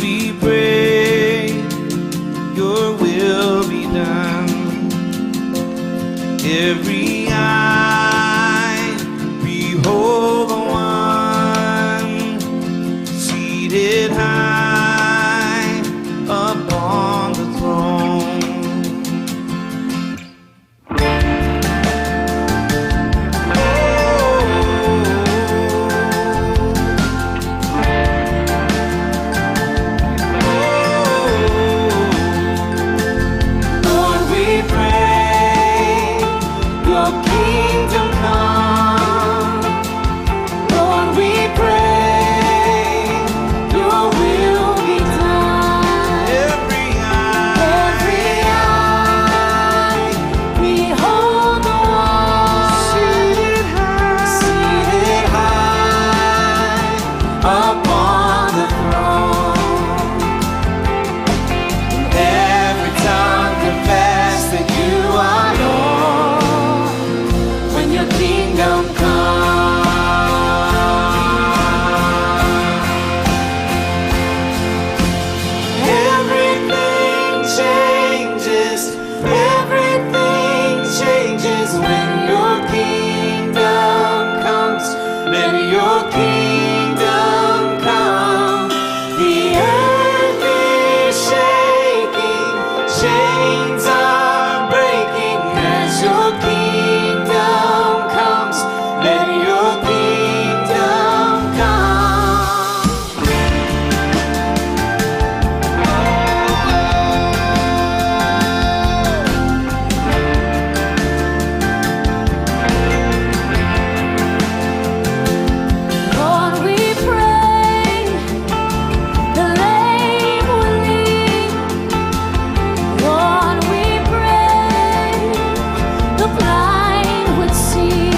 we pray, your will be done. Every eye behold the one seated high upon the throne. Lord, we pray, your kingdom come. Lord, we pray, your will be done. Every eye, Every eye, behold the one seated high, seated high upon the throne. Every tongue confess that you are Lord when your kingdom comes. Everything changes, everything changes when your kingdom comes. Let your kingdom come. The earth is shaking, chains are breaking as your kingdom comes. Let your kingdom come. Lord, we pray, the lame will leap. Lord, we pray, the blind would see.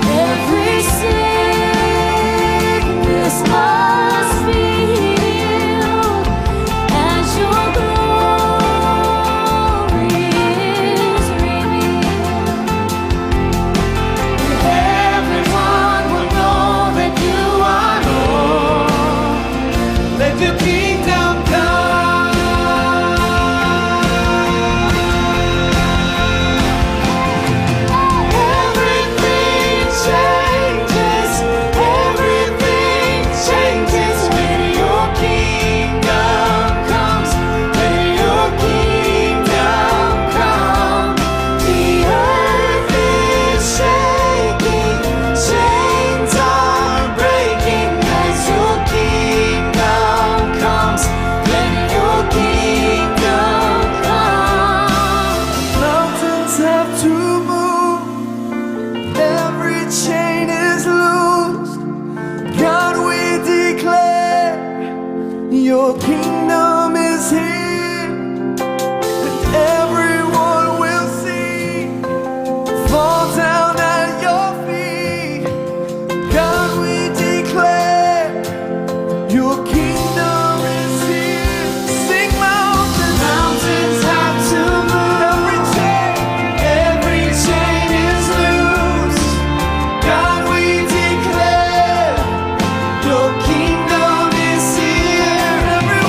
Every sickness must be healed as your glory is revealed. Everyone will know that you are Lord. Let your kingdom come. Everything changes, everything changes when your kingdom comes. When your kingdom comes, the earth is shaking, chains are breaking as your kingdom comes. Let your kingdom come. Mountains have to move. Every chain is loosed. God, we declare your kingdom is here. And everyone will see, fall down at your feet. God, we declare your kingdom is here. Sing mountains, mountains have to move. Every chain is loose. God, we declare your kingdom is here.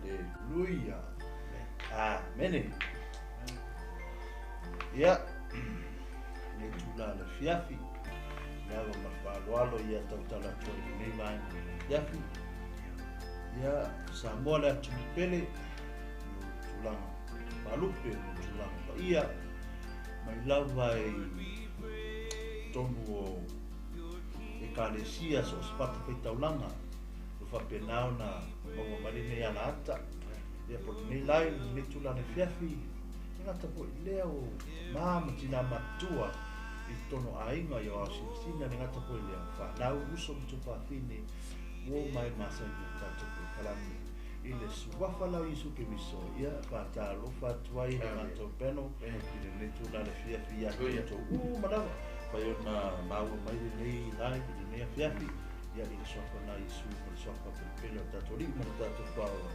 Aleluia. Amene. Ia, le itula o le afiafi, le ava ma le faaaloalo ia tautala atu ai i lenei vaega o le afiafi. Ia, Samoa le atunuu pele, i ou tulaga faalupe, i ou tulaga paia, mai lava i totonu o Ekalesia so o se fatafaitaulaga, ua faapena ona maua mai lenei alaata, ia po o lenei lae, lenei tulaga afiafi, e gata foi i lea o tama ma tina matutua i totonu o aiga i aoao sinasina, e le gata foi i lea, o fanau, uso ma tuafafine, uo ma e masani i le tatou polokalame i le Suafa la o Iesu Keriso, ia faatalofa atu ai le matou panel i lenei tulaga afiafi ia te outou uma lava, fai ona maua mai lenei live i lenei afiafi, ia i le Suafa la o Iesu ma le Suafa pelepele o le tatou Alii ma le tatou Paola,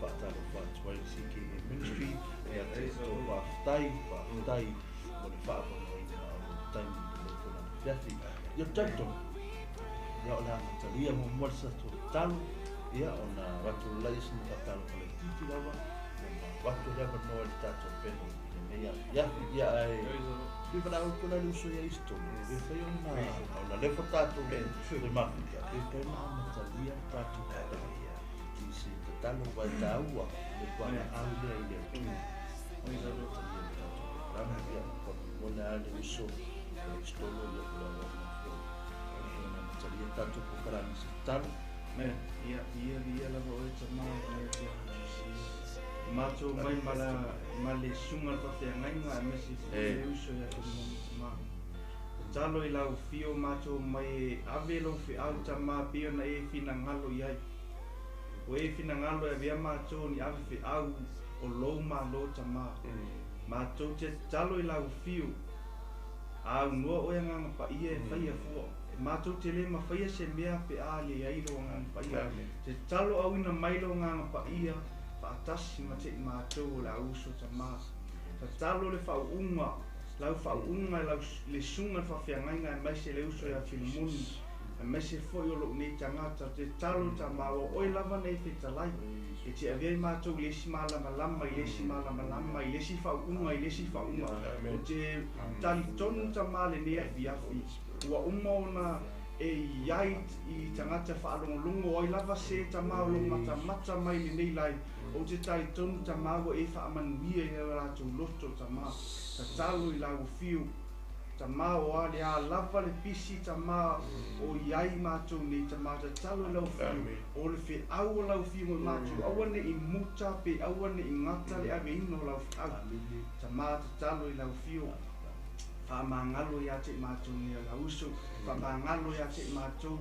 faatalofa atu ai le CKA Ministry ia te outou, faafetai, faafetai mo le faaavanoaina o le taimi i lenei tulaga afiafi. Ia ou te talitonu, ia o le a amatalia muamua le tatou tatalo, ia ona avatu lea sina faatalofa laitiiti lava, ia ma avatu le avanoa i le tatou panel i lenei afiafi. Ia ae fia valaau atu la le uso ia Easton, pe fai ona lefa tatou le mafuta, pe fai ona amatalia le tatou tatalo i se tatalo aua e taua le fualaau lea i le Atua. Amatalia le tatou polokalame, ia faamolemole lava le uso ia Easton, ia po o le auauna foi ona amatalia le tatou polokalame i se tatalo. Ia, ia, ia lava oe Tama i le Atua. Matou mai ma la ma le susuga le faafeagaiga aemaise foi le uso ia Filimoni Tama. Tatalo i lau afio matou mai e ave lou feau Tama pei ona e finagalo i ai. Ua e finagalo e avea matou ni ave feau o lou Malo Tama. Matou te tatalo i lau afio, a aunoa oe Agaga Paia e faia fua. E matou te le mafaia se mea pe a leai lou Agaga Paia. Te tatalo auina mai lou Agaga Paia faatasi ma te i matou o le auuso Tama. Tatalo le faauuga, lau faauuga e lau le susuga le faafeagaiga aemaise le uso ia Filemoni, aemaise foi o lou nei tagata. Te tatalo Tama ua oe lava nei fetalai e te avea i matou i le isi malamalama i le isi malamalama i le isi faauuga i le isi faauuga. Ou te talitonu Tama lenei afiafi ua uma ona e i ai i tagata faalogologo ai lava se Tama o lo o matamata mai lenei lae. Ou te talitonu Tama ua e faamanuia i o latou loto Tama. Tatalo i lau afio Tama o a le a lava le pisi Tama o i ai matou nei Tama. Tatalo i lau afio o le feau o lau afio mo matou, aua ne i muta pe aua ne i gata le aveina o lau feau Tama. Tatalo i lau afio, faamagalo ia te i matou nei o lau uso, faamagalo ia te i matou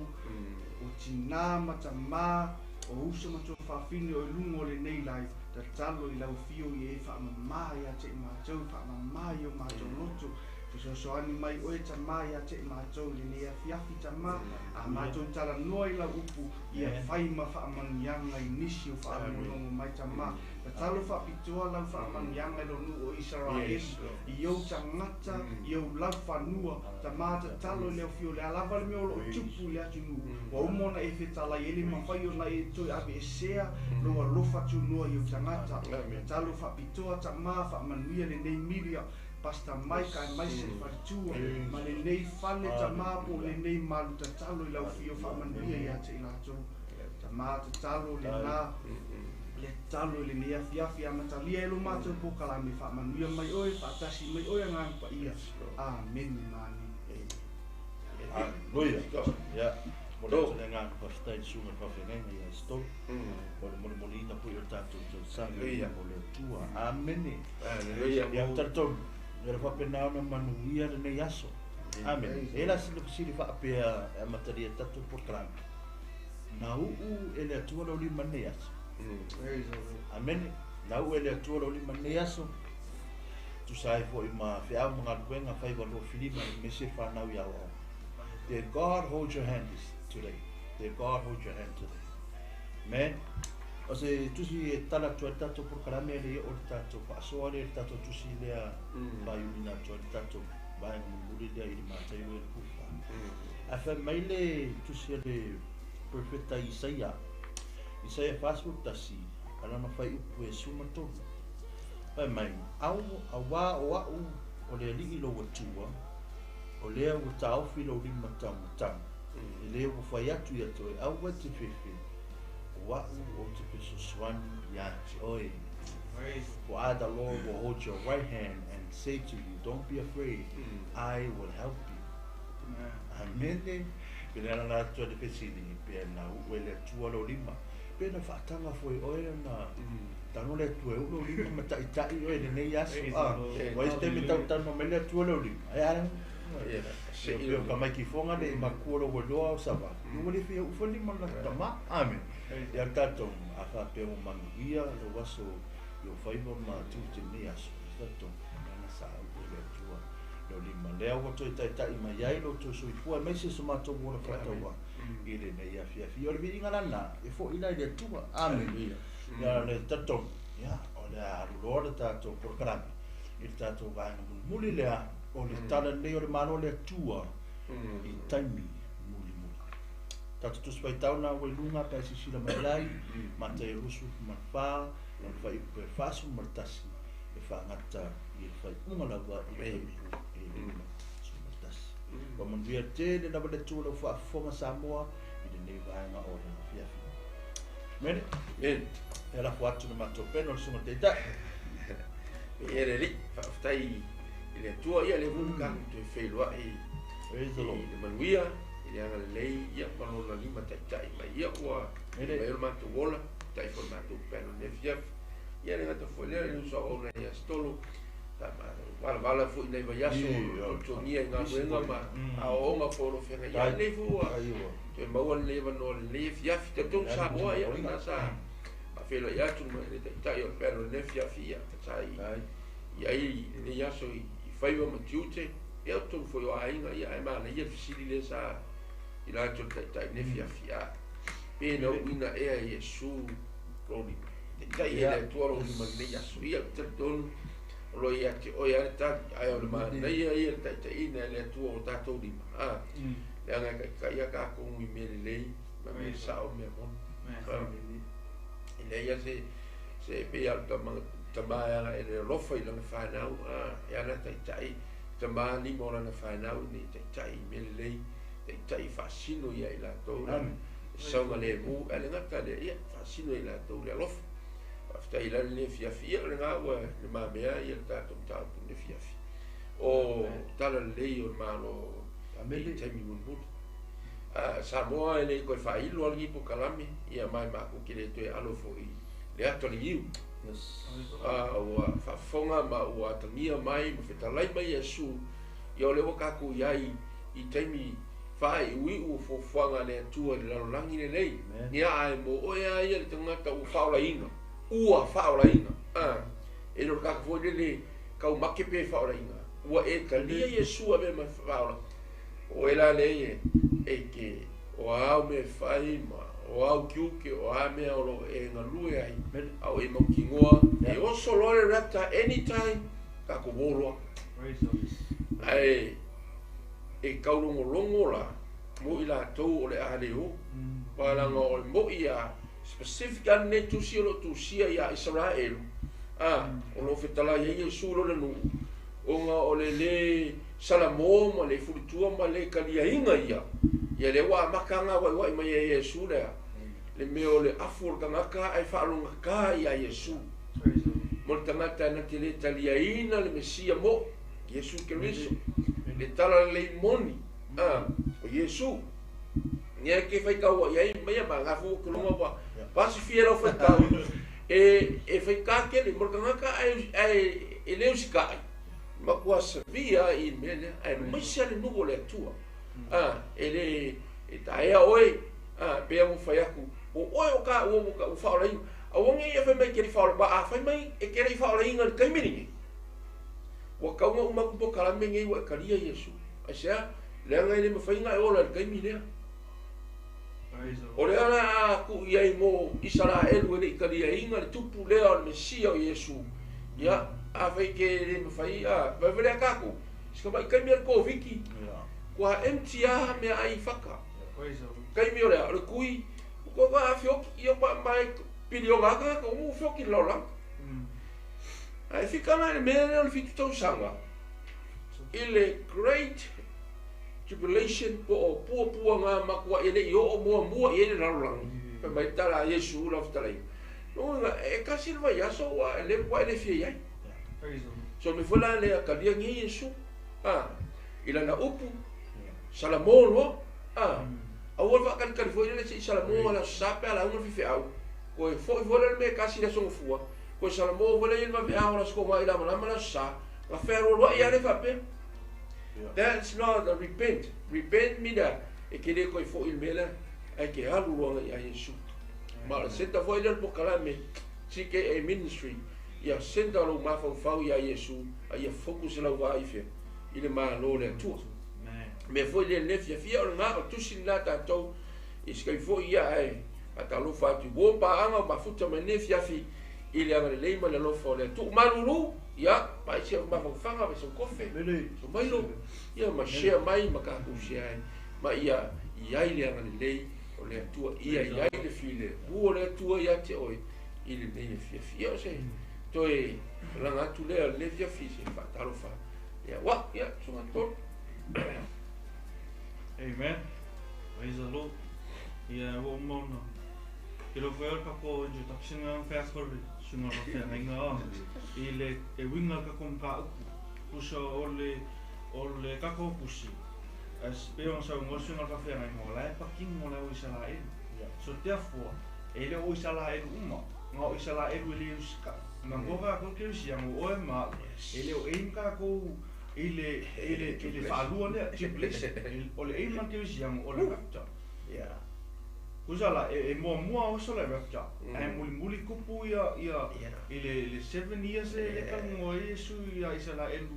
o tina ma tama o uso ma tuafafine o i luga o lenei lae. Tatalo i lau afio ia e faamama ia te i matou, faamama i o matou loto. Fesoasoani mai oe Tama ia te i matou i lenei afiafi Tama, a matou talanoa i lau upu ia fai ma faamanuiaga i nisi o faalogologo mai Tama. Tatalo faapitoa lau faamanuiaga i lou nuu o Isaraelu, i ou tagata, i ou laufanua Tama. Tatalo i le afio o le a lava le mea o lo o tupu i le atunuu, ua uma ona e fetalai e le mafai ona e toe aveesea lou alofa tunoa i ou tagata. Tatalo faapitoa Tama, faamanuia lenei milia Pastor Mike aemaise le faletua ma lenei fale Tama po o lenei malu. Tatalo i lau afio, faamanuia ia te i latou Tama. Tatalo lena le tatalo i lenei afiafi, amatalia e lo matou polokalame, faamanuia mai oe, faatasi mai oe Agaga Paia. Amene ma amene. Aleluia. Ia, momoli atu le agaga faafetai i le susuga i le faafeagaiga ia Easton, mo le molimoliina foi o le tatou tausaga i luma o le Atua. Amene. Ia, ou talitonu, ia le faapena ona manuia lenei aso. Amene. E i ai la sina fesili faapea e amatalia ai le tatou polokalame. Na uu e le Atua lou lima i lenei aso? Amene. Na uu e le Atua lou lima i lenei aso? Tusa ai foi ma feau ma galuega faiva 25 aemaise fanau i aoaoga. Did God hold your hand this today? Did God hold your hand today? Amen. O se tusi e tala atu ai le tatou polokalame e le oo le tatou faasoa lea i le tatou tusi lea faaiuina atu ai le tatou vaega mulimuli lea i le Mataio e 24. Ae fai mai le tusi a le perofeta Isaia, Isaia 41, Alana fuaiupu e 13. Fai mai, Au, auā o a'u o le Alii lou Atua, o lea ua taofi lou lima taumatau, e lē ua fai atu ia te oe, aua e te fefe, o a'u ou te fesoasoani iā te oe. For I the Lord will hold your right hand and say to you, Don't be afraid, I will help you. Amene. Pe le ala atu a le fesili, pe na uu e le Atua lou lima, pe na faataga foi oe ona tago le Atua e uu lou lima ma ta'ita'i oe i lenei aso. A, ua i ai se taimi e tautano mai le Atua lou lima, e a pe o ka maikifoga le i makua lou iloa o savali, ua le fia uu foi le lima o le latou tamā. Amene. Ia tatou, a faapea ua manuia lou aso i ou faiva ma tiute i lenei aso, ia tatou, leaga sa uu e le Atua lou lima. Lea ua toe taitai mai ai lo outou soifua aemaise so matou ola faatauvaa i lenei afiafi. O le viiga lana e fo'i la i le Atua. Amene. Ia le talitonu, ia, o le a alu loa le tatou polokalame i le tatou vaega mulimuli lea o le Tala Lelei o le Malo o le Atua i taimi mulimuli. Tatou Tusi Faitau na ua i luga pe a silasila mai ai, Mataio 24, lona fuaiupu e 41, e faagata i le faaiuga lava i le fuaiupu e 51. Ua manuia tele lava le Atua i lau faafofoga Samoa i lenei vaega o le afiafi. Mene? Amen. E lafo atu le matou pena o le Susuga Taitai. Viia le Alii, faafetai i le Atua, ia lea foi ua tatou toe feiloai Praise the i Lord. le manuia, i le agalelei, ia ma lona lima taitai mai. Ia ua Mene. mai o le matou ola, tai foi le matou pena i le afiafi. Ia le gata foi lea, le uso auauna ia Stolo, valavala foi i nai vaiaso o totogia i galuega ma aoaoga foi o lo o feagai ai. Lenei foi ua toe maua lenei avanoa lenei afiafi. Talitonu Samoa, ia lena sa faafeiloai atu ma le taitai o le pena o lenei afiafi, ia sa i ai lenei aso i faiva ma tiute, ia o totonu foi o aiga, ia ae manaia le fesili lea sa i la atu o le taitai lenei afiafi, a pe na uina ea e Iesu lou lima, taitai e le Atua lou lima lenei aso. Ia talitonu o lo o ia te oe lava le tali, ae o le manaia ia le taitaiina e le Atua o tatou lima, a leaga e taitai a tatou i mea lelei ma mea sao ma mea moni. E leai lava se pei lava o le tama e aga e le alofa i lana fanau, a e ana taitai tama lima o lana fanau ina ia taitai i mea lelei, taitai faasino ia i latou le saogalemu, ae le gata lea, ia faasino ia i latou le alofa. Faafetai la lenei afiafi, ia o lena ua lumamea ia le tatou mataupu i lenei afiafi. O tala lelei o le Malo i taimi mulimuli. Samoa e le toe faailo lava lenei polokalame, ia ma e matou te le toe alo foi le ata o le niu. Ua faafofoga ma ua atagia mai ma fetalai mai Iesu, ia o lea ua tatou i ai i taimi faaiuiu o fuafuaga a le Atua i le lalolagi lenei. Ia ae mo oe lava ia le tagata ua faaolaina, ua faaolaina, e le o le tagata foi lele taumate pe faaolaina, ua e talia Iesu avea ma faaola. O oe la lea e te o a au mea e fai ma o a au tiute, o a mea o lo o e galue ai, a o e mautinoa, e oso loa le raptor anytime, tatou o loa. Ae e taulogologo la mo i latou o le a le o, leaga o le mo'i a specific lava lenei tusi o lo o tusia ia Isaraelu, a o lo o fetalai ai Iesu lona nuu, ona o le lē salamo ma le fulitua ma le taliaina ia, ia lea ua amata ona auaiua'i mai e Iesu lea le mea o le afu o le tagata ae faalogata ia Iesu mo le tagata na te lē taliaina le Mesia mo'i Iesu Keriso, le tala lelei moni a o Iesu. Ia ke faitau ai ai mai ma nga fu kulunga wa pasifia lau faitau e faitā tele mo le tagata ae ae e le usita'i matua savia i le mea lea ae maise a le nuu o le Atua a e le e taea oe a pei ona fai atu o oe o ka ua ua faaolaina aua ne i e fai mai e te le i faaola ma a fai mai e te le i faaolaina i le taimi lenei ua tau ona uma atu polokalame nei ua e talia Iesu aisea leaga e le mafai ona e ola i le taimi lea. O le ala a tuu i ai mo Isaraelu e le i taliaina le tupu lea o le Mesia o Iesu, ia, afai ke le mafai, a, vaevale a tatou, si tamai taimi a le Koviti, kua empty a meaai i fata. Taimi o le a, o le tui, kua afioki, ia ma, ma e, Pili o ngā ka umu fioki lola. Ai fika na le mea lea o le 7 tausaga. I le Great Tribulation po o pua ngā makua e le i o mua mua i le lalolagi. Pe mai tala Iesu la fitalai. No nga e kasi le vai aso wa le wa le fia ai. So me fola le akalia ngi Iesu. Ah, ila na upu. Salamo lo. Ah. Awal fa kan kan foi le si Salamo ala sape ala unga fi au. Ko foi foi le me kasi le songo fua. Ko Salamo foi le ma fi au la sko ma ila ma la sa. La ferro lo ia le fa pe. That's not a repent. Repent mina e ke le ko foi il mela e ke alu lo ia Yesu. Ma le senta foi le pokalame CKA ministry ia senta lo ma fa fa ia Yesu a ia focus la wa ife i le ma lo le tua. Me foi le le fia fia o ngā o tusi la tātou i skai foi ia e a ta lofa atu wo pa anga ma futa me ne fia fi i le anga le leima le lofa o le tu malulu ia pa isi ma fa fanga me so kofe so mai lo ia ma share mai ma ka ku share ma ia ia i le anga le lei o le tua ia ia i le file bu o le tua ia te oi i le nei fia fia o se toe langa atu le le fia fi se fa ta lofa ia wa ia sunga to. Amen. Praise the Lord. Ia o mauna. Ke lo whai ka ko introduction nga whai sunga lo whai nga i le e winga ka kom ka upu. Pusa o le kako pusi. As pe on sa ngo sunga ka whai nga la e paking mo la o Israel. So therefore, e le o Israel uma, nga o Israel le uska. Mangoga ko ke usi ang o ma e le o aim ka ko ile whaalua lea tribulation o le aim ke usi ang o le rapture. Yeah. Kusala e mua mua o so le rapture. E muli muli kupu ia i le 7 years e ka ngo Yesu ia Israel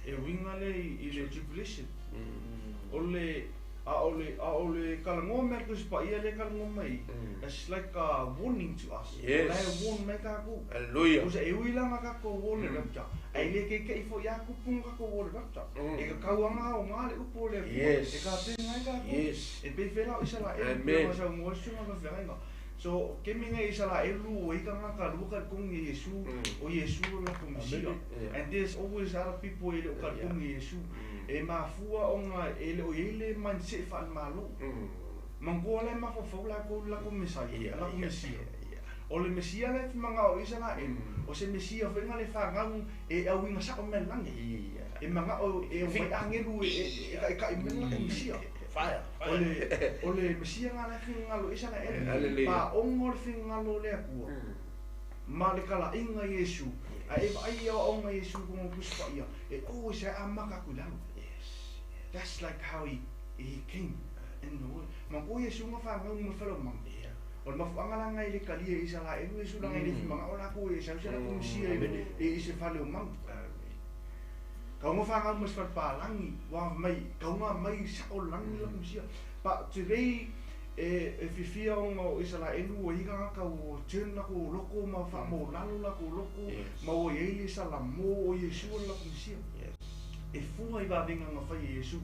e winga le i le tribulation. O le a o le kalango me ko pa ia le kalango mai. It's like a warning to us. Yes. La warn mai ka ku. Hallelujah. Usa e uila ka ko warn le rapture. Ai le ke ke ifo ia ku punga ko warn rapture. E ka kauanga o ngā le upo le. Yes. E ka tenga ka ku. Yes. E pe fela Israel. Amen. Sa ngo sunga ka fela. So ke minga Israel lu o ika nga ka lu ka kong Yesu o Yesu la komisia. And there's always other people e le ka kong Yesu. E mafua onga e le o ile mindset fa malo. Mangola e mafua la ko la komisa la komisia. O le mesia le manga o Israel. O se mesia fe nga le fa nga e au inga sa o melangi. E manga o e o angelu e ka i mela komisia. Fire. O le mesia nga le finga lo Israel. Pa ongo le finga lo le akua. Ma le kala inga Yesu. A e ai o onga Yesu ko ngo kuspa ia. E o se amaka ku lalo. Yes. That's like how he came in the world. Ma ko Yesu nga fa nga mo felo mang. O le mafuanga la ngai le kalia Israel Yesu la ngai le manga o la ko Yesu la komisia e i se fale o mang. Ka ngo fa nga mo se pa langi wa mai ka nga mai sa o langi la komisia. Pa today e fifia o Israel o ika ka o tena ko loko ma fa mo lalo la ko loko ma o ele salamo o Yesu la komisia. Yes. E fua i vavenga nga fa Yesu.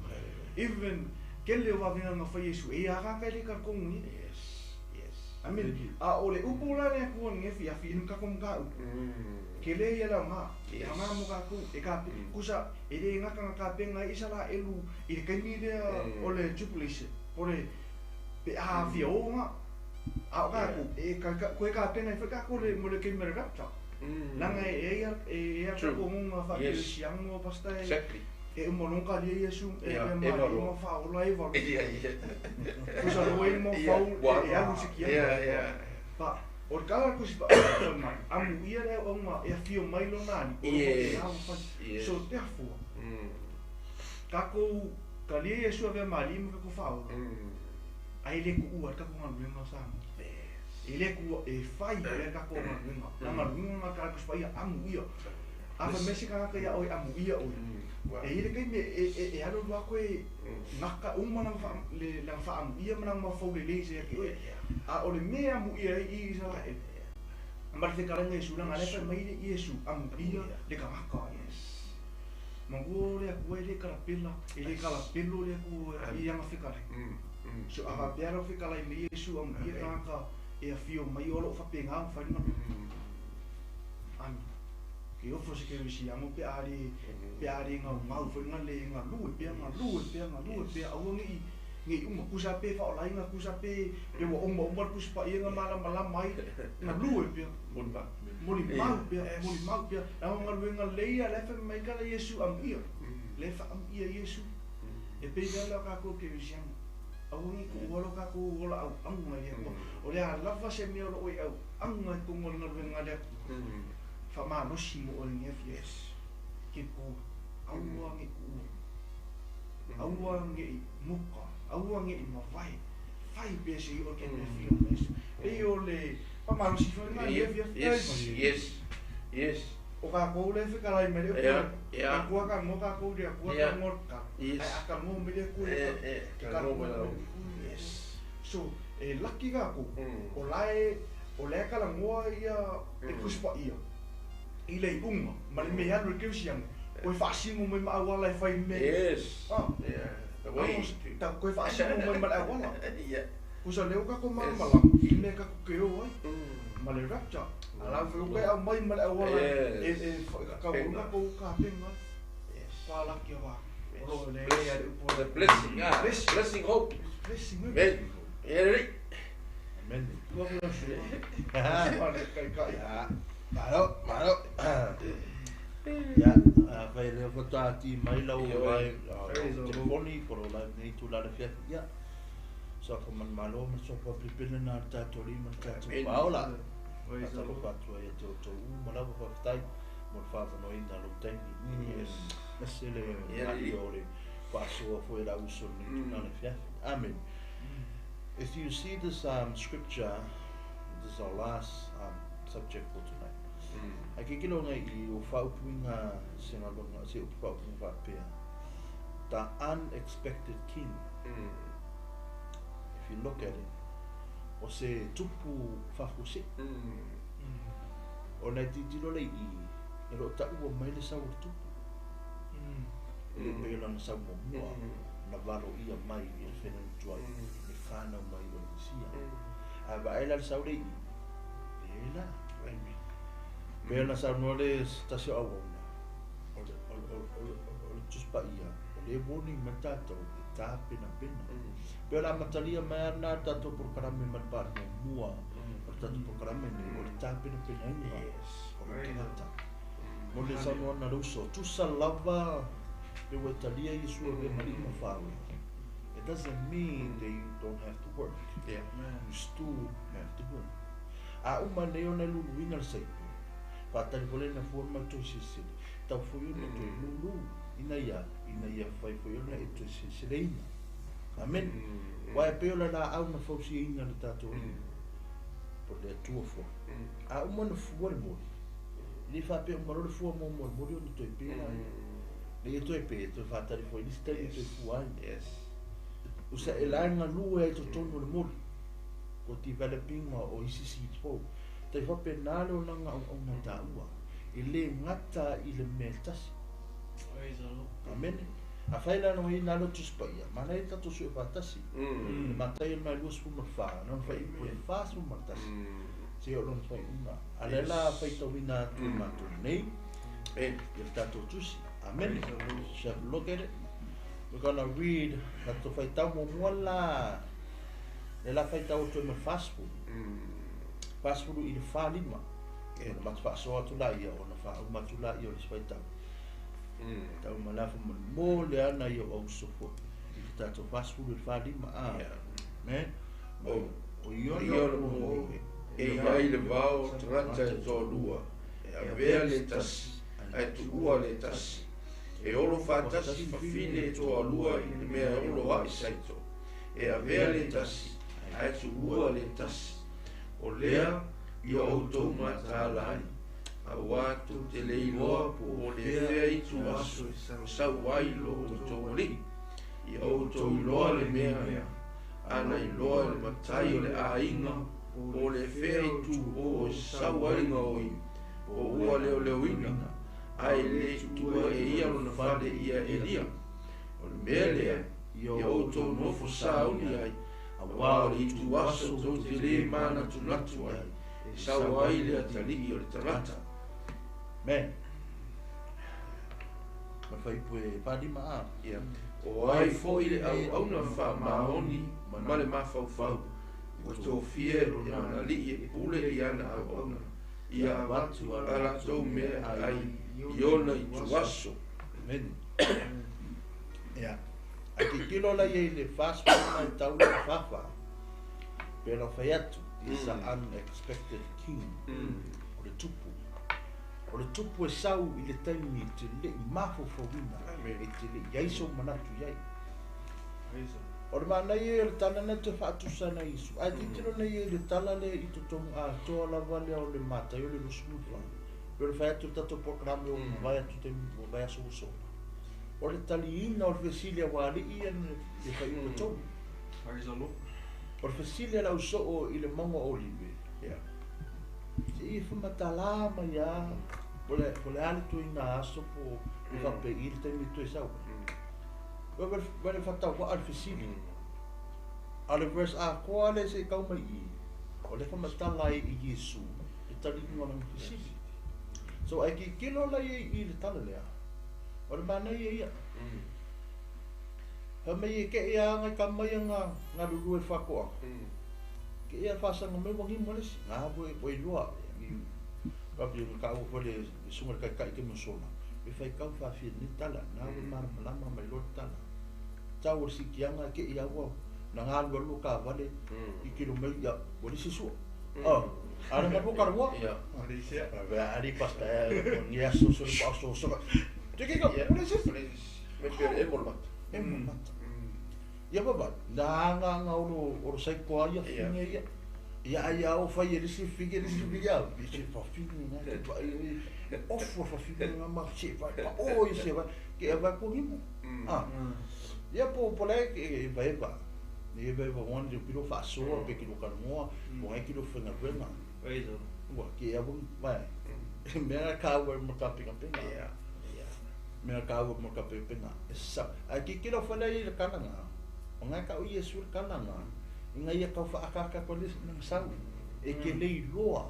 Even kele o vavenga nga fa Yesu e ara ka le ka kongi. Yes. Yes. I mean, a o le upu la ne ku nge fi afi ka kom ka upu. Kele ia la nga. Yes. Nga mo ka ku e ka kusa e le nga ka ka penga Israel i le kaimi le o le tribulation. Pore pe a fi o nga. A o ka ku e ka ko e ka penga i ka ko le mo le kaimi le rapture. Nanga e ia e ia ko ngonga fa ke siang mo pasta e. Exactly. E mo longa le Yesu e ma mo fa o la e va. Yeah. Kusa lo e mo fa o e alu sikia. Yeah. Pa o kala ku si pa mai amu ia le o nga e fio mai lo nani. Yes. So therefore. Ka ko ka le Yesu ave mali mo ka ko fa o. Ai le ku ua ka ko nga sa. E le ku e fai le ka ko nga nga. Na nga nga ka ku pa ia amu ia. A fa mesi ka ka ia oi amu ia oi. E ile kai me e alo lua koe ngaka uma nang fa le nang fa amu ia manang ma fau le le se ki oi. A o le me amu ia i Israel. Ma le karanga Yesu la ngale fa mai le Yesu amu ia le ka ngaka. Yes. Mango le ku le kala pela e le kala pelo le ku i anga fikale. So a fa pera fikala me Yesu amu ia ngaka E afio mai o loo faapegā ona fai le galuega. Amene. Ke ofo se kerisiano pe a le pe a le gaugau foi lena le galue pea galue pea galue pea aua nei nei uma kusa pe faaolaina kusa pe pe ua oma uma le Tusi Paia na malamalama ai galue pea molimau pea molimau pea leaga o galuega lelei ia la e fai mai kala Iesu amuia lea e faaamuia Iesu e pei lea la o tatou kerisiano aua nei tuua lo tatou ola auauga i le Atua o le a lava se mea o loo e auauga i totonu o le galuega a le Atua faamalosi mo oe i lenei afiafi ke ku aua nei tuua aua nei muka aua nei mavae fai pea se i o ke mea fia o Iesu pei o le faamalosi foi lena i lenei afiafi. Yes, yes, yes. O tatou lea e fetalai mai le Ia, Atua ia. Atua talanoa tatou i le Atua Ia. talanoa le tatalo Yes. ae a talanoa mai le Atua ia E, e, tatou talanoa mai talanoa lau. mai. Yes. So e laki tatou o lae o lea e talanoa ia le Tusi Paia i le iuga ma le mea e alu i le kerisiano koe faasino mai ma auala e fai mea Yes. Ah. Yeah. The way to. Ta koe faasino mai ma le auala Yeah. kusa lea ua tatou malamalama i le mea tatou te o ai ma le rapture a la foi koe aumai ma le auala e Yes. e tatau tatou tapena ai Yes. palaki a Yes. o loo le le le upu The blessing, ah. Blessing. Blessing hope. blessing eh? Amen. Yeah, ready? Amen. Ua kula sua. Sua le kai kai. Ia, malo, malo. Ia, afai lea faatoa ati mai lau Ia, live, Praise the Lord. telefoni po o lau live nei itula le afiafi. Ia, soafa manumalo ma le soafa pelepele na le tatou alii ma le tatou Amen. paola. Praise the Lord. Faatalofa atu ai ia te outou uma lava faafetai mo le faavanoaina lou taimi. Yes. Aemaise le Ia, ga'i alii. o le faasoa foi e lau uso lenei itula le afiafi. Amen. If you see this scripture, this is our last subject for tonight. Ae kekele ona i o faaupuina se galuega se upu faaupuga faapea. The unexpected king. If you look at it, o se tupu faafuasei. Ona e tilotilo le i e loo taua mai le sau o le tupu. E le pei o lana sau muamua na valoia mai i le fenutuai le fanau mai o le Mesia. Ae vaai la le sau le i, le la. Amen. Pei ona saunoa le tasi o auauna, o le, o le, o le, o le, o le Tusi Paia, o le warning mai tatou e tapenapena. Pei o le amatalia mai ana le tatou polokalame ma le paali muamua o le tatou polokalame nei, o le tapenapenaina Yes. o le tagata. Mo le saunoaga a le uso, tusa lava pe ua e talia Iesu avea ma alii ma faue. It doesn't mean that you don't have to work. Yeah. You still have to work. A uma nei ona e luluina le saipo. Faatali fole na fua ma toe silisili. Tau foi ona toe lulu ina ia, ina ia fai foi ona e toe silisileina. Amen. Uae e pei o le laau na fausiaina le tatou alii. Po o le Atua fua. A uma na fua le moli. E le faapea uma loa le fua muamua o le moli ona toe pe la ia. Le ia toe pe, toe faatali foi nisi taimi toe fua ai. Yes. Usa e lae galue ai totonu o le moli. Ko developing o isi seeds fou. Tai faapena le olaga auauna taua. E le gata i le mea e tasi. Praise the Lord. Amene. Afai la na ina lo Tusi Paia. Mana e tatou sue faatasi. Le Mataio le mai 24, na ona faaipu e 41. Se o lona faaiuga. A lea la faitauina atu e matou nei Amen. i le tatou tusi. Amen. Shall we look at it? We're gonna read tatou faitau muamua la le la faitau atu ai ma le 40. 40 i le 45. Ona matou faasoa atu laia ona faauma atu laia o le isi faitau. Tau ma le afa mo le mo le ana ia o auso foi. I le tatou 40 i le 45 a. Yeah. Me? O. O O iona ia o le mo e i ai le vao tagata e toalua e avea le tasi ae tuua le tasi e olo faatasi fafine e toalua i le mea e olo ai saito e avea le tasi ae tuua le tasi o lea ia outou mataala ai auā tou te le iloa po o le fea itu aso e sau ai lo outou alii ia outou iloa le mea lea ana iloa e le matai o le aiga po o le fea itu o e sau ai le gaoi po ua leoleoina ae le tuua e ia lona fale ia Elia. O le mea lea, ia outou nofo sauni ai, Auā o le ituaso tou te lē manatunatu ai, e sau ai le Atalii o le tagata. Amen. Ma le fuaiupu e 45 a. Ia. O ai foi le auauna faamaoni ma le mafaufau, ua tofia e lona alii e pule i ana auauna, ia avatu a latou meaai i ona ituaso. Amen. Ia. Ae tilotilo la ia i le 40 ma e tau le 44. Pe na fai atu, is the unexpected king. O le tupu. O le tupu e sau i le taimi e te le i mafaufauina, e te le i ai sou manatu i ai. O le manaia ia o le tala lena e toe faatusa ana Iesu. Ae tilotilo nei ia i le tala lea i totonu atoa lava lea o le Mataio le 24. Pei ona fai atu i le tatou polokalame ua mavae atu i taimi ua vaiaso ua sola. O le taliina o le fesili a ua alii ia le faaiuga tonu. O le fesili a le ausoo i le mauga o Olive, se i whamatala mai a, po le a le ituaiga aso po o faapei i le taimi e toe sau ai. Vai le whatawa'a le fesili. A o le verse atoa lea se i tau mai i i, o lea e whamatala ai i Iesu le taliina o lana fesili. So ai tilotilo la ia i le tala lea, o le manaia ia. Fai mai e keʻe a ngai ka mai a nga galulue i le faatoaga. Keʻe a le faasaga mai ua nimo le isi. Nga ua iloa i probably na taua foi le susuga i le taitai taimi o sola, e faitau faafia nei tala, na ua malamalama mai loa le tala. Tau o le siitiaga e keʻe a ua na galualu taavale i kilo mai ia ua leai se sua. A le galua kalua. Ali pasta ni aso so le aso so. Te ke ka ua leai se isi. Me pe le emo le mata. Emo le mata. Ia baba, na anga anga olo saiko a ia whine ia. Ia ai a o fai e le isi whine le isi whine a i se whawhine nga te pa i ofu a whawhine nga ma se vai pa o i se vai ke a vai ko nimo. Ah. Ia po po le ke e vai va. Ni e vai va wan le pilo fa so pe ki lo kalmoa, po ngai ki lo whenga wenga. Ua ke a wong vai. Mea ka ua mo ka pinga pinga. Mea ka ua mo ka pinga pinga. E sa ai ki ki lo whale i le kalanga. O ngai ka o Iesu le kalanga. I ngai ia kau whaakaka ko le nang sau. E ke lei loa.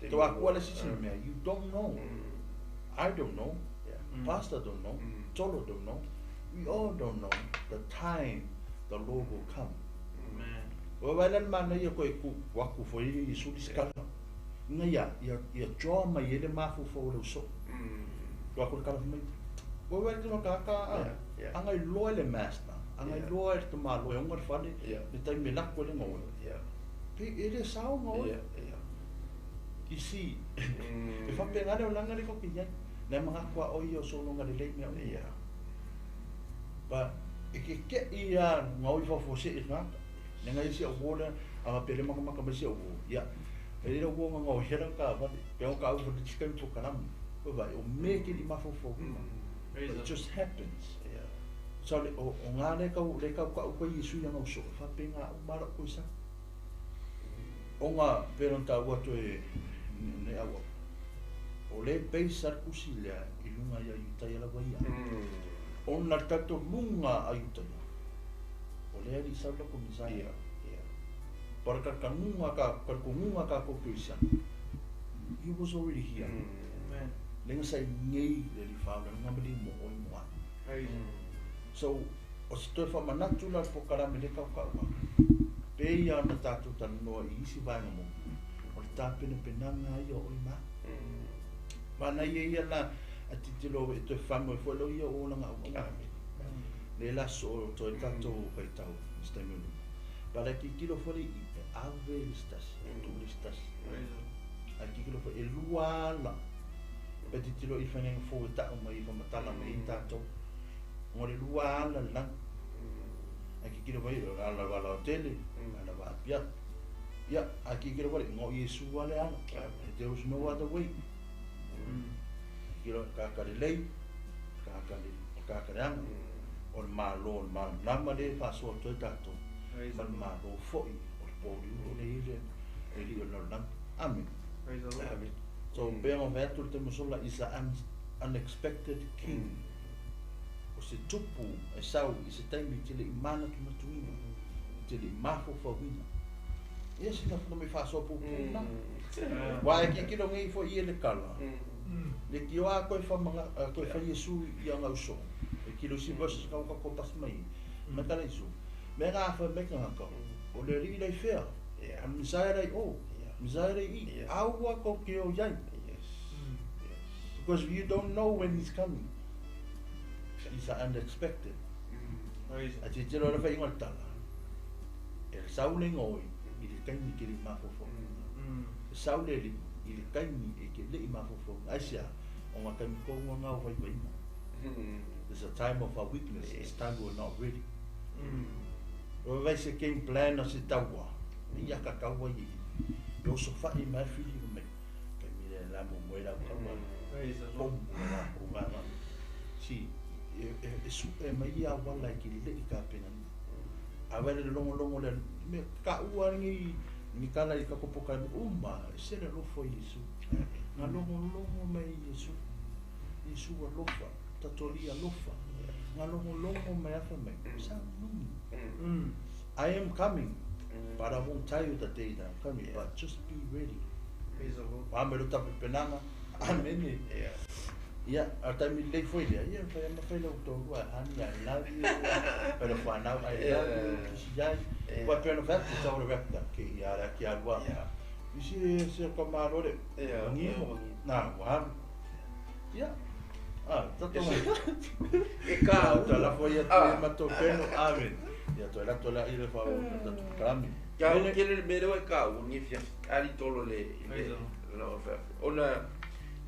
To akua le sisi mea, you don't know. I don't know. Pastor don't know. Tolo don't know. We all don't know the time the Lord will come. Ua wai la le manaia koe ku aku foi i Iesu le sikala. Inga ia, ia, ia joa mai e le mafaufau o le uso. To aku le kala mai. Ua wai le ka a, anga i loa le master, anga i loa e te malo e onga le fale, le taimi e lako e le ngaoe. Pe e le sao ngaoe. You see, e whapengare o langa le koke iai. Nei mga kua o ia o solonga le lei mea o ia. Ba, e ke ke i a ngaoi whawhau se e ngata. Ne ngai si au wōle, anga pele maka maka mai si au wō. Ia, e rira wō ngā ngau hera ka wale, pe o ka au whale tika i po karamu. Ba vai, o me ke li mawhawhau huna. But it just happens. So le, o ngā le kau, le kau ka au koe Iesu ia ngau so, e whape ngā au mara koe sa. O ngā pera tā ua toe ne au au. O le base ar kusi lea i lunga ia Iutaia lawa ia. O na tato lunga a Iutaia. O le ari sau lako Messiah. Para ka kangunga ka, ka kungunga ka koutou i sana. He was already here. Lenga sa i ngei le li whaula, nga mali mo oi mo ai. So, o se toe whamanatu la po karame le kau kau Pe ia ona tātou talanoa i isi vaega mo, o le tāpenapenaga ia o oi mā. Mana ia ia la a titilo e toe whanau e foi lau ia o olaga au au. Le la so o toe tātou whaitau, se taimi o luma. But a titilo foi i e ave le stasi, e tu le stasi. A titilo foi e lua ala. Pe titilo i whanenga fō e tau mai i whamatala mai i tātou. Ngo le lua ala lang. A titilo foi ala wala o tele, ala wa apia. Ia, a titilo foi ngo Iesu ale ala. There was no other way. Titilo ka ka le lei, ka ka le ka ka le anga. O le malo, o le malamalama le whasoa toi tātou. Ma le malo foi o le pōri o le ile, le li o le lalolagi. Amen. Amen. So, pea ngā whai atu le taimi o sola is the unexpected king. O se tupu e sau i se taimi tele i mānatunatuina. te le mafaufauina. Ia sina funa me faasoa puupuu na. Wa e kikilo ngei fo i e le kala. Le ki o a koe whamanga, koe whai Yesu i anga uso. E kilo si verses ka uka ko pas mai. Me kala isu. Me ngā wha me ka ngaka. O le ri lei whea. A misaya rei o. Misaya rei i. Aua ko ki o iai. Because you don't know when he's coming. It's unexpected. A te tiro le whai ingoa le tala. E le saule ngoi i le kaimi ke le mafofo. E saule li i le kaimi e ke le i mafofo. Ai sia, o ngā kaimi ko ngā ngā wai waina. It's a time of our weakness. It's time we're not ready. O vai se game plan o se taua. I aka kaua i. I oso whai mai whiri o me. Kai mire la mo moe rau kaua. Pom o la o ngā. Si, e su e mai ia wala ki le i ka pena. A wale le longo longo le me ka ua ngi ni kala i ka kopoka uma se le lofo Yesu. Nga longo longo mai Yesu. Yesu alofa, tatoli alofa. Nga longo longo mai afa mai. Sa numi. I am coming, but I won't tell you the day that I'm coming, but just be ready. Wa me lo tape penanga. Amen. Ia, a taimi lei foi lea, ia, whai ama whai lau tōru, ai honey, I love you, whai lau whanau, I love you, kisi iai. Wai pēna whai atu, tau le wrap up, ke ia rea ki alua. Isi e se ka mārore, ngiho, nā, waharu. Ia, a, tato mai. E ka Ta lafo ia tu e matou peno, amen. Ia, toi lato la i le whao, tatu kalami. Ka u kele le mea lea e ka u ngi fia ali tolo le le ona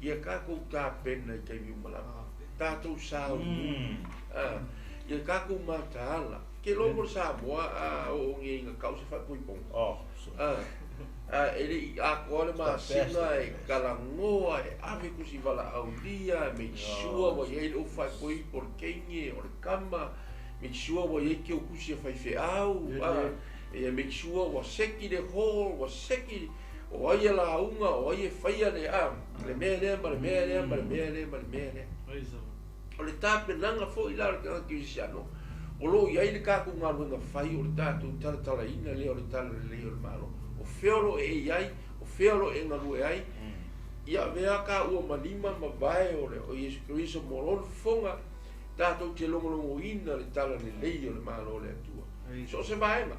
ia kākou tāpena i taimi uma lava. Tātou sao ia kākou mataala. Ke logo le Samoa a o ngi inga kau se whaipoiponga. E le i akoa le masina e kalangoa e ave kusi wala aulia e make sure wa iai le o whaipoipo le keinge o le kama. Make sure wa iai ke o kusi e whaiwheau. E make sure wa seki le hall, wa seki o ai e la unga, o ai e whaia le a, le mea lea, ma le mea lea, ma le mea lea, ma le mea lea. O le tāpenanga fo i la le kanga kirisiano, o lo i ai le kākou ngā luenga whai o le tātou taratara ina lea o le tala le lei o le malo. O wheoro e i ai, o wheoro e ngalue ai, ia vea ka ua malima ma vae o le o Yesu Kristo mo lona fofoga, tātou te logologoina le tala lelei o le malo o le Atua. So se vaega.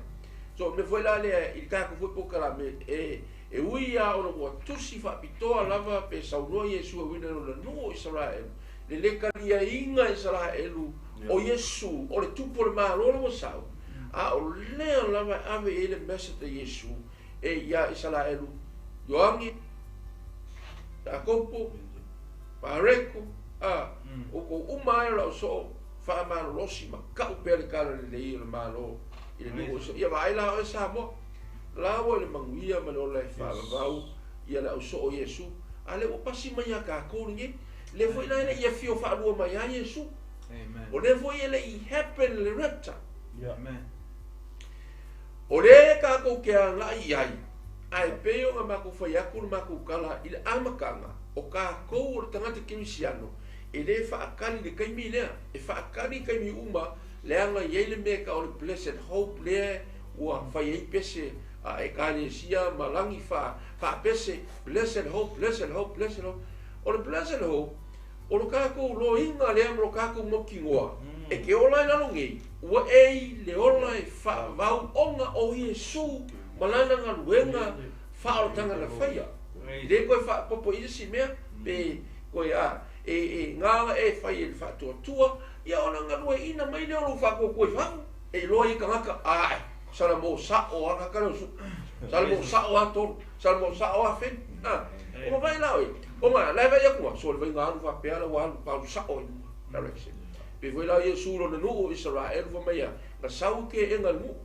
So me foi la lea i le kākou foi pokalame e e ui a ona ua tusi faapitoa lava pe saunoa Iesu e uina lona nuu o Isaraelu. Le le kaliaiga Isaraelu o Iesu o le tupu o le malo le ua sau. A o lea lava e ave i ai le message a Iesu e iā Isaraelu. Ioane, Iakopo, Mareko, a o kou uma ai o lau soo faamalolosi ma kau pea le kala lelei o le malo i le nuu o Ia vaai la oe Samoa. La ua i le manuia ma le ola e faalavau ia le ausoo Iesu. A le ua pasi mai ia kākou lenei. Le foi la e le ia fio faalua mai a Iesu. O le foi e le i happen le rapture. O le kākou ke agai i ai, a e pei o ngā mākou whai aku le mākou kala i le amakanga o kākou o le tangata kerisiano e le whaakali le kaimi lea. E whaakali kaimi uma le anga i ai le mea ka o le blessed hope lea ua whai ai pese a e kalesia ma langi wha pese blessed hope, blessed hope, blessed hope. O le blessed hope o lo kākou loinga lea ma lo kākou maukigoa e ke ola e lalo nei ua e le ola e whaavau onga o Iesu malana galuega faaolataga na faia. Le koe faapopo i isi mea pe koe a e ngā e fai e le faatuatua ia ona galueaiina mai lea o lou faakuakua i fafo e iloa ai tagata ae sala mo sao a kaka leo su sala mo sao a tolu sala mo sao a fenu a o mavae la oe o ngā lae vai aku so le vai ngā alu faapea la ua alu alu sao i direction pe foi la Iesu lona nuu o Israel fa mai a na sau ke e ngā nuu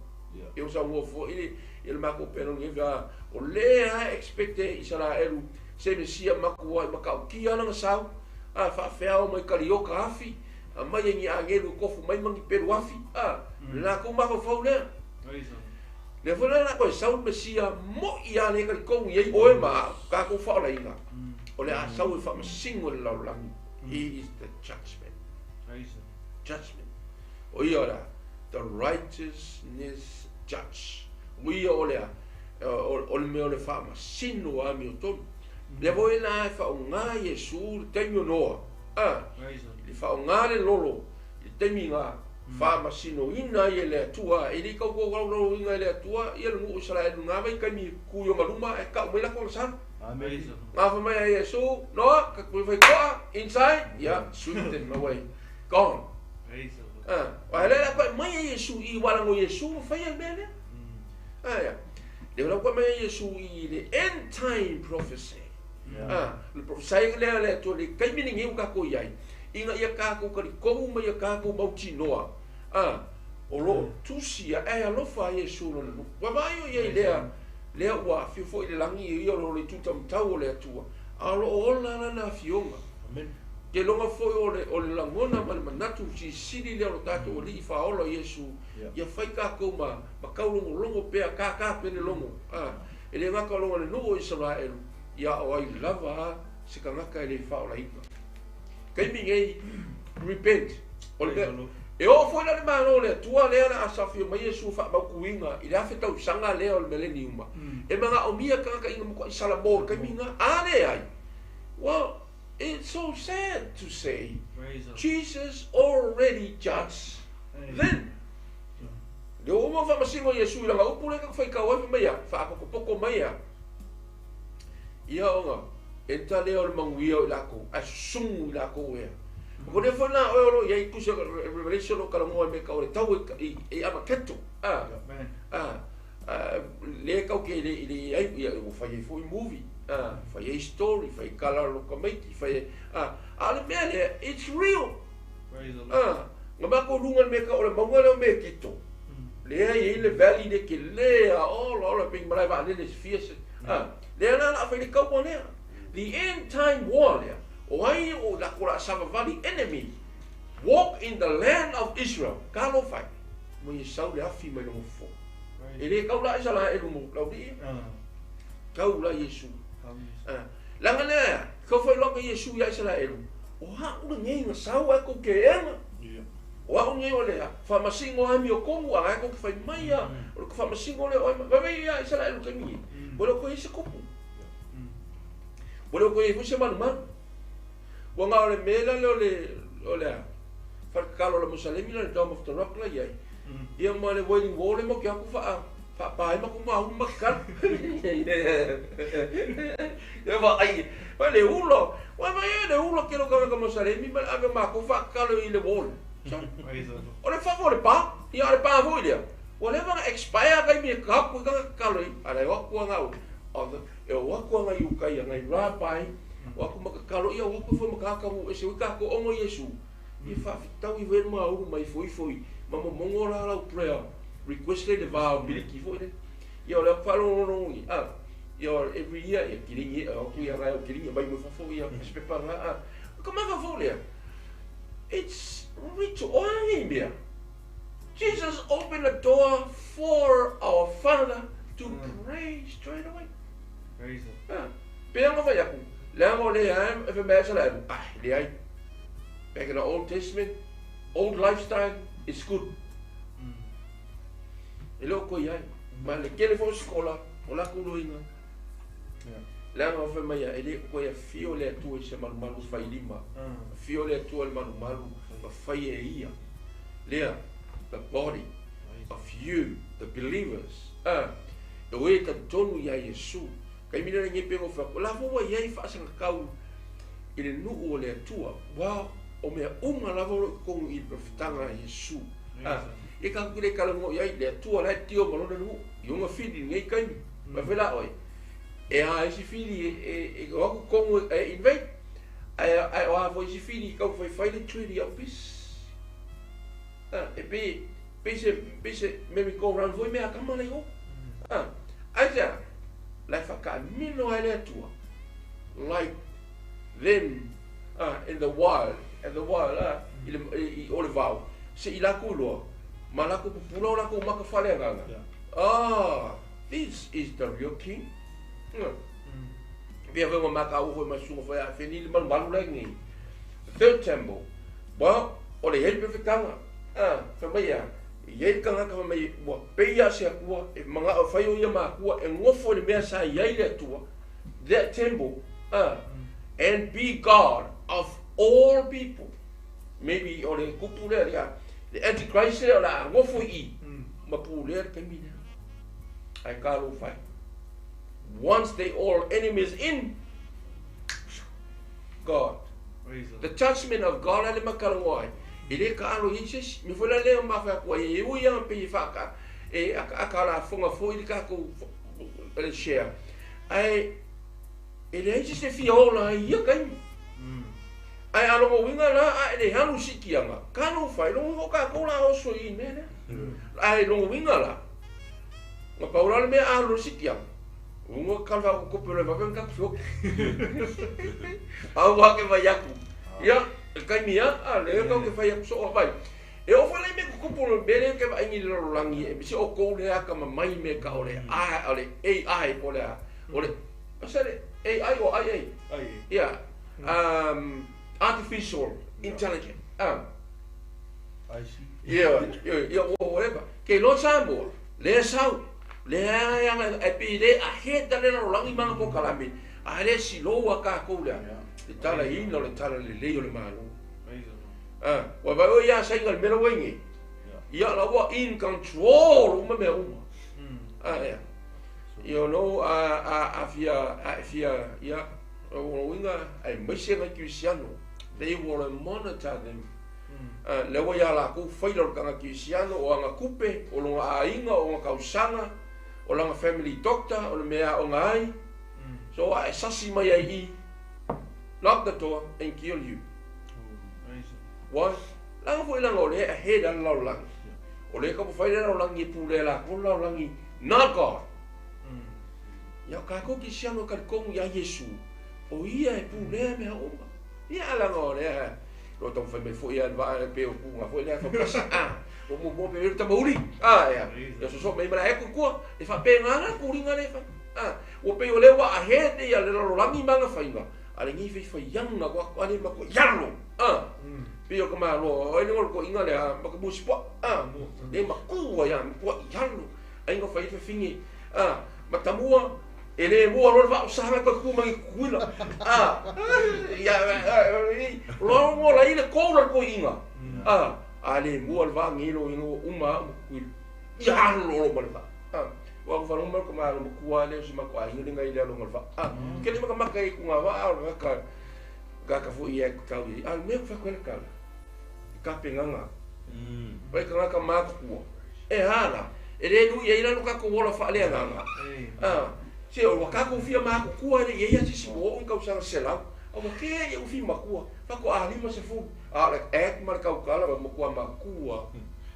e o sau fo i le mako peno ni va o le a expecte Israel se mesia makua i makaukia na sau a faafeao mai kalioka afi a mai e ni angelu kofu mai mangi peru afi a la ko mafaufau lea. Le foi la koe sau mesia mo i a le kali i ai oe ma kākou faolaina. O le a sau e faamasingo le lalolagi. He is the judgment. Judgment. O ia la, the righteousness judge. Uia o lea, o le mea o le faamasino amiotonu. Lea foi la e faaaoga Iesu le taimi o Noa, a, i le faaaoga le lolo i le taimi na faamasinoina ai e le Atua, e le i tautuaulaulauina e le Atua ia le nuu o Isaraelu i na vaitaimi e tu i ona luma ae tau mai latou agasala. Gafa mai a Iesu, Noa, ka tui fai toa, inside, ia, sweep them away, gone. Ah, ae lea la koe mai e Iesu i wala ngo Iesu ma faia le mea lea. Ah, ia. Lea la koe mai e Iesu i le end time prophecy. Ah, le prophesy lea le Atua le taimi lenei ua tatou i ai, ina ia tatou talitonu ma ia tatou mautinoa, ah, o lo o tusi ae alofa ai Iesu lona nuu. Ua vaai o i ai lea, lea ua afio foi i le lagi e ia o lo o le itu taumatau o le Atua, a o lo o ola lana afioga. Amen. Keloga foi o le, o le lagona ma le manatu silisili lea o lo tatou Alii Faaola o Iesu, ia fai tatou ma, ma taulogologo pea, tātā pea le logo, a, e le gata o lona le nuu o Isaraelu, ia o ai lava a se tagata e le faaolaina. Taimi nei, repent. O le mea, e oo foi la le Malo o le Atua lea o le a safio mai Iesu faamautuina i le 1000 tausaga lea o le mileniuma, e manaomia tagata ina matuai salamo i le taimi lena. A leai, well, it's so sad to say, Jesus already judged then. Le ua uma ona faamasino Iesu i lana upu lea na faitau ai, fai mai a, faapotopoko mai a, ia ona enta lea o le manuia o i lakou, ae susugu i lakou ea. O lea foi la oe o lo o i ai tusi o Revelation o lo o talanoa i mea tau o le tau i, i Amaketo. A, a, a, lea tau ke le, le i ai, ia, ua fai ai foi movie, a, fai ai story, fai ai kala o lo tamaiti, fai ai, a, a o le mea lea, it's real. A, na matou luga i le mea tau o le mauga lea o Mekito, lea e i ai le valley lea tele a ola ola pei ni malae vaalele se fia se, a, lea la o le a fai le taua lea. The end time war lea, o ai o lakou o le a savavali enemy walk in the land of Israel, talofa e, ua ia sau le afi mai lona fofo. E le tau la Isaraelu mo laulii ia, tau la Iesu. A, leaga lea, kau foi loa ka Iesu ia Isaraelu, o a'u lenei na sau ae kou ke ega. O a'u lenei o le faamasino amiotonu a la e kou te fai mai a, o le faamasino lea o ai, vaivai ia Isaraelu i le taimi nei, ua le o toe i ai se kupu. Ua le o toe i ai foi se malumalu. Ua na o le mea la lea o le, o le a, faletatalo o le Musalemi la le Dome of the Rock la i ai, ia ma le Wailing Wall lea matou te o atu faa, faapa ai matou maunu ma tatalo. Ia vaai, vaai le ula, vaai e le ula tele o tagata Musalemi ma le ave o matou faatatalo i le wall. O le fafo o le pa, ia o le pa foi lea, ua leva ona expire taimi e tapu ai tagata tatalo i, a le o atu a na e o atu a nai uka ia, nai rabbi, o atu ma tatalo, ia o atu foi ma tagata ua ese oi tatou ona o Iesu, ia faafetau i le maulu ma ifo ifo i ma momono la lau prayer request lea i le va o miliki foi lea. Ia o le faalogologo i, a, ia every year ia kilingi, e o atu ia nai o kilingi mai mo fafo ia pepa nga, a, ka mafaufau lea, it's ritual, o a nei mea? Jesus opened the door for our Father to pray straight away. Ah, pei ona fai atu, leaga o lea e fai mai ai Isaraelu, ah, e leai. Back in the Old Testament, old lifestyle is good. E le o toe i ai. Ma le tele foi o sikola, o latou loiga. Leaga o fai mai ia, e le o toe afio le Atua i se malumalu failima. Afio le Atua i le malumalu ma fai e ia. Lea, the body of you, the believers. Ah, e o e talitonu ia Iesu. Taimi lea lenei pei ona ou fai atu, o la foi ua i ai faasagatau i le nuu o le Atua, ua o mea uma lava o lo o i totonu i le perofetaga a Iesu. Ah, ia tatou te le talanoa i ai, le Atua la e tio ma lona nuu, i ona fili i lenei taimi. Mai foi la oe, e a isi fili e o atu totonu e invade, ae o a foi isi fili i taufaifai le Treaty of Peace. Ah, e pei, pei se, pei se merry go round foi mea a tama la i o. Ah, aisea, la e whakaamino ai le Atua, like them in the wild, in the wild, i le, i, o le vao, se i lakou iloa, ma lakou pupula o lakou maka faaleagaga. Ah, this is the real king. Pea foi ua makaua foi ma susuga foi a feni le malumalu la i nei. The third temple, well, o le i ai le pefetaga. Ah, fai mai a, I ai le tagata fai mai ua pei lava se Atua e manao e fai o ia ma Atua e nofo i le mea sa i ai le Atua, that temple, and be God of all people. Maybe o le kupu lea, ia, le Antichrist lea o le a nofo i i, ma pulea le taimi lea. Ae talofa e. Once they all enemies in, God. The judgment of God a le makalongo ai. E le kaalo i ai se isi. Mea foi la lea o mafai atu ai e ui lava pei e faaka, e akaaka lafoga foi le tatou le share. Ae e leai se isi e fia ola ai i ia taimi. Ae a lona uiga la a e le alu i siitiaga, talofa e, lona uiga o tatou la oso i i mea lea. Ae lona uiga la, na pau la le mea a alu i le siitiaga, uga kala o kope o le vave ona tatou feoki. Pau lava ke fai atu, ia, le taimi lava, a lea tatou te fai atu soo mai. E oo foi la i mea tutupu o le mea lea ou te vaai nei i le lalolagi, e misi outou lea atamamai i mea tau o le A, o le AI po o le a, o le, o se le AI or IA? Ia, artificial intelligence. Ia, ia, whatever. Ke iloa Samoa, lea sau, lea e aga, e pei le ahead le lalolagi ma ana polokalame, a le slow a tatou lea, le talaiina o le talalelei o le Malo. Ua vaai oe ia Saina i le mea la ua i nei, ia la ua in control uma mea uma. Ia. You know, a fia, a e fia, ia, o lona uiga, aemaise nai Kerisiano, they will monitor them. Lea ua ia latou faila o le tagata Kerisiano, o ana tupe, o lona aiga, o ona tausaga, o lana family doctor, o le mea e aoga ai. So a e sasi mai ai i, lock the door and kill you. Why? Leaga foi leaga o lea e ahead lava le lalolagi. O lea e taumafai le lalolagi e pulea e latou le lalolagi, not God. Ia o tatou Kerisiano e talitonu ia Iesu, o Ia e pulea mea uma. Ia leaga o lea o lo o taumafai mai foi le vaa e pei o tuuga foi lea fautasi. O muamua pe le tamauli. Ia, ia sosoo mai ma le ae tua. E faapena la tuliga lea e fai. Ua pei o lea ua ahead ia le lalolagi ma ana faiga, a lenei faifaiaga ko atu ale ma ko ialo. Pei o ka malo, o ai le ngolo toʻiga lea ma ka musi poa. Le matua ia, matua ialo. Ai nga fai fafine. Ma tamua, e le mua loa le vaa o saga koe ku mai kuila. Ia, loa ngo la i le kou la toʻiga. A le mua le vaa ngilo i ngo uma au kuila. Ia alo lo ma le vaa. Ua ku falongo mai ko malo matua le o si mako aiga le ngai le alo le vaa. Ke le maka maka i ku ngā vaa o ka ka ka foi e kau i. A mea ku whakwele kala. I ka penganga. Pai ka ngaka mākua. E hala. E le nui e ila no kako wola wha le nganga. Se o kako fia mākua le ia ia sisi mo o kau sanga selau. A wa ke ia ufi makua. Whako a lima se fu. A le ek ma le kau kala ma makua makua.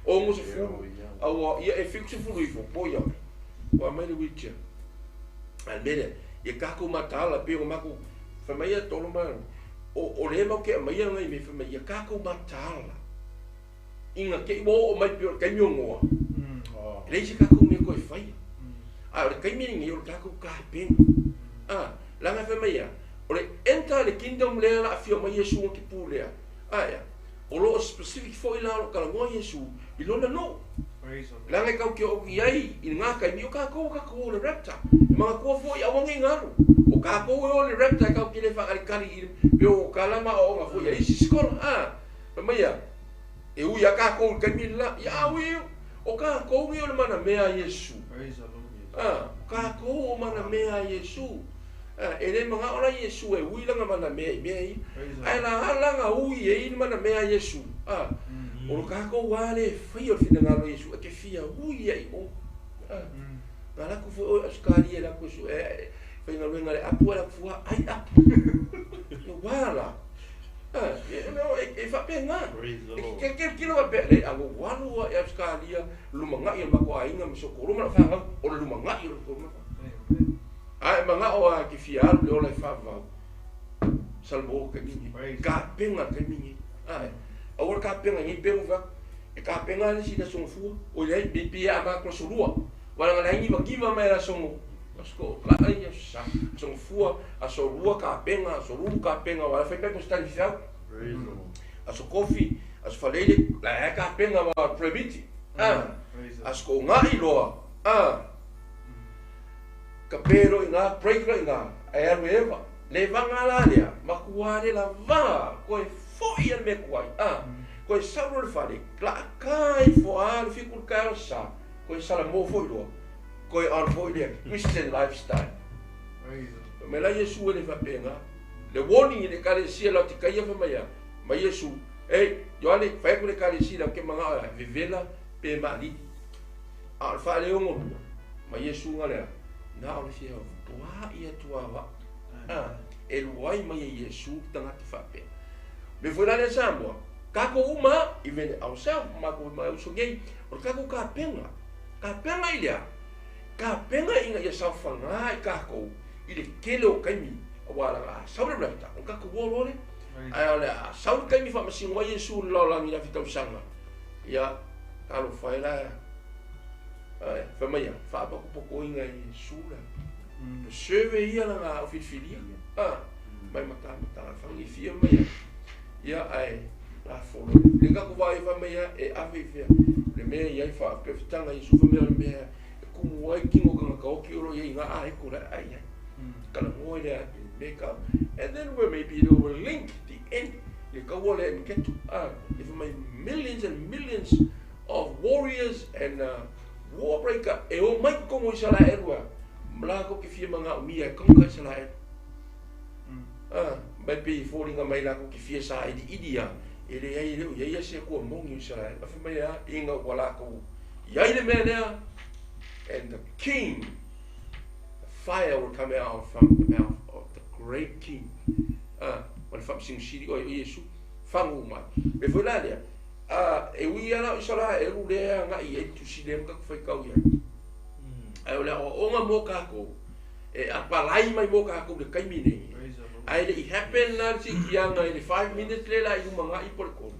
O ngo se fu. A wa ia e fiku se fu ifo. Po ia. Wa mai le wheelchair. A mele ia kako matala pe o mako fa mai ia tolo ma o le mau ke mai ia ngai me fa mai ia kako matala. Inga ke mo o mai pe o kai mi o ngoa. Le isi kako me ko e whai. A o le kaimi ni o le kako ka pen. A langa fa mai ia o le enter le kingdom lea la afio mai Yesu o ke pu lea. A ia o lo specific foi la o kala ngoa Yesu i lona no. Langa kau ke o ki ai i ngā kaimi o kākou kākou o le raptor. E mga kua foi a wangi ngaru. O kākou e o le raptor kau ki le whakarikari i pe o kalama o nga foi a isi skola. Fa mai ia e ui a kākou i kaimi la. Ia ui o kākou i o le mana mea Yesu. O kākou o mana mea Yesu. E le mga ola Yesu e ui langa mana mea i mea i. Ai la langa ui e i mana mea Yesu. O lo kākou wā le whai o le whina Yesu e ke fia ui ai o. Ngā laku fo o Australia la ku su e whainga luenga le apu e la fua ai apu. E wā la. E no e whape ngā. E ke ke kilo wa pe le ango walu e Australia lumanga i mako ainga me sokoro ma whangau o le lumanga i o ma. Ai manga o a ki fia alu le ola e whawau. Salmo ka mingi. Ka penga ka mingi. Ai. Aua ka penga ngi pe uva. E ka penga le si la songo fua. O le be pe a ma ko solua. Wala nga langi wa kiva mai la songo. Asko ka ai ya sa. Songo fua a solua ka penga, solu ka penga wala fai pe ko stali fiau. A so kofi, a so falele la e ka penga wa prohibiti. A sko'oga'i loa, a. Ka pe loa i ina, break loa i ina, ae alu e eva. Le evaga la lea, matua le lavā, toe fo'i lava i le mea tuai, a. Toe sau loa i le fale, la'a ifo lava le 7 i le taeao le aso Sa, toe salamo foi loa, toe on foi le Christian lifestyle. Fai mai la Iesu e le faapena. Le warning i le Ekalesia Laotikaia fai mai a, mai Iesu, Ei, Ioane, fai atu i le Ekalesia lea ou te manao e vevela pe maalili. A o le faaleogo lua, mai Iesu ga lea, na o le fia toa'i atu lava a, e luai mai e Iesu le tagata faapea. Mea foi la lea Samoa, tatou uma lava, even ourselves, ma matou ma uso nei, o le tatou tapena, tapena i le a? Tapena ina ia saofaga i tatou i le tele o taimi, aua leaga a sau le rapture, ona tatou o loa lea. Ae o le a sau le taimi faamasino ai Iesu i le lalolagi i le afe tausaga, ia, talofa e la, ae, fai mai ia, faapatopotoina e Iesu le le survey ia lana au filifilia, a, mai matamatagafaga i fia mai ia, ia, ae, lafo loa. Le tatou vaai fai mai ia, e ave i fea, le mea e i ai faapefetaga Iesu fai mai o le mea e kumu ai tino o tagata oti o lo o i ai i ina a eto la e ai ai. Talanoa i le make up and then we maybe it will link the end le kaua lea e maketu a e fai mai millions and millions of warriors and war breaker e o mai totonu o Isaraelu a ma latou te fia manaomia e conquer Isaraelu a mai pei e foliga mai latou te fia sailiili a e leai e le o i ai ia se Atua moni o Isaraelu a fai mai a ina ua latou i ai le mea lea and the king The fire will come out from the mouth of the great king. A, ma le faamasimasili oe o Iesu, fagu mai. Mea foi la lea, a, e ui lava la o Isaraelu lea e agai i ai le tusi lea ma tatou faitau i ai. Ae o le aoaoga mo tatou, e apalai mai mo tatou i le taimi nei. Ae le i happen la le siitiaga i le 5 minutes lea la i lumanai po o le 3,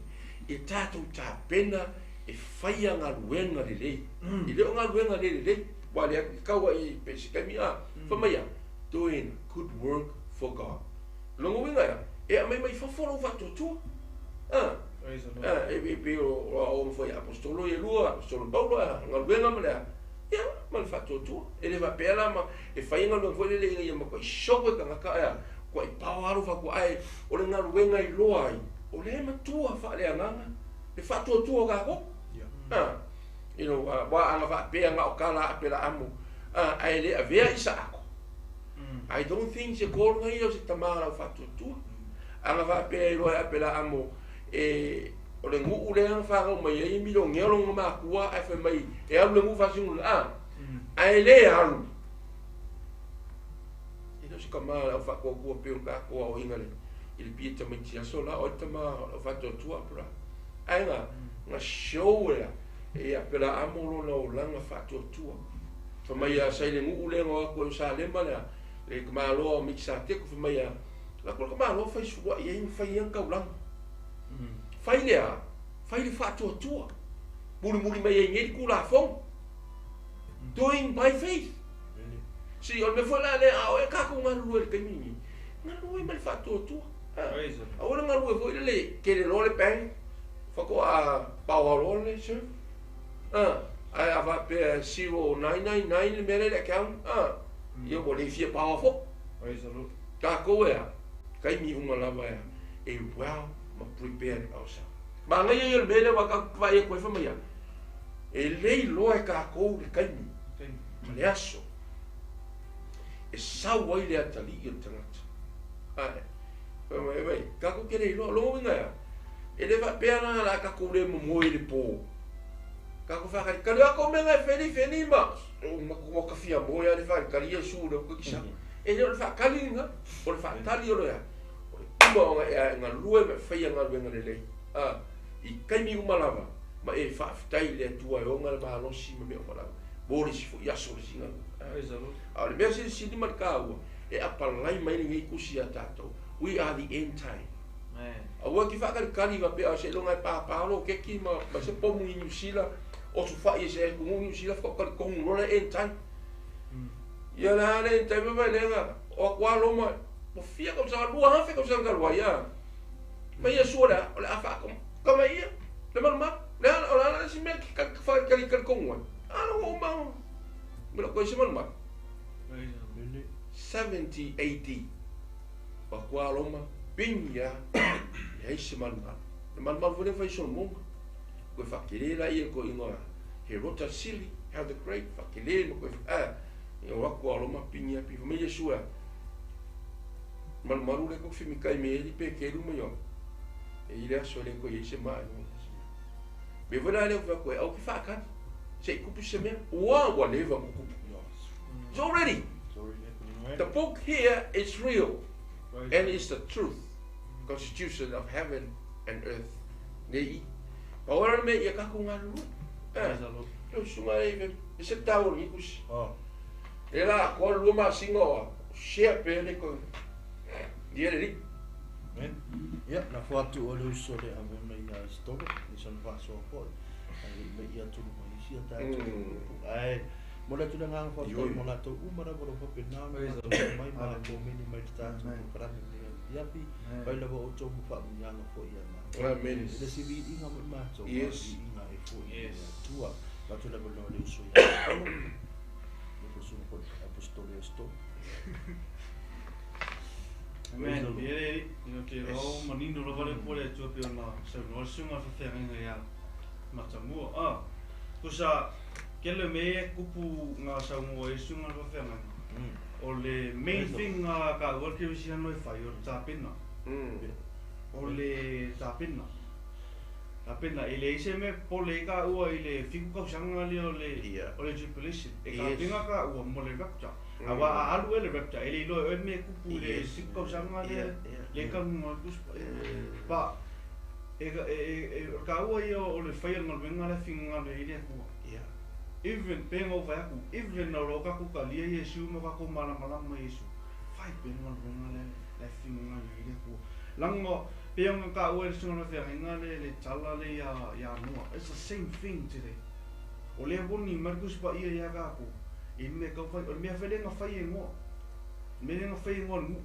e tatou tapena e faia galuega lelei. E le o galuega le lelei. Ua le atu i kaua i pe se taimi a, fai mai ia, doing good work for God. Lona uiga ea, e aumai mai fafo lou faatuatua. A, a, e pei o aoaoga foi a Aposetolo ia lua, Aposetolo Paulo a, galuega ma le a, ia, ma le faatuatua. E le faapea la ma, e fai galuega foi lele ina ia matuai shock le tagata ea, matuai paoa lou faatuatua, ae o le galuega e iloa ai, o lea e matua faaleagaga le faatuatua o tatou. A. You know, ua ana faapea na o tala a Apelaamu, ae le avea Isaako. I don't think se call na ia o se tama lau faatuatua. Ana faapea e iloa e Apelaamu, e, o le nuu lea na fanau mai ai e milionea lona makua ae fai mai e alu le nuu faasino a, ae le alu. E le o se tama lau faatuatua pei o tatou aoaoina le, i le pia tamaiti aso la, o le tama lau faatuatua Apelaamu. Ae na, na show ea e Apelaamo lona olaga faatuatua. Fai mai ia sa i le nuu lea na o atu ai o Salema lea, le tamaloa o Mikisateko, fai mai ia, lako le tamaloa fai sulua'i ai ma fai ai ana taulaga. Fai lea, fai le faatuatua. Mulimuli mai ai nei le Tulafono. Doing by faith. See, o le mea foi la lea, a o e tatou galulue i le taimi lenei, galulue ma le faatuatua. Aua le galue foi lele, tele loa le bang, faatoa paoa loa le serve. Ae a faapea 0999 le mea lea i le account, ia ua le fia paoa foi. Tatou e a, taimi uma lava e a, e well ma prepared ourselves. Manaia ia o le mea lea ua tatou vaai atu ai fai mai a, e le iloa e tatou le taimi ma le aso e sau ai le atalii o le tagata. Ae, fai mai, mai, tatou te le iloa, lona uiga e a? E le faapea la o le a tatou le momoe i le po. Tatou faatalitali, o kou mea na e feli feli ma, ua ta fia moe lava le faatalitali Iesu lea ua toeitiiti sau. E le o le faatali lena, o le faatali o le a? O le uma ona e a e galue ma e faia galuega lelei. A, i taimi uma lava, ma e faafetai i le Atua e ona le malosi ma mea uma lava, mo le isi foi aso o le isi galuega. A o le mea silisili ma le taua, e apalai mai lenei tusi ia tatou, we are the end time. Aua e te faatalitali faapea seiloga e pāpā loketi ma ma se pomu i Niu Sila o tufa'i e se atunuu Niu Sila faatoa talitonu loa le end time. Ia le a le end time vai lea o atu a Roma ua fia tausaga 2000 tausaga talu ai a. Mai Iesu o le a o le a faatoma ia le malumalu. Le o la si me ka fa ka ka kongo. Ala o ma. Me lo ko se malu malu. Mele. 70 AD. Wa kwa Roma pinya. E se malu malu. Le malu malu fo fai Solomon. Ko fa kele la ia ko ingoa. He rota sili, how the great fa kele mo ko ah. Ia wa kwa Roma pinya pi me Yeshua. Malu malu le ko fi mi kai me eli pe ke lu mo yo. E ile aso le ko ye se ma. Me vona le ko ko au ki fa kan. Se kupu se me. Wa wa le va kupu. It's already. It's already happening, right? The book here is real and it's the truth. Constitution of heaven and earth. Nei. Pa ora me ia ka ko ngalu. Praise the Lord. Lo sunga e e se tau ni kus. Oh. E la ko lu ma singo wa. Share pe le ko. Dia le Amen. Ia, na whātu o le uso le ave mai ia storo, i san whāsoa koe. Ai, me ia turu mai isi a tātou. Ai, mo le tuna ngā whātai, Ioi. mo lātou umara, mo le whape nā, mo Praise the lātou Lord. mai, ma lātou mini mai te tātou Amen. ko karame me iapi, Amen. pai lava o tō mu wha mianga fo ia mā. Amen. E le sivi inga mo mātou, ma Yes. i inga e fo i Yes. ia tua. Lātou lava no le uso ia apostolo, le posuna ko apostolo e storo. Amen. Praise the Lord. Ia ino te rau manino lava le pole atua pe ona saunoa le suga le fafeagaiga iā Matamua. Ah, kusa kele me e kupu ngā saunoa e suga le fafeagaiga. O le main Praise the thing ngā ka ua ke wisi ano e whai o le tāpena. O le tāpena. Tāpena, e le ise me pole i ka ua i le fiku kausanga le o le Ia. o le tribulation. E ka Yes. pinga ka ua mo le rapture. A wa a alu e le rapture, e le iloa e me kupu le Yes. fiku kausanga le Ia, ia. le kanunga o le tuspa. Pa, e ka e e ka ua ia o le whai o ngā le finga le i le kua. Ia. Even penga o whai aku, even na roka ku ka lia Yesu mo ka ko malamalama Yesu. Whai penga o ngā le le finga le i le kua. Langa penga ka ua le sunga le whainga le le tala le ia ia noa. It's the same thing today. O le woni Marcus pa ia ia ka ku. I me ka whai, o le mea whele nga whai e ngoa. Me nga whai e ngoa ngu.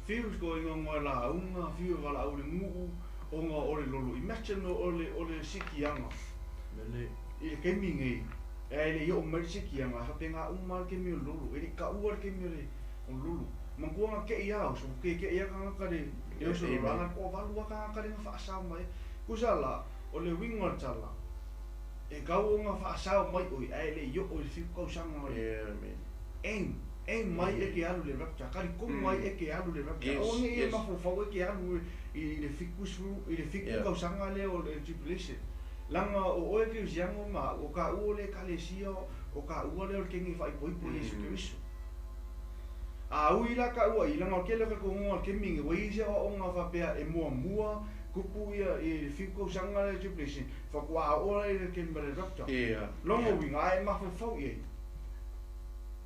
Whiu ko i ngā ngoa la aunga, whiu e wala au le nguu, o ngā o le lolo. Imagine o le sikianga Mele. i le kemi ngei. E le i o mai le sikianga, hape ngā uma le kemi o lolo. E le ka ua le kemi o le o lolo. Mangua ngā ke i au, so ke ke i a ka ngā le e o so Amen. ranga ko valu a ka ngā kare ngā whaasau mai. Kusa la, o le wingo le tala. E kau o ngā whaasau mai oi, e le i o le whiu kausanga o le Ia, amen. aim, aim mai e ke alu le rapture, kari komu mai e ke alu le rapture. Yes, O nge e yes. mafofau e ke alu i le fiku suru, i le fiku Yeah. kausanga le o le tribulation. Langa o oe ke usiango ma, o ka ua le kalesia, o ka ua le o le kengi whaipoipo Yesu Keriso. A ui la ka ua, i langa o kele ka kongonga ke mingi, o ise o onga whapea e mua mua, kupu ia i le fiku kausanga le tribulation, whakua a ora i le kemba le rapture. Ia. Longo winga e mafofau i ai.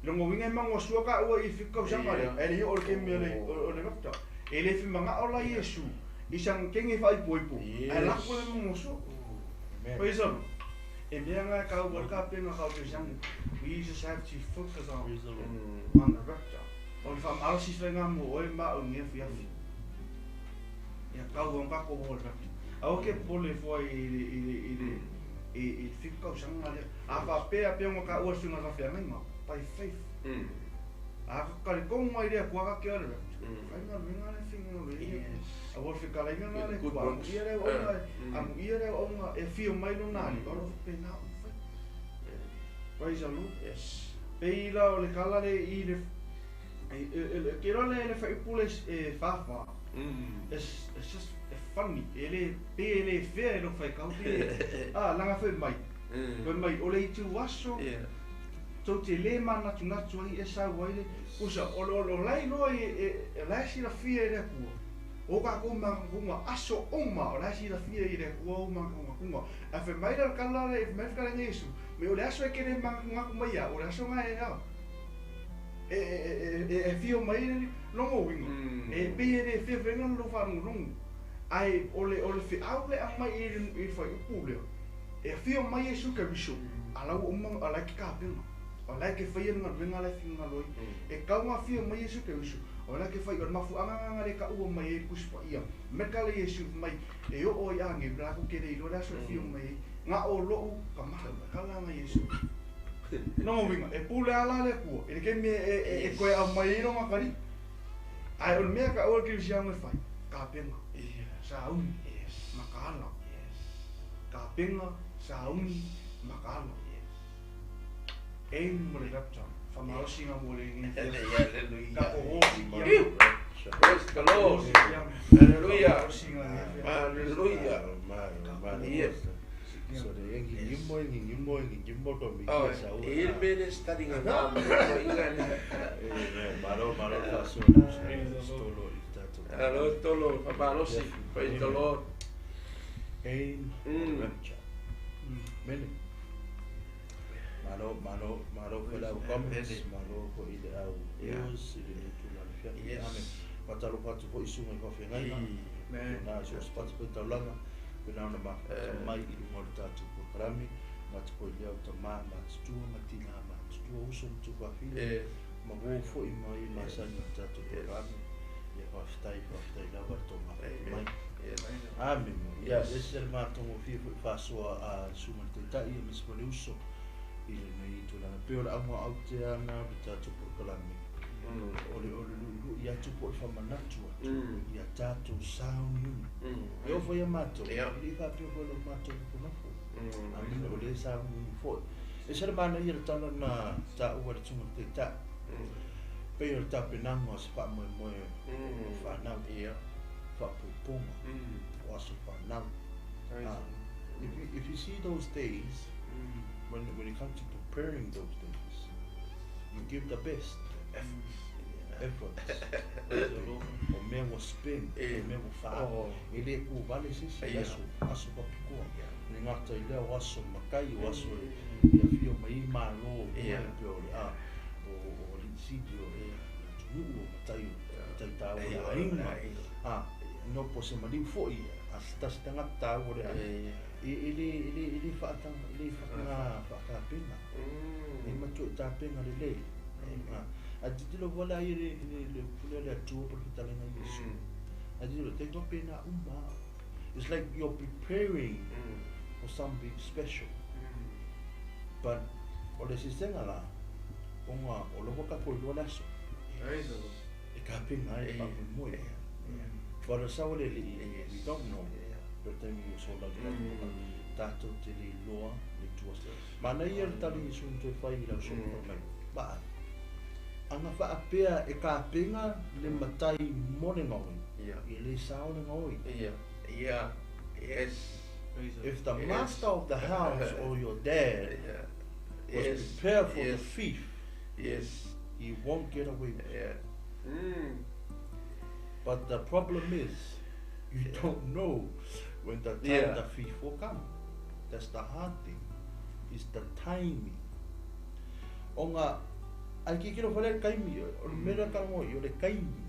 Longo winga e mango sua ka ua i whika usanga le. Ia. E le hi o le kemi o le o le rapture. E le whimanga o la Yesu. I sang kenge whai poipo. Yes. E lako le mango sua. Amen. Praise the Lord. E mea ngā ka ua ka penga ka ua usanga. We just have to focus on, Praise the Lord. on the rapture. O le whamalosi whainga mo oe ma o ngea whiawhi. Ia kau o ngā ko o le rapture. A o ke pole fua i le i le i le i i whika usanga le. A whapea pea ngā ka ua sunga ka whiangainga. By faith. A ka kare kongu mai rea kua ka ke o le rapture. Whainga winga le whinga le ia. Yes. A wo whikalainga ngā le Good kua. Amu works. ia reo onga, amu ia reo onga e whio mai lo nani. O lo whipena o whai. Praise the Lord. Yes. Pe i la o le kala le i le ke roa le le whaipule e whawha. It's just funny. E le pe e le whea e lo whai kau te. Ah, langa whai mai. Whai mai o le i tu aso. Ia. Tau te le manatu natu ai e sau ai le. Kusa, o le o lai loa e e lai si la fia i le kua. O ka ko ma kunga aso oma o lai si la fia i le kua o ma kunga kunga. A whai mai la kala le mai kala Yesu. Me o le aso e kere ma kunga kuma ia o le aso ngai e au. E e e e fio mai le longo wingo. E pe e le fia venga lo whangu longo. Ai o le o le fi au le ang mai i i whai upu leo. E fio mai Yesu ke riso. Ala o uma ala ki ka penga. Ala ke whai ngā venga le finga loi. E kau ngā fio mai Yesu ke riso. O la ke fai o le mafuaga gaga le kaʻua mai ai le Tusi Paia me ka le Iesu mai e oo ai agelu lakou ke le iloa le aso e fio mai ai gaʻo loʻu kamā kalaga Iesu. Loga uiga e pule ala le Atua i le taimi e toe aumai ai lona atalii. Ae o le mea taua le kerisiano e fai, tapena, sauni, mataala. Tapena, sauni, mataala. Aim mo le rapture, famalosiga mo le afiafi. Tatou o sikiama. Praise the Lord. Hallelujah. Hallelujah. Yes. So the engigimo engigimo engigimo to mi Oh, sa u. e il mene studying na Malo malo faso stolo i tato. Hello, tolo, famalosi. Praise the Lord. Aim rapture. Mene. Malo malo malo ko la comments, malo ko ile au. News ile le tula le fia. Amen. Patalo patu fo isu mai ko fengai. Na so spats pe taulanga. Pe na ma mai i mo le tatu programi. Ma te po ile au ta ma ma tua ma tina ma tua uso ma tu pa fi. Ma wo fo i mai ma sa ni tatu programi. Ia whaftai whaftai lava to ma mai. Amen. Ia ese le matongo fia foi faasoa a suga le taita'i e masi ma le uso i lenei tulaga pei o le auga au teaga o le tatou polokalame o le o le lu'ilu'i atu po o le faamanatu atu ia tatou sauniuni e oo foi ia matou e lei faapea foi lo matou nofonofo amene o lē sauniuni fo'i ese le manaia le tala na tāua le suga le taita'i pei o le tapenaga o se faamoemoe o fanau faapuapuga o aso fanau. If you see those days, when it comes to preparing those days, you give the best efforts. O mea ua spend, o mea ua faa. E le ku vale se isi aso, aso papikoa. Le ngata i lea o aso makai, o aso e ia fio mai i malo, o pe o le a, o lisidi o le atunuu o matai, matai tāua le aiga. A, no po se maliu foi, a se tasi tagata tāua le aiga. E le e le e le faatanga e le faatanga faatapena. E matua i tapenga lelei. A titilo wala i le le le pule le atua po le fetalenga Iesu. A titilo te to pena uma. It's like you're preparing for something special. But o le sisenga la onga o lo waka ko lo laso. E ka penga e pa mo. But o sa le le we don't know. But then you so la la tatou te le iloa le tua. Mana ia le tali i sun te whai i lau so mai. Ba anga whaapea e ka penga le matai mo le ngaoi. I le sao le ngaoi. Yeah. Yes. If the master of the house or your dad was prepared for the thief, he won't get away with it. But the problem is, you don't know when the time the thief will come. That's the hard thing. It's the timing. Onga, ai kikiro whale kaimi, o le mera ka ngoi, o le kaimi.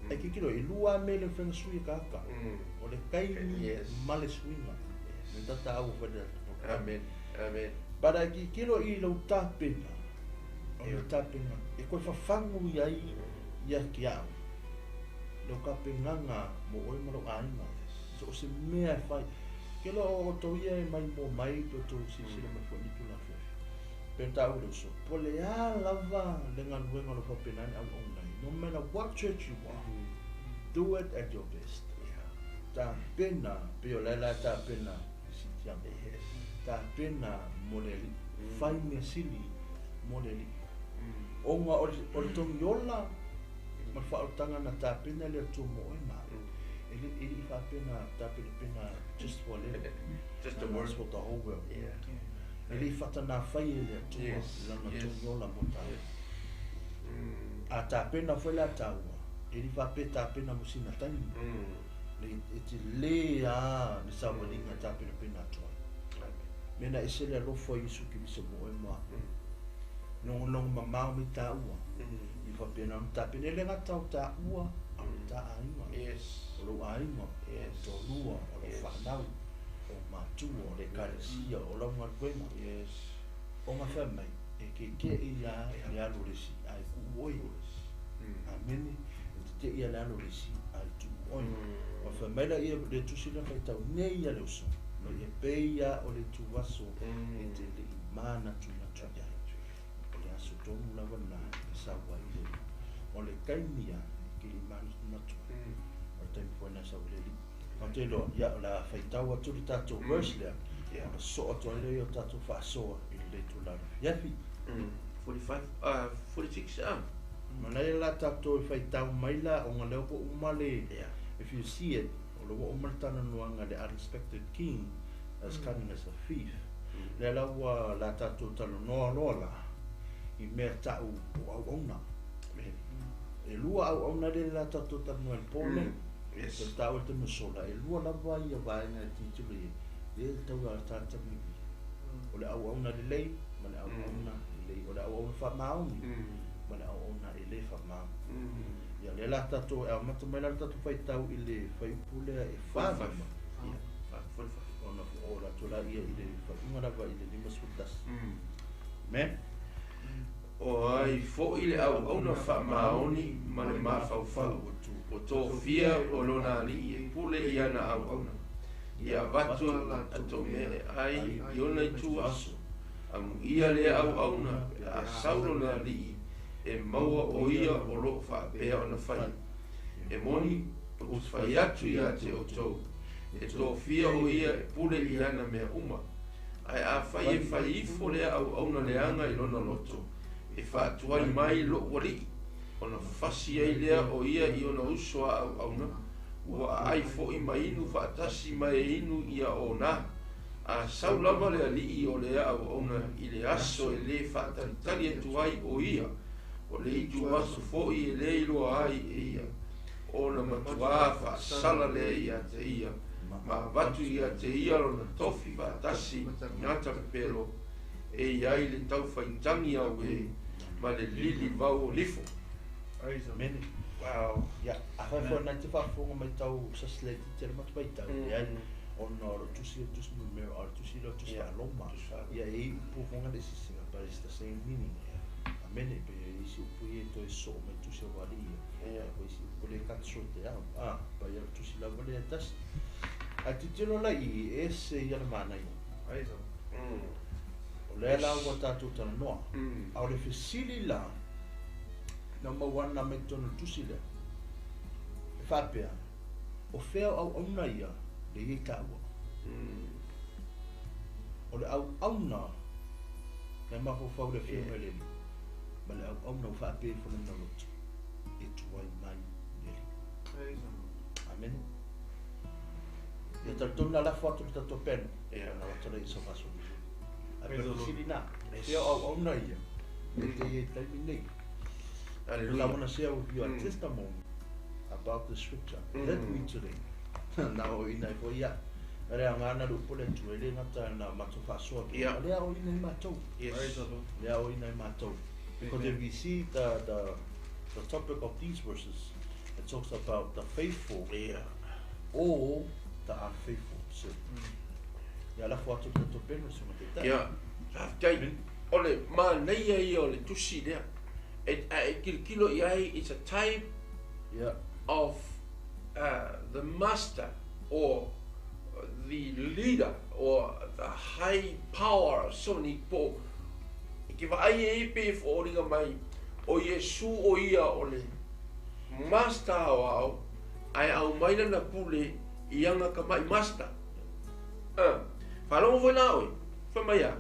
Ai kikiro, e lua mele whenga sui kaka. O le kaimi ma le suiga. Me tata au whale. Amen. Amen. But ai kikiro i lau tāpena. O lau tāpena. E koe whawhangu i ai ia ki au. Lau ka penganga mo oe ma lau aiga. So o se mea e whai. Ke lo o tau ia e mai mo mai pe tau sisila mai fo nitu la fiafi. Pe tā ule uso. Po le a lava le ngaluenga lo whapenani au au nai. No matter what church you are, do it at your best. Tā pena, pe o laila tā pena i sitianga. Tā pena mo le li. Whai mea sili mo le li. Onga o le tongi ola, ma le whaotanga na tā pena le atua mo oe ma. E le i whaapena tā pena pena just for a little. Just the word. Just for the whole world. Yeah. E le i whatana whai e le atua lana tongi ola mo tā. A tā pena whai la tāua. E le i whaape tā pena mo sina taimi. Le e te le a le sawalinga tā pena pena atua. Mena e se le alofa Iesu Keriso mo oe ma. Nongo nongo mamao me tāua. I whapena no tā pena. E le ngata o tāua a o tā aiga. O lau aiga, o tōlua, o lau whanau, o mātua, o le karesia, o lau ngaluenga. O ngā wha mai, e ke ke i a le alu le si, ai ku oi. Amene. E te te ia le alo le isi a i tu oi. O fa mai la ia le tusi na faitau nei ia le uso. No ia pe ia o le tu aso e te le i mana tu na tu iai. O le aso tonu lava na e sau ai le. O le kaimia ke i mana tu na tu. O le taimi foi na sau le li. O te loa, ia o le a faitau atu le tātou verse lea. Ona so atu ai lea i o tātou faasoa i le tu la le fiafi. 45, 46, ah. Ma lai la tātou e faitau mai la o ngā leo ko umale. If you see it, o le wa umale tana nuanga le unexpected king as cunning as a thief. Le la ua la tātou tano noa loa la i mea tau o au auna. E lua au auna le la tātou tano noa le pō nei. Yes. Te tau e te masola, e lua lava ia vaenga e titilo i e le tau a tāta mai. O le au auna le lei, ma le au auna le lei. O le au auna wha maoni, ma le au auna e le wha maoni. Ia le la tātou, e au mata mai la tātou whai tau i le whai upulea e wha 45. lima. Yeah, 45. Ona o la tō la ia i le whai unga lava i le lima sutasi. Men? O ai foi le au auna wha maoni ma le mafaufau. O tō fia o lona ali e pule i ana au auna. Ia vatu a tō mea e ai i ona i tu aso. Amu ia le au auna pe a sau lona ali e maua o ia o loo whaapea ona whai. E moni o te whai atu ia te o tau. E tō fia o ia e pule i ana mea uma. Ai a whai e whai ifo lea au auna leanga i lona loto. E whaatuai mai lo wali. Ona fasi ai lea o ia i ona uso a au auna. Ua ai fo i mainu whaatasi mai e inu ia o nā. A sau lava le alii o lea au auna i le aso e le whaatalitali atu ai o ia. O le itu aso fo i e le iloa ai e ia. Ona matua whaasala lea ia te ia. Ma vatu ia te ia lona tofi whaatasi ngā pepelo. E iai le tau whaitangi au e ma le lili vau o lifo. Mene. Wow. Ia, a whai whai nai te whaafonga mai tau sasle ti te matu mai tau. Ia, ona o tusi o tusi numero, o tusi o tusi whaaloma. Ia, e i upu honga le sisinga, but it's the same meaning. Amene, pe e isi upu i e toe so mai tusi o wali ia. Yeah. Ko isi upu le katso te au. Ah, pa ia tusi lava le tasi. A titilo la i e se ia le mana ia. O lea la ua tātou tana noa. A o le fesili la, number 1 na mai tonu tusi lea. E whapea, o whea au auna ia, le iei tāua. O le au auna, le mafofau le whio mai leli. Ma le au auna o whapea i whanau na loto. E tuai mai leli. Amen. Ia tau na lafo atu le tātou peno. Na wata i sa faso. A pe fesili nā, whea au auna ia, e te iei taimi nei. I Hallelujah. want to share with you a testimony about the scripture. Let me today. Na o ina i foi ia. Rea ngana lu pole tu ele ngata na mato fasoa. Yeah. Lea o ina i matou. Yes. Lea o ina i matou. Because if we see the topic of these verses, it talks about the faithful or the unfaithful. So, ia la fo atu te topeno so ma te tai. Ia, whaftai. O le māneia ia o le tusi lea. E, a e kilokilo i ai, it's a type of the master or the leader or the high power so ni po e ki vaai e pe fo oringa mai o Iesu o ia o le master o au ai au mai lana pule i anga ka mai master. Whalongo foi la oi, whai mai a.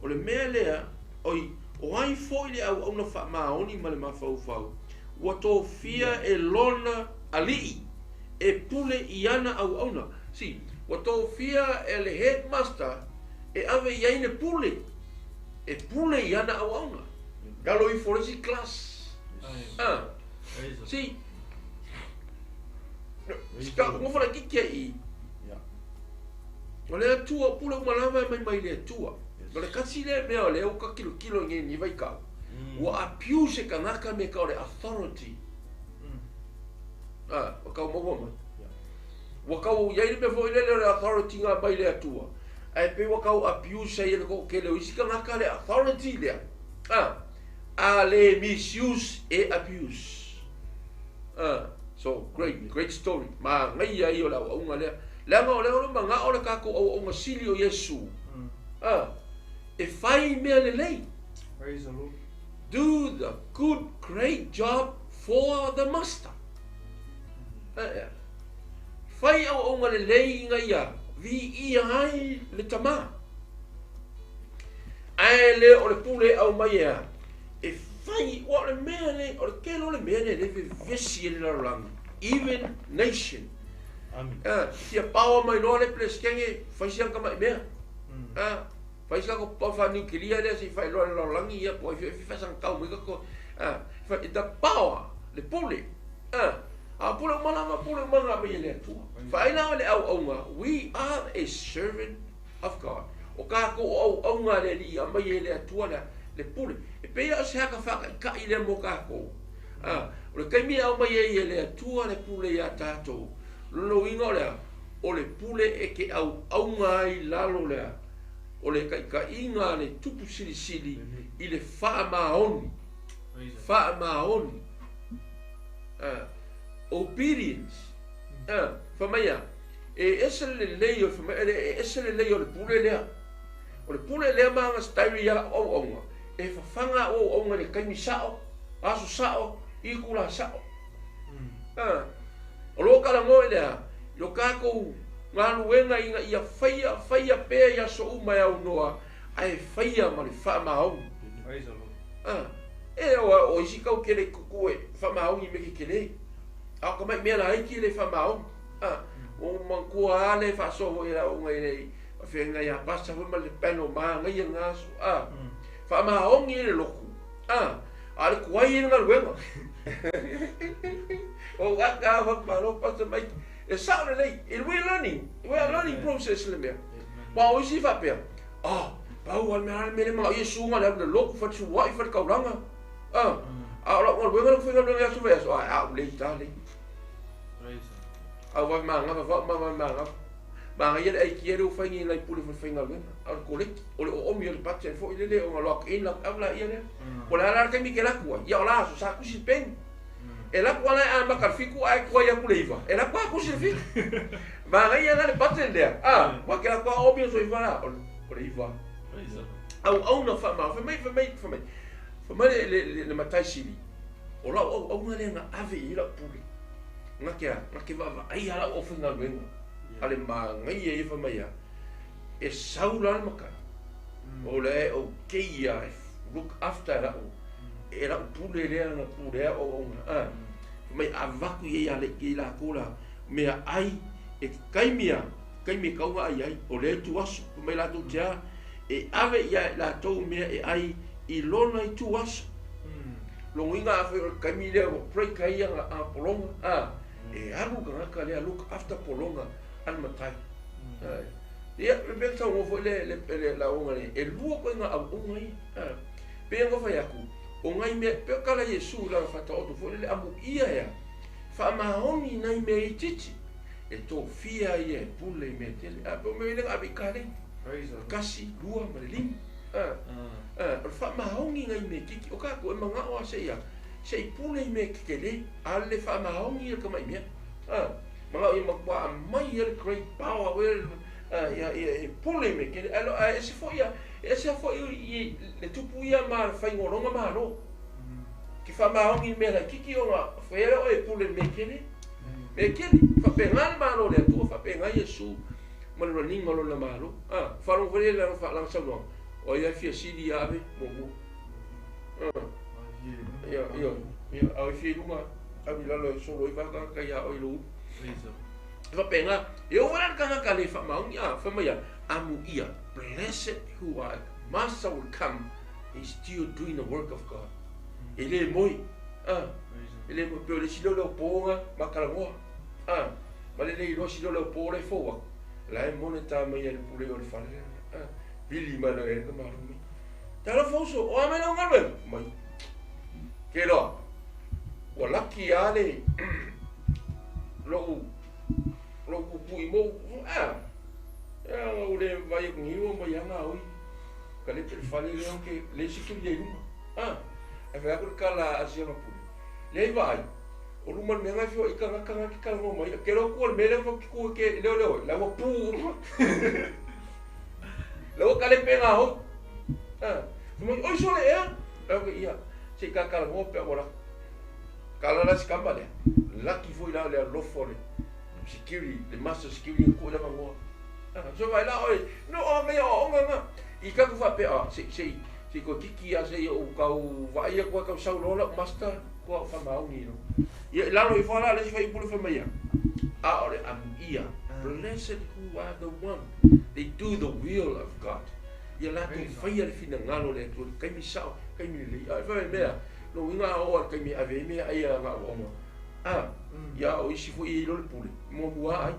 O le mea lea, oi, o ai foi le au auna wha maoni ma le mafaufau. Ua tō fia e lona alii, e pule i ana au auna. Si, ua tō fia e le headmaster, e ave i aine pule, e pule i ana au auna. Galo i foresi class. Si, Ska, ngofala kikia i. O le atua, pule umalama e mai mai le atua. O le kasi le mea o le au ka kilo kilo nge ni vai kau. Ua abuse kanaka me ka o le authority. O kau maua mai. Ua kau iai le mea foi lele o le authority ngā mai le atua. Ai pe ua kau abuse ai le ko kele o isi kanaka le authority lea. A le misuse e abuse. So great, great story. Magaia ia o le auauga lea. Leaga o lea o lo o manao le tatou auauga sili o Iesu, a, e fai mea lelei. Praise the Lord. Do the good, great job for the master. E, fai auauga lelei ina ia viia ai le Tama. Ae le o le pule e aumai e a? E fai, ua o le mea le, o le tele o le mea lea e le vevesi ai le lalolagi, even nation. Amen. A, fia paoa mai loa le Peresetene, fai si ana tamai mea. A, fai si lako pao faaniukilia lea se i faailoa i le lalolagi, ia po o ai foi e fia faasagakau mai tatou. A, fai, the power, le pule. A, a o pule uma lava, pule uma na aumai e le Atua. Vaai la le auauna, we are a servant of God. O tatou o auauna a le Alii, aumai e le Atua le, le pule. E pei lava o se ata faataitai lea mo tatou. A, o le taimi e aumai ai e le Atua le pule iā tatou, lona uiga o le a? O le pule e te auauna ai i lalo lea o le taitaiga a le Tupu Silisili i le faamaoni. Faamaoni. A, obedience. A, fai mai a, e ese le lelei o, fai mai, e ese le lelei o le pule lea. O le pule lea ma ana style ia auauna, e fafaga au auauna i le taimi sao, aso sao, itula sao. A, o lo talanoa i le a, i lo tatou galuega ina ia faia, faia pea i aso uma e aunoa, ae faia ma le faamaoni. A, e o, o isi tau kele kuku e faamaoni me ke kele. A o ka mai mea laiti e le faamaoni. A, o manatua lava le faasoa foi e le aoga i le faafeagaiga ia Pasa foi ma le panel manaia lena aso. A, faamaoni e le lotu. A, a o le tuai e le galuega. O aka fa malo Pastor Mike. E sao lelei. We are learning. We are learning process le mea. Ma o isi faapea, ah, pau lava le mea la le mea lea manao Iesu na le alu i le lotu, falesua'i, faletaulaga. A, a o lau galuega lea ua faigaluega i aso vaiaso, a, a u le ita le. Au vave magava vao ma vave magava. Manaia le aikia lea ua fai nei nai pule falefaigaluega, a o le koleki, o le oomi o le budget foi lele ona lock in lock out laia lea. Po o le a la le taimi e te alu atu ai, ia o la aso sa tusi le peni. E alu atu lava la e amata i le 7 ae tuai atu i le 9, e alu atu lava tusi le 7. Manaia la le budget lea, a, aua e te alu atu lava oomi aso 9 la, o le 9. Auauna faamalo, fai mai, fai mai, fai mai, fai mai le, le, le matai sili, o lau auauna lea na ave i ai lau pule. Na te a, na te vaavaaia lau aufaigaluega a le manaia ia fai mai a, e sau la le matai, o le e okay ia e look after e lau, e lau pule lea na pulea au auauna, a, fai mai avatu i ai ia le, i latou la meaai e te taimi a, taimi e tatau ona ai ai, o lea ituaso, fai mai latou te a, e ave ia i latou mea e ai i lona ituaso. Logoina afai o le taimi lea ua break ai ana a pologa, a, e alu tagata lea look after pologa a le matai. Ai. Ia, le mea saunoa foi le, le, le lauga nei, e lua koe ngā auaunga ia. A, pei ona fai atu, o nai mea, pei o tala Iesu i lana faataoto foi lele, amuia ea, faamaoni nai mea itiiti, e tofia ia e pule i mea tele. A, pei o mea ia lea na ave i kaleni. Tasi, lua ma le lima. A, a, o le faamaoni nai mea itiiti. O tatou e manao lava se i a, se i pule i mea tetele, a le faamaoni ia le tamai mea. A, manao ia matua aumai ia le great power foi lele, a, ia, ia e pule i mea tele. Ae, ae ese foi ia, e ese foi i le tupu ia ma le faiga o lona Malo. Ke faamaoni i mea laitiiti ona fai lea oe e pule i mea tele. Mea tele. Faapena le Malo o le Atua, faapena Iesu ma le raniga o lona Malo. A, faalogo foi lea i lana, lana saunoaga, o ai lava e fia sili ia ave muamua. A, ia, ia, ia, a o e fia i luga, alu i lalo e solo ai va tagata iā oe i lou ulu. E faapena, e oo foi la le tagata le faamaoni, a, fai mai a, amuia, blessed who are, master will come, he's still doing the work of God. E le moe, a, e le moe, pei o le isi lea o le aupō na ma talanoa, a, ma le le iloa sili o le aupō lea e fou atu, la e monitor mai e le pule o le fale lea, a, vili mai loa e le tama mai. Talofa uso, o a mai lau galuega? Mai. Ke loa, ua laki lava le lou lou pupui mou, a, e a ua le vaai atu nei ua mai lava gaoi ka le pe le fale lea o ke le isi tuli ai luma. A, ae fai atu le tala a siana pule, leai vaai, O luma le mea ngai fio i ka ngaka ngaki ka ngo mai. Ke lo ku le mele fo ki ku ke leo leo. La wa pu. La wa kale penga ho. Ah. Mo oi so le ea. La ke ia. Se ka ka ngo pe wala. Kala la sikamba le. Laki foi la le lofo le. Security, le master security ko le ngo. Ah, so vai la oi. No o me o nga nga. I ka ku fa pe a se se se ko kiki a se o kau vai ia ko kau sau lola master ko fa maungi no. Ia lalo i fa la le si fa i pulu fa mai ia. A o le amu ia. Blessed who are the one they do the will of God. Ia latou faia le finagalo o le Atua i le taimi sao, taimi lelei. A e fai mai mea, no uiga a oo a le taimi e ave ai mea ai a gao aoga. A, ia o isi foi e iloa le pule, muamua ai.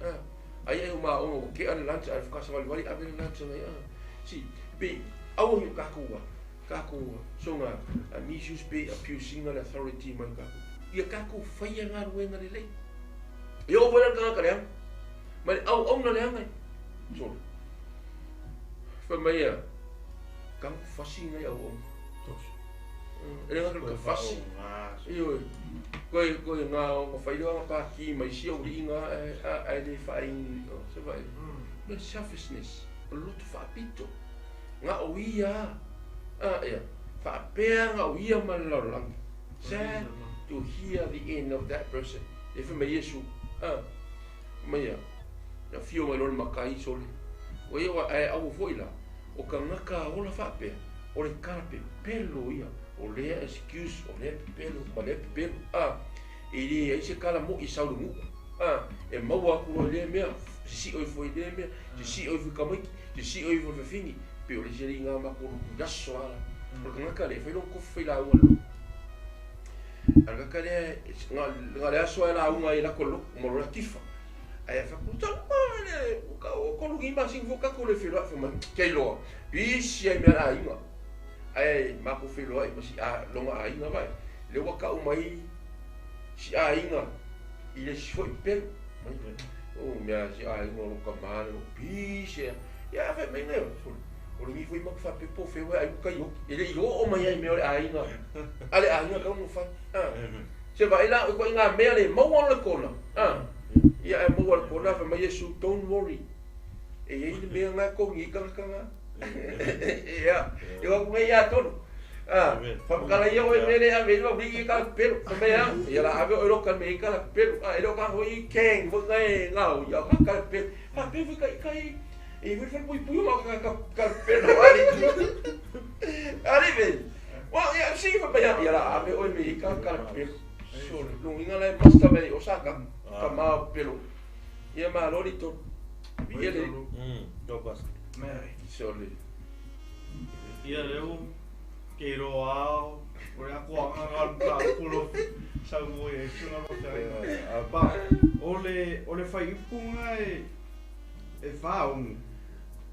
A, ai ai o ma aoga ua kea le lunch, a e whakasavalivali ave le lunch ngai a. Si, pe, aua ni o kākou a, kākou a, so nga a misuse pe abusing le authority mai kākou. Ia kākou whaia ngā ruenga lelei. Ia o wera tangata leanga. Mai le au au na leanga. So, whai mai ia, kang fasi ngai au au. E le ngaka ka fasi. Io, koe koe ngā o ngā whairo nga pā ki mai si au ri ngā a a le whain, se vai. Me selfishness, o loto whaapito. Ngā o ia, a ia, whaapea ngā o ia ma le lalolagi. Sad to hear the end of that person. E whai mai Yesu, a, mai ia, na whio mai lona makai sole. O ia wa e au foi la, o ka ngaka ola whaapea, o le karape pelo ia, o lea excuse, o lea pepelo, ma lea pepelo, a, e le ai se kala mo i saulu nguku, a, e maua aku loa i lea mea, sisi oi foi i lea mea, sisi oi foi kamaiki, sisi oi foi fafini, pe o le se li ngā mako luku yaso ala. O le ngaka le, whai long kofi whai la unga lo. A le ngaka le, ngā le aso e la unga i lako lo, mo lo la tifa. Ai a whaku, tau ma le, o kolu ki ma sing fo kako le whiloa, wha mai, kei loa, pisi ai mea a inga. Ai, mako whiloa i masi a longa a inga vai. Le waka u mai, si a inga, i le si foi pelu. Mai, o mea si a inga lo ka mana, lo pisi a. Ia whai mai ngai, o le ngi foi mako wha pepo whewe ai ukai hoki. E le i o mai ai mea o le a inga. A le a inga kau mo whai. Se vai la, o koe ngā mea le maua le kona. Ia e maua le kona, whai mai Yesu, don't worry. E ei le mea ngā kongi i kanga kanga. Ia, e waku ngai ia tonu. Whamakala ia oe mele a mele wa i ka pelu. Whai mai a, ia la ave oe roka me i ka pelu. E roka hoi i keng, whai ngai ngau, ia ka ka pelu. Wha pelu whai kai kai, e whai whai pui pui ma ka ka ka pelu. Ali, ali me. Wa, ia si whai mai a, ia la ave oe me i ka ka pelu. So, lunginga lai masta mai o sa ka, ka mao pelu. Ia ma lori to. Ia le. Go basta. So le. Ia leo, ke roa ao, o le ako anga ngā luka pulo, sau mo e sunga lo te ai. Ba, o le whai upunga e whaongu.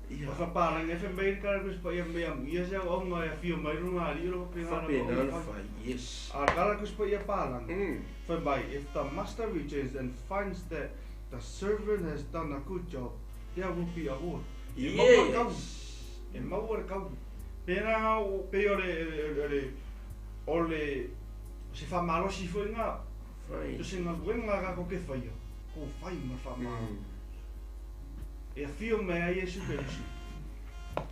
Ia. O whapārangi e whai kara kusi pa ia mea mu ia se au ngā ia whio mai runga ari ro pe ngā Whapena rā na whai. whai, yes. A kara kusi pa ia pārangi. Whai mai, if the master returns and finds that the servant has done a good job, there will be a reward. E maua kau. Yes. E maua le kau. Pēnā o pe o le o le se whamalosi fo ngā. Whai. Tu se ngā wenga ka ko ke whaia. Ko whai ma whamalo. E a whio mai ai Yesu Kerisu.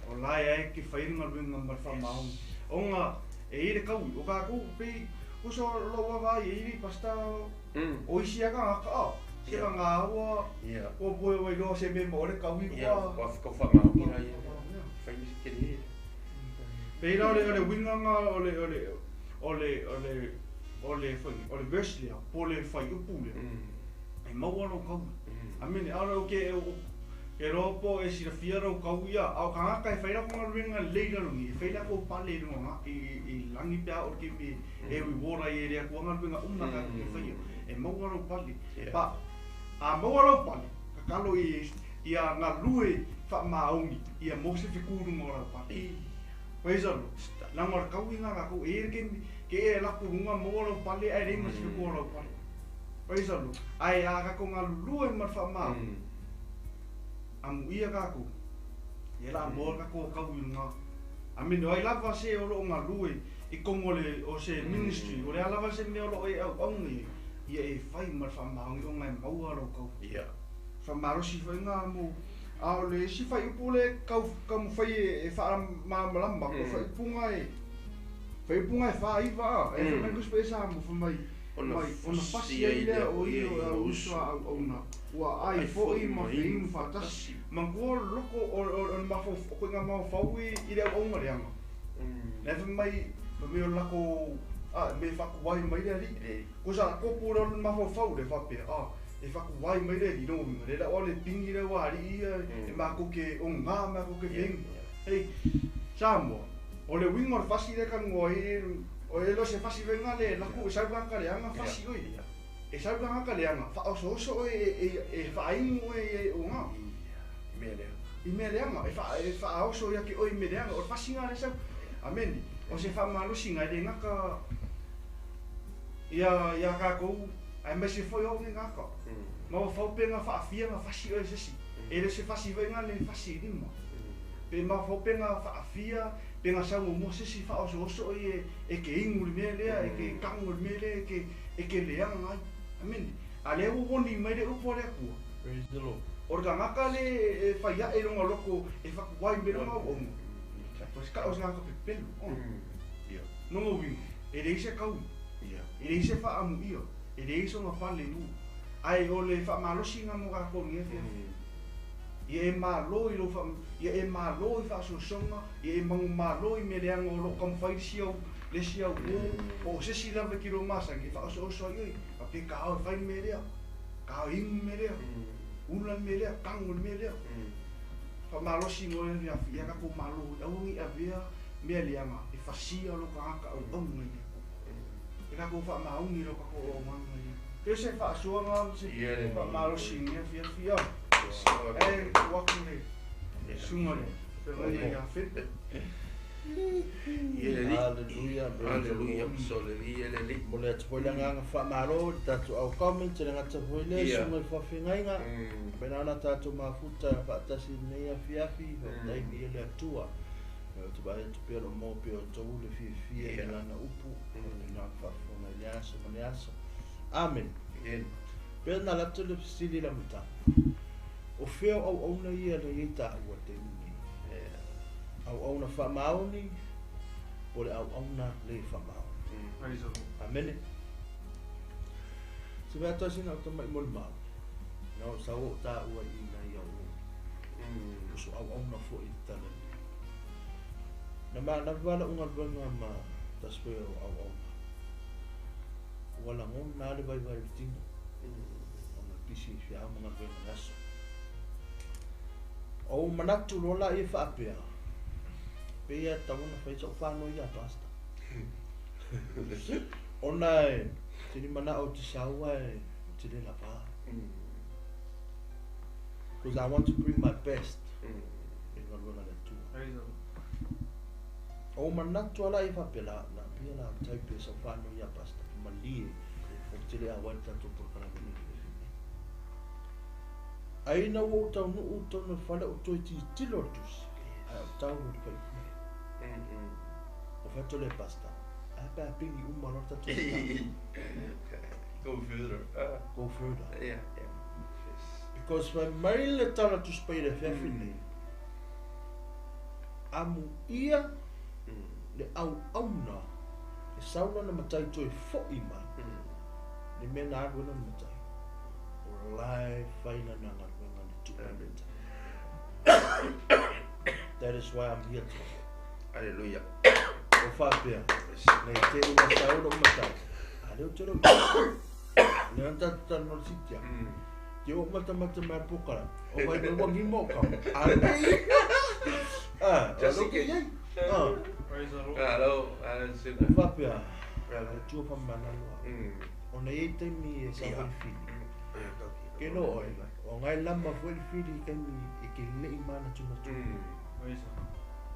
O lai ai ke whai ngā wenga ma whamalo. O ngā e ire kau. O kā kou pe o so loa vai e ire pasta o isi a ka ngā ka. Se ka ngā aua. Ia. O poe wai loa se me mo le kau i Ia, kua. kua whakau whamao ki rai. Whai ni se kere. Pēra o le winganga o le o le o le o le o le whai o le verse lea, po le whai upu lea. E maua rau kau. A mene, ara o ke o ke ropo e sira fia rau kau ia, au ka ngaka e whaira ko ngā ruenga leira rungi, e whaira ko pale i runga ngā, i langi pea o ke me e reward ai e rea kua ngā ruenga umna ka ke whaia. E maua rau pale. Pa, a maua rau pale, ka kalo i a ngā rue wha maongi, i a mose whikurunga o rau pale. Praise the Lord. Nā ngā kau i ngā kau, e ke ke e laku runga maua rau pale, ai reima se whikua rau pale. Praise the Lord. Ai a kako ngā rue mar wha maongi. Amu ia kako. E la moa kako kau i ngā. A mene ai lava se o lo ngā rue, i kongo le o se ministry o le a lava se mea o loo e auauna i ai, ia e fai ma le faamaoniga e maua lou kau. Faamalosi foi ga mo a o le isi faaiupu le kau taumafai e faamalamalama ko faaiupuga e faaiupuga e 49 a e fai mai le Tusi Paia Samoa fai mai mai ona fasi ai lea o ia o le auuso a auauna ua ai foi ma feinu faatasi manatua o le loko o le mafaufau o ituaiga mafaufau i le auauna leaga la e fai mai o le latou a mea e faatuai mai le alii tusa kopu lea o le mafaufau lea faapea a e faatuai mai le alii lona uiga lea la ua le pigi lea ua alii ia e matou te oga matou te feinu hei Samoa o le uiga o le fasi lea e talanoa ai e le o se fasi foi lena le laku e sau le tagata leaga fasi oe e sau le tagata leaga faaosooso oe e faainu oe e oga i mea leaga e faaoso ia te oe i mea leaga o le fasi lena lea e sau amene o se faamalosiga e le gata ia ia tatou aemaise foi o au nei gata mafaufau pe na faafia na fasi oe e se isi e le o se fasi foi lena le fasi i lima pe mafaufau pe na faafia pe na sau muamua se isi faaosooso oe e te inu i le mea lea e te tago i le mea lea e te leaga ai amene a lea ua warning mai le upu a le Atua Praise the Lord. O le tagata le e fai ae i lona loto e fatuai mai lona auauna, o se o se tagata pepelo. Lona uiga, e leai se kaui, e leai se faaamuia, e leai sona pale i luga. Ae o le faamalosiga mo tatou i lenei afiafi, ia e malo i lou faa, ia e malo i faasoasoga, ia e manumalo i mea leaga o lo o taumafai le isi au, le isi au uo, po o se isi lava e te iloa masani e faaosooso ai oe, faapea ta ao e fai le mea lea, ta ao e inu le mea lea, ula le mea lea, tago i le mea lea. Faamalosi mo le afiafi, ia tatou malo, aua ne i avea mea leaga e fasia lou tagata auauna i le Atua. E tatou faamaoni lo tatou auaunaga i le Atua. Pei o se faasoaga ma se faamalosi i lenei afiafi. Ae tuu atu le susuga i le feagaiga ia Fete. Hallelujah, praise the Lord. Momoli atu foi le agaga faamalo i le tatou au comment, e le gata foi lea, susuga i le faafeagaiga. Faapena ona tatou mafuta faatasi i lenei afiafi, faafetai viia le Atua. Ou te vaai atu pea o lo o maua pea e outou le fiafia i lana upu, faapena ona faafofoga i lea aso ma lea aso. Amene. Pea na alu atu le fesili i le amataga, o fea o auauna ia lea i ai taua i le taimi lenei? Auauna faamaoni po o le auauna le faamaoni? Amene. Se mea atu sina o tamai molimau, na o sau o taua i nai au uso auauna foi i le tala lenei. Na manava lau galuega ma tasi foi o auauna. Ua lagona lava le vaivai o le tino, ona e pisi i feau ma galuega i le aso. O ou manatu loa laia e faapea, pei e tatau ona fai sau whānau ia pastor. Ona e tini manao o te sau e te le lava. Because I want to bring my best i galuega le Atua. O ou manatu ala ia faapea, la, la pia la tai pe sau whānau ia pastor, malie o te le awai le tatou polokalame nei i le nei. Ai na ua ou taunuu i totonu o le fale o toe tilotilo le tusi, ae o tau le faipule. O fai atu le pastor, ae pe a pigi uma loa le tatou mataupu. Go further. Go further. Yeah, yeah. Yes. Because fai mai le tala Tusi Paia i le afiafi lenei, amuia le auauna e sau lana matai toe foi mai, le mea na alu ai lana matai, o la e fai lana galuega i le tuu mai le matai. That is why I'm here today. Hallelujah. O faapea, nei te ua sau lou matai, a lea ou te lou lea na tatou talanoa i le sitia. Te oo matamata mai le polokalame, o vai mai ua gima o kau. A lea i Ah, o Just lea in ke case. iai. Ah, Praise the Lord. Hello, hello, o Suga. faapea, le Atua faamamalo au. Ona e iai taimi e sau ai le fili. Ke no oe, o ngai lama foi le fili i taimi e ke lei manatunatu. Praise the Lord.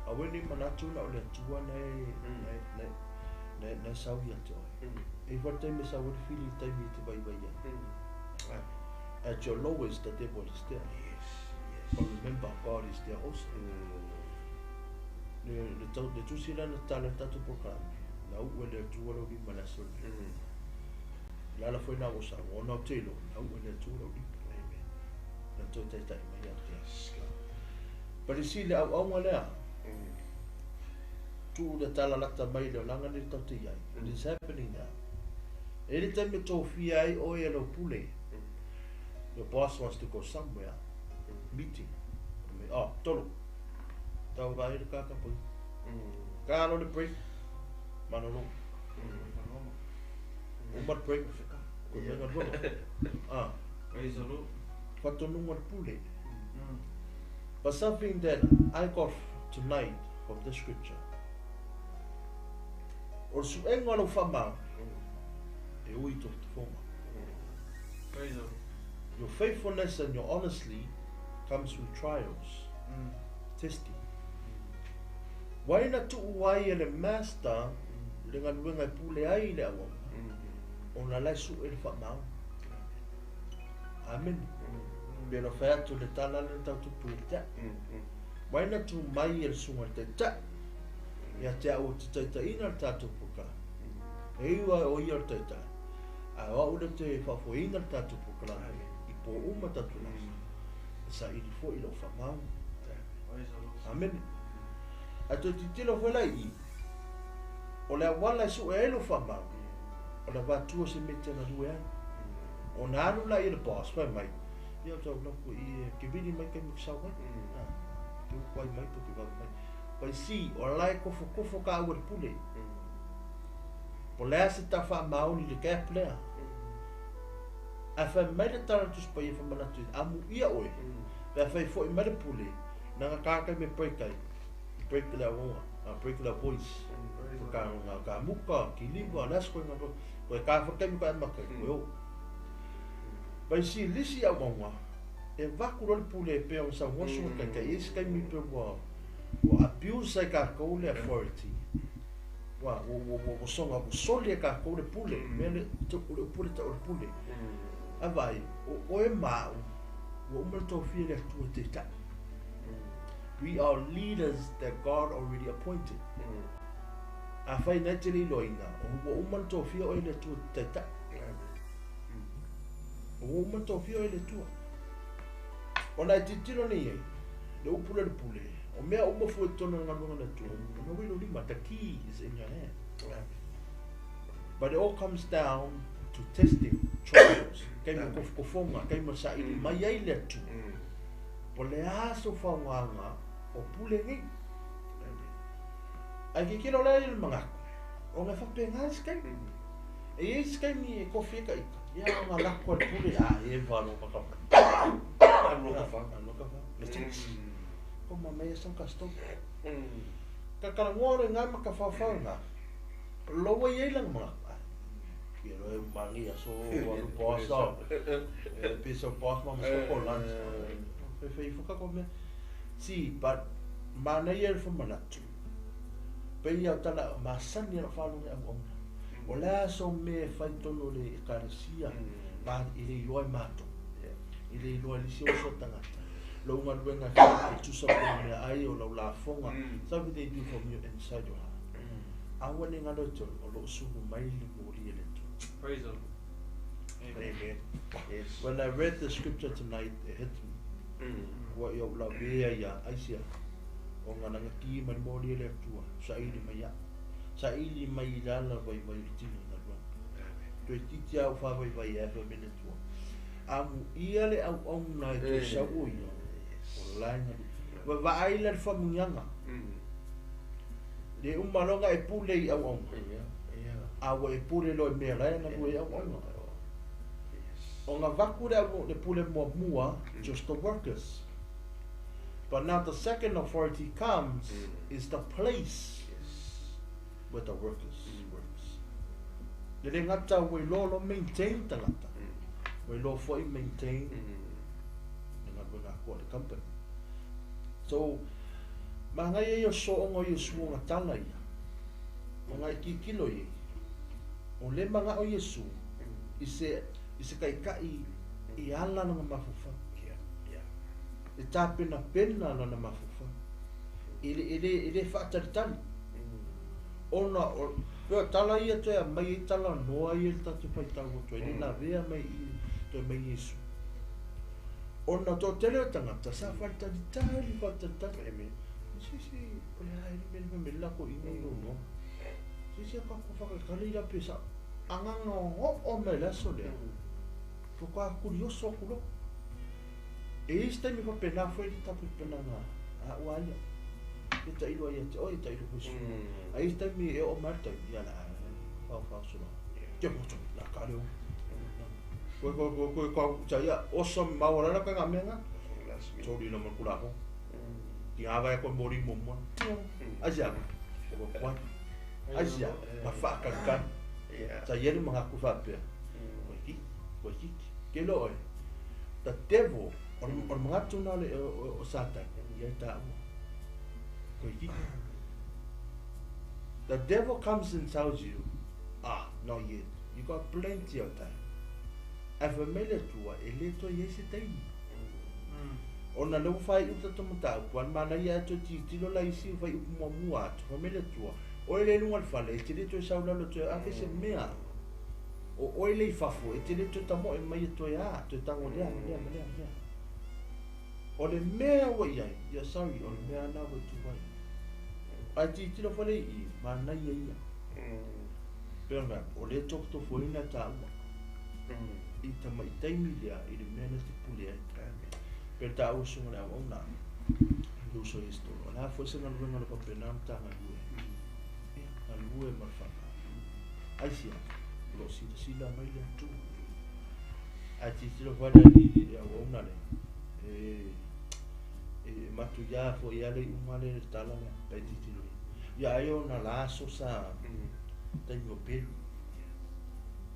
Aua ne i manatu na o le Atua na e, na, na, na, na sau ia te oe. E i taimi e sau ai le fili i taimi e te vaivai ai. At your lowest, the devil is there. Yes, But yes. remember, God is there also. Le, le, tau, le tusi la na tala le tatou polokalame. Na ua le atua lau lima le aso lenei. Le ala foi lena ua saunoa, ona ou te iloa, na ua le Atua lau lima. Na toe taitai mai ia te au. But you see, le auauga lea, tuu le tala lata mai le olaga lenei tatou te i ai. It is happening now. E i ai le taimi e tofia ai oe e lou pule. Your boss wants to go somewhere, meeting. Mai, oh, tolo. Tau vai le kaka poi. Ka alo le break. Malolo. Uma le break. Koe mai galuega. Ah. Praise the Lord. Faatonuga le pule. But something that I got tonight from the scripture. O le suega o lau faamau, e ui i tofotofoga. Praise the Lord. Your faithfulness and your honestly comes through trials, testing. Wai na tuu ai e le master le galuega e pule ai i le auauna, ona la e sue le faamaoni. Amene. Pei ona fai atu le tala lea na tau tupu ia te au. Wai na tu mai e le susuga i le Taitai ia te au ou te taitaiina le tatou polokalame. E iu a o ia o le Taitai, ae o au lea ou te faafoeina le tatou polokalame i po uma tatou lava. E saili foi i lou faamaoni. Amene. Ae toe tilotilo foi la i i, o le auala e sue ai lou faamaoni, o le avatua o se mea e te galue ai. Ona alu la ia le boss, fai mai, ia ou tau loku i e ke vili mai taimi ou te sau ai. Ke uku ai mai po ke vave mai. But you see, o la e kofokofo ka au e le pule. Po o le a se ta faamaoni i le gap lea. Ae fai mai le Tala o le Tusi Paia famanatu i amuia oe, pe a fai foi mai le pule, na nga kākai me break ai, break le auaunga, break le voice, ka nga ka muka, ki liva, le aso koe nga koe ka whakai me koe makai, koe o. But you see, lisi auaunga, e vaku loa le pule e pei ona saunoa susuga taitai, e i ai se taimi pe ua ua abuse ai kākou le authority, ua ua ua ua soga ua soli e kākou le pule, mea le o le upu le tau o le pule. Ae vaai, o oe ma au, ua uma le tofia e le Atua e taitai. We are leaders that God already appointed. Afai na e te le iloaina, ua uma le tofia oe e le Atua e te taitai. Ua uma le tofia oe e le Atua. Ona e tilotilo nei ai, le upu lea o le pule, o mea uma fua i totonu o le galuega a le Atua, o mea ua i lou lima, the key is in your hand. But it all comes down to testing, trials, kei mo kofokofoga, kei mo saili mai ai le Atua. Po o le a sou faogaga o pule nei. Ae kikilo lea i le manatu, ona e faapena isi taimi. E i ai isi taimi e kofi ai ka ika, ia o nga lako a le pule, a e valo ka ka. Alo ka fa. Alo ka fa. Le tix. Ko ma mai e sau ka stop. Ka kalagoa le nga ma ka whawhau nga. Loa i ai langa manatu. Ia loa e umangi aso alu boss o. E piso boss ma ma ko lunch. Fe fe ifo ka ko mea. See, but manaia le whamanatu. Pei ia o tala masani a lau faalogo i auauna. O le a so mea e fai tonu o le ekalesia ma i le iloa e matou. I le iloa e le isi oso tagata. Lou galuega e fai e tusa po le mea ai o lau lafoga. Something they do from your inside your heart. Aua ne galo e toe, o loo sulu mai le moli e le Atua. Praise the Lord. Amen. Yes. When I read the scripture tonight, it hit me. Ua i ou lavea ia aisia. O nga lagaki ma le moli e le Atua, saili mai au. Saili mai i le ala vaivai o le tino i galuega. Toe titi au faavaivai e afe mai le Atua. Amuia le auauna e toe sau o ia, o la e galu. Vaavaai la le faamanuiaga. Le uma loa ona e pule i auauna, a ua e pule loa i mea la e galue ai auauna. Ona avatu le le pule muamua, just the workers. But now the second authority comes is the place where the workers works. E le gata ua iloa loa maintain tagata, ua iloa foi maintain le galuega a le company. So, manaia ia o sooga o Iesu o gatala ia, o nga e tilotilo i ai, o le manao Iesu i se i se taitai e ala lona mafaufau. E tapenapena lona mafaufau. E le, e le, e le faatalitali. Ona o, Pea tala ia toe aumai ai talanoa ia le tatou faitau atu ai, le lavea mai i toe mai Iesu. Ona toatele o tagata sa faatalitali, faatalitali. Amen. Si si o le a le mea me la ko ina i ono. Si si ka ko whakakale ila pe sa anganga o o me la so lea. Fo ka kurioso aku lo. E isi taimi faapena foi le tapenapenaga a ua ia. E tailo ai ia te oe, e tailo foi susu. A isi taimi e oo mai le taimi, ia la faofao solo. Ke moto, la ka leo. Koe koe koe koe koe sa ia oso maualala ka ngā mea ngā. Sori na ma kula ho. Ki ngā vai koe mori mo mua. Ai sia, ko koe. Ai sia, ma whaakakai. Sa ia le mga ku whapea. Koe ki, koe ki, ke lo oe. The devil, o le mga tuna le o Satan, ia i tāua. Koe ki. The devil comes and tells you, ah, not yet. You got plenty of time. Ae fai mai le Atua, e le toe i ai se taimi. Ona lea ua faaiu le tatou mataupu, a le manaia lava e toe tilotilo la isi fuaiupu muamua atu, fai mai le Atua, Oe le i luga o le fale, e te le toe sau lalo toe ave se mea. O oe le i fafo, e te le toe tamoe mai e toe a, toe tango lea, ma lea, ma lea, ma lea. O le mea ua i ai, ia sorry, o le mea lena ua i tu ai. Ae tilotilo foi le i i, manaia ia. Pei ona, o lea e tofotofoina e tāua. I tamaitaimi lea, i le mea lea te pule ai. Pei ona tāua susuga le auauna, le uso i Iesu. O le a foi se galuega o le faapena ona ta galue? Ia, galue ma le faamalo. Aisea? O lo o silasila mai le Atua. Ae tilotilo foi le alii i le auauna lea, e, e matuia foi lava le iuga lea i le tala lea, pe e tilotilo i ai. Ia ai ona la aso sa taimi o pelu.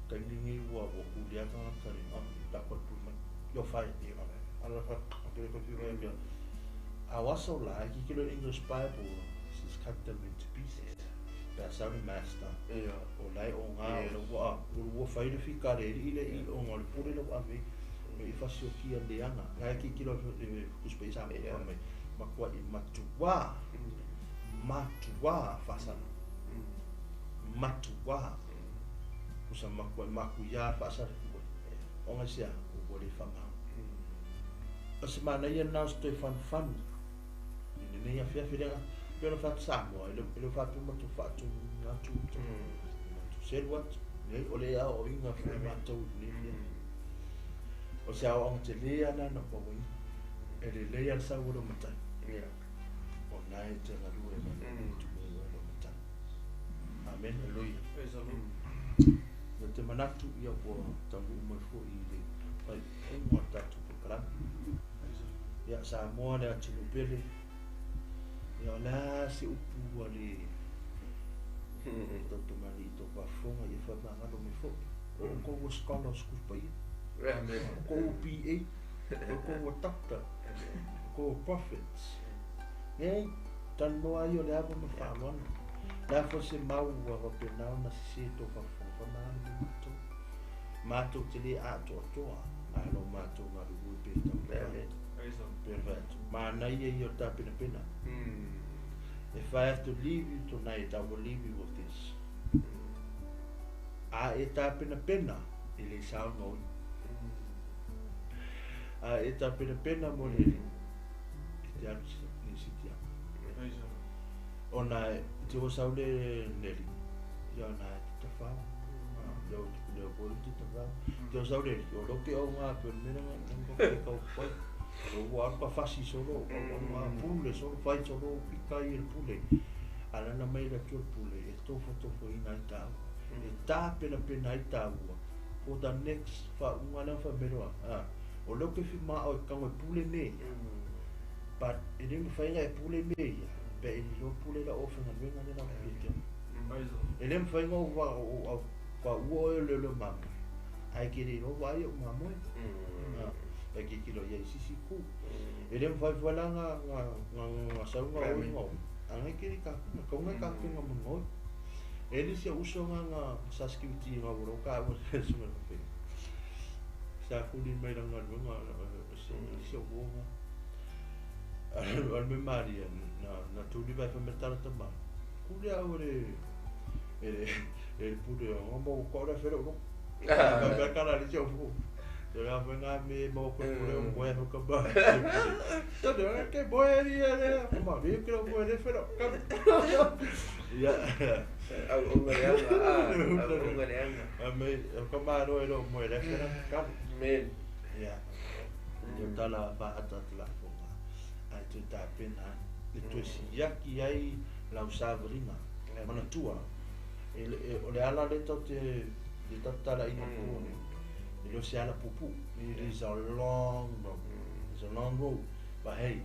Taimi lenei ua ua kulia tagata le ah ta koe pule mai. Ia fai e ala fa ke ko fi mai. A o aso la e kikilo English Bible says cut them into pieces. Pe a sau le master. O la e o ngā o le ua o ua fai le fikare i le i o ngā le pule le ua ave me i fasiokia leaga. La e kikilo e kuspa i sa mai. Makua i matua. Matua faasala. Matua. Kusa makua makuia faasala ku ai. O ngai sea, ua le whamau. O se manaia lena o se toe fanufanu i lenei afiafi leaga pei ona fai atu Samoa e le e le o faapea matou faatonuina atu matou selu atu leai o le aoaoina foi matou i lenei mea. O se aoaoga tele lava lena na ou auaina. E lelei lava le sau o lou matai. O lena e te galue ma le tumeu ai lou matai. Amen. Hallelujah. Ou te manatu ia ua taunuu mai foi i le faaiuga o le tatou polokalame. Ia Samoa le atunuu pele. Ia o le a se upu a le tatou i tō faafofoga ia faamagalo mai foi. O outou ua scholar o Sikuli Paia. O outou ua PA. O outou ua doctor. O outou ua prophets. Nei, talanoa ai o le ava ma le faaaloalo. Le a foi se mau ua faapena ona sese tō faafofoga faamagalo mai matou. Matou te le atoatoa, ae o lo matou galulue pea i tau. Pei ona fai atu, manaia ia o le tapenapena. If I have to leave you tonight, I will leave you with this. A e tapenapena, e le sao gaoi. A e tapenapena mo le alii, e te alu i sitiaga. Ona e te ua sau le le alii, ia ona e te tawhao. Leo leo ko te tawhao. Te ua sau le alii, o loke o ngā pe o le mea nga nga ke kau pai. O ua alu pa fasi solo, o ngā pule solo, fai solo, pika i le pule. Alana mai le Atua le pule, e tofotofoina ai tāua. E tāpenapena ai tāua. For the next whaunga lea whameroa. Ah, o leo ke whimaa o e kango e pule me ia. But e le mawhai nga e pule me ia, pe e ni loa pule la o whanganuenga le la pule te. E le mawhai nga o wa o au ka ua o e leo leo mamoe. Ai ke le loa ai o mamoe. Ah, pe ke kilo ia i sisi ku. E le mawhai whala nga nga nga nga saunga o inga o. Angai ke le ka kunga, kaunga ka kunga mo ngoi. E le sia uso nga nga sa skiuti nga woro ka ua le sunga na pe. Sa kuli mai la ngaluenga se sia uonga. Al me Maria na na tuli vai fa me tala tama. Kuli au le E le pule o mo ko le fere o. Ka ka ka la le o. Te la venga me mo ko pule o mo e ka ba. Te le ke bo e ri e ko ma ri ke mo le fere ka. Ya. Au o le anga, au o le anga. A me ko ma ro e ro mo le fere ka. Men. Ya. Yo tala fa ata tla fonga. Ai tu ta pena le tu siaki ai lau savrina. Mana tua. E o le ala le tau te le tatala ina pune. E le se ala pupu. It is a long road. It's a long road. But hey,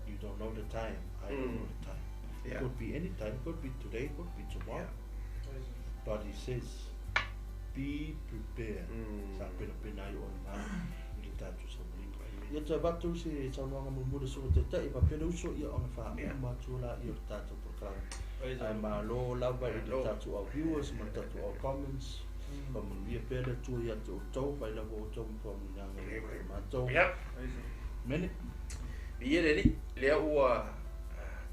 you don't know the time. I don't know the time. It could be any time, could be today, could be tomorrow. But he says, be prepared. Sa pena pena ai o ngā i le tātou sa mlinga. Ia te vatu se saunoaga mulimuli so te tai pa pena uso ia ona wha uma la ia o tātou programme. Ai malo lava i le tātou au viewers ma le tātou au comments. Pa manuia pea le Atua ia te outou, fai lava outou ma faamanuiaga i o matou. Mene. Ia le alii, lea ua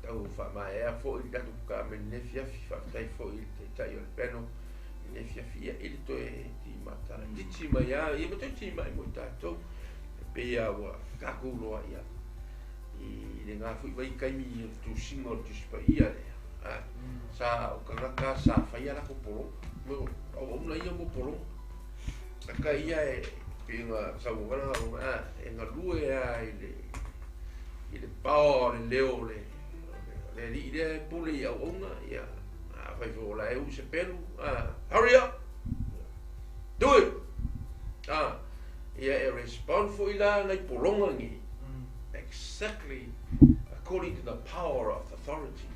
tau faamaea foi le tatou kameni nei afiafi, faafetai foi i le taitai o le panel i lenei afiafi, ia i le toe timata laitiiti mai lava, ia ma toe timai mo i tatou, e pei lava ua tatou loa ia i lena foi vaitaimi o le tusiga o le Tusi Paia lea, sa o tagata sa faia latou pologa, mo auauna ia mo pologa, aka ia e pei ona saunoa ona e galue lava i le paoa o le leo o le alii lea e pule i auauna, ia, afai foi o la e uu se pelu, hurry up, do it, ia e respond foi la nai pologa nei, exactly according to the power of authority.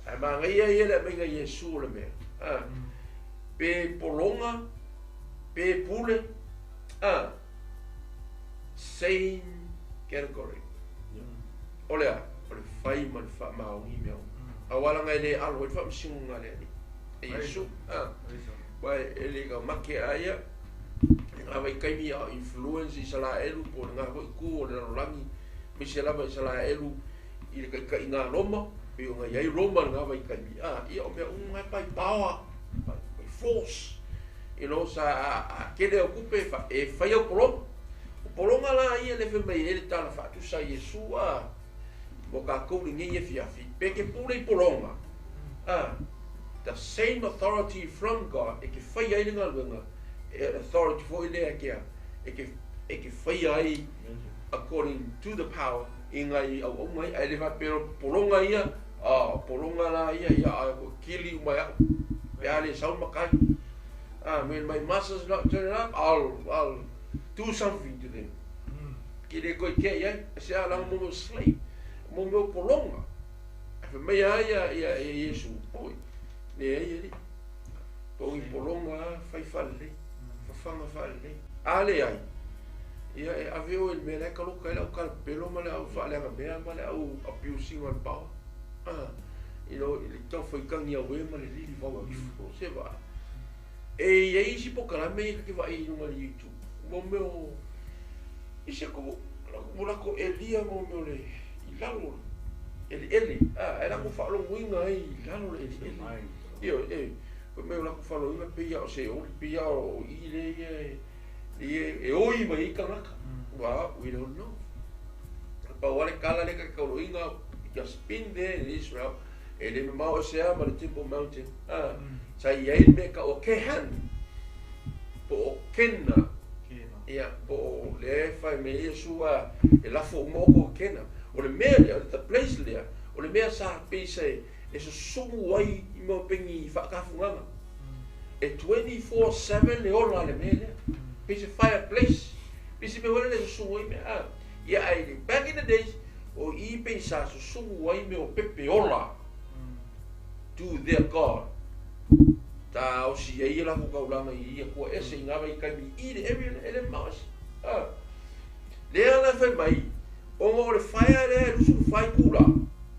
Ae manaia ia le aumaiga Iesu o le mea, pe pologa, pe pule, same category. O le a? O le fai ma le faamaoni mea uma. Aua leaga e le alo ai le faamasinoga a le Alii, e Iesu. Aua e le taumate a ia i ngā vaitaimi a o influence Isaraelu po o lena foi itu o le lalolagi, aemaise lava Isaraelu i le taitaiga a Roma, pei ona i ai Roma i lena vaitaimi, ia o mea uma na e by power, by force, you know, sa a tele au tupe e fai au pologa. O pologa la ia le fai mai ai le tala faatusa a Iesu, mo tatou lenei afiafi, pe te pule i pologa, the same authority from God e te faia ai le galuega, e authority foi lea e te a, e te faia ai according to the power i ngai auaunga ia, ae le faapea o pologa ia, o pologa la ia, ia a ua kili uma e au, pe a le sau le matai. When my master's not turning up, I'll do something to them. Ke le koe tea i ai, se a langa mo mea o slave, mo mea o pologa. Ae fai mai a ia, ia, ia Iesu, oi, leai alii, togi pologa a, fai faalelei, fafaga faalelei. A leai, ia e ave oe i le mea la e kaloka ai le au kalapelo ma le au faaleagamea ma le au abusing o le power. You know, i le taufaitagi au e ma le lili vau ifo, se vaai. E i ai isi pokalame ia ta te vaai i luga o le YouTube, mo mea o, isi aku, mo lako elia mo mea o le, i lalo o le eleele, ae lako faalogoina ai i lalo o le eleele. Ioe, e, fai mai o lako faalogoina pei lava o Seoli, pei lava o i le ia e, le e oi mai ai tagata. Well, we don't know. Pau lava le tala lea ta te taoloina, just been there in Israel, e le mamao ese lava ma le Temple Mountain, sa i ai le mea e tau o Kehan, po o Kena, ia, po o lea e fai mai ai Iesu a e lafo uma outou i Kena. O le mea lea, o le place lea, o le mea sa pei se e susugu ai i mau peni faatafugaga. E 24/7 le ola a le mea lea. Pei se fireplace, pei se mea foi lele e susugu ai mea, a. Ia ae i le back in the days, o i pei sa susugu ai mea o pepe ola to their God. Taosi ai e latou taulaga i ia tua ese i ngā vaitaimi i le area lea, e le mamao ese. A. Lea la e fai mai, ona o le fire lea e 24 itula,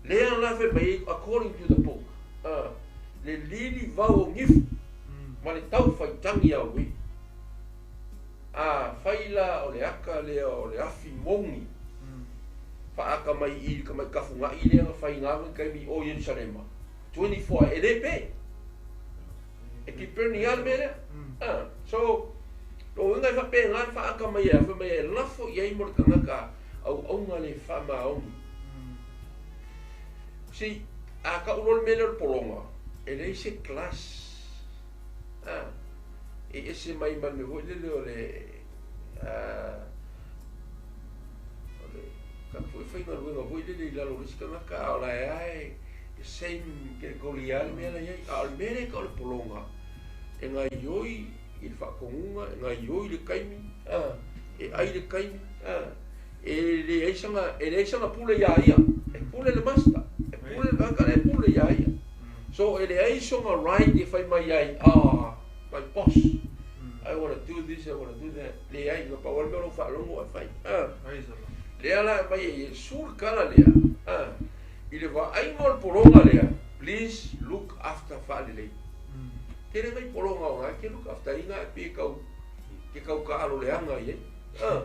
lea la e fai mai ai according to the book, a, le lili vau o gifu ma le tau faitagi au e. A fai la o le aka lea o le afi moni, whaaka mai i ka mai kafunga'i lea na whai ngā vaitaimi o Yerusalema, 24 e le pe. E keep burning lava le mea lea. A, so, lona uiga e faapena le faaata mai ai, fai mai e lafo i ai mo le tagata auauna le faamaoni. See, a tau loa le mea lea o le pologa, e leai se class. A, e ese mai ma le mea foi lele o le, a, o le tagata foi e faigaluega foi lele i lalo o le isi tagata, a o la e lava e same category lava le mea la e i ai. A o le mea lea e tau o le pologa, e gaoioi i le faatonuga, e gaoioi le taimi, a, e ai le taimi, a, e leai sana, e leai sana pule iā ia, e pule le master, e pule le tagata lea e pule iā ia. So e leai sona right e fai mai ai, ah, my boss, I wanna do this, I wanna do that. Leai, na pau lava le mea o lou faalogo e fai. A, lea la e aumai e Iesu le tala lea, a, i le vaaiga o le pologa lea, please look after faalelei. Tele nai pologa o na e te look after ina e pei e tau, te tau taalo leaga i ai. A,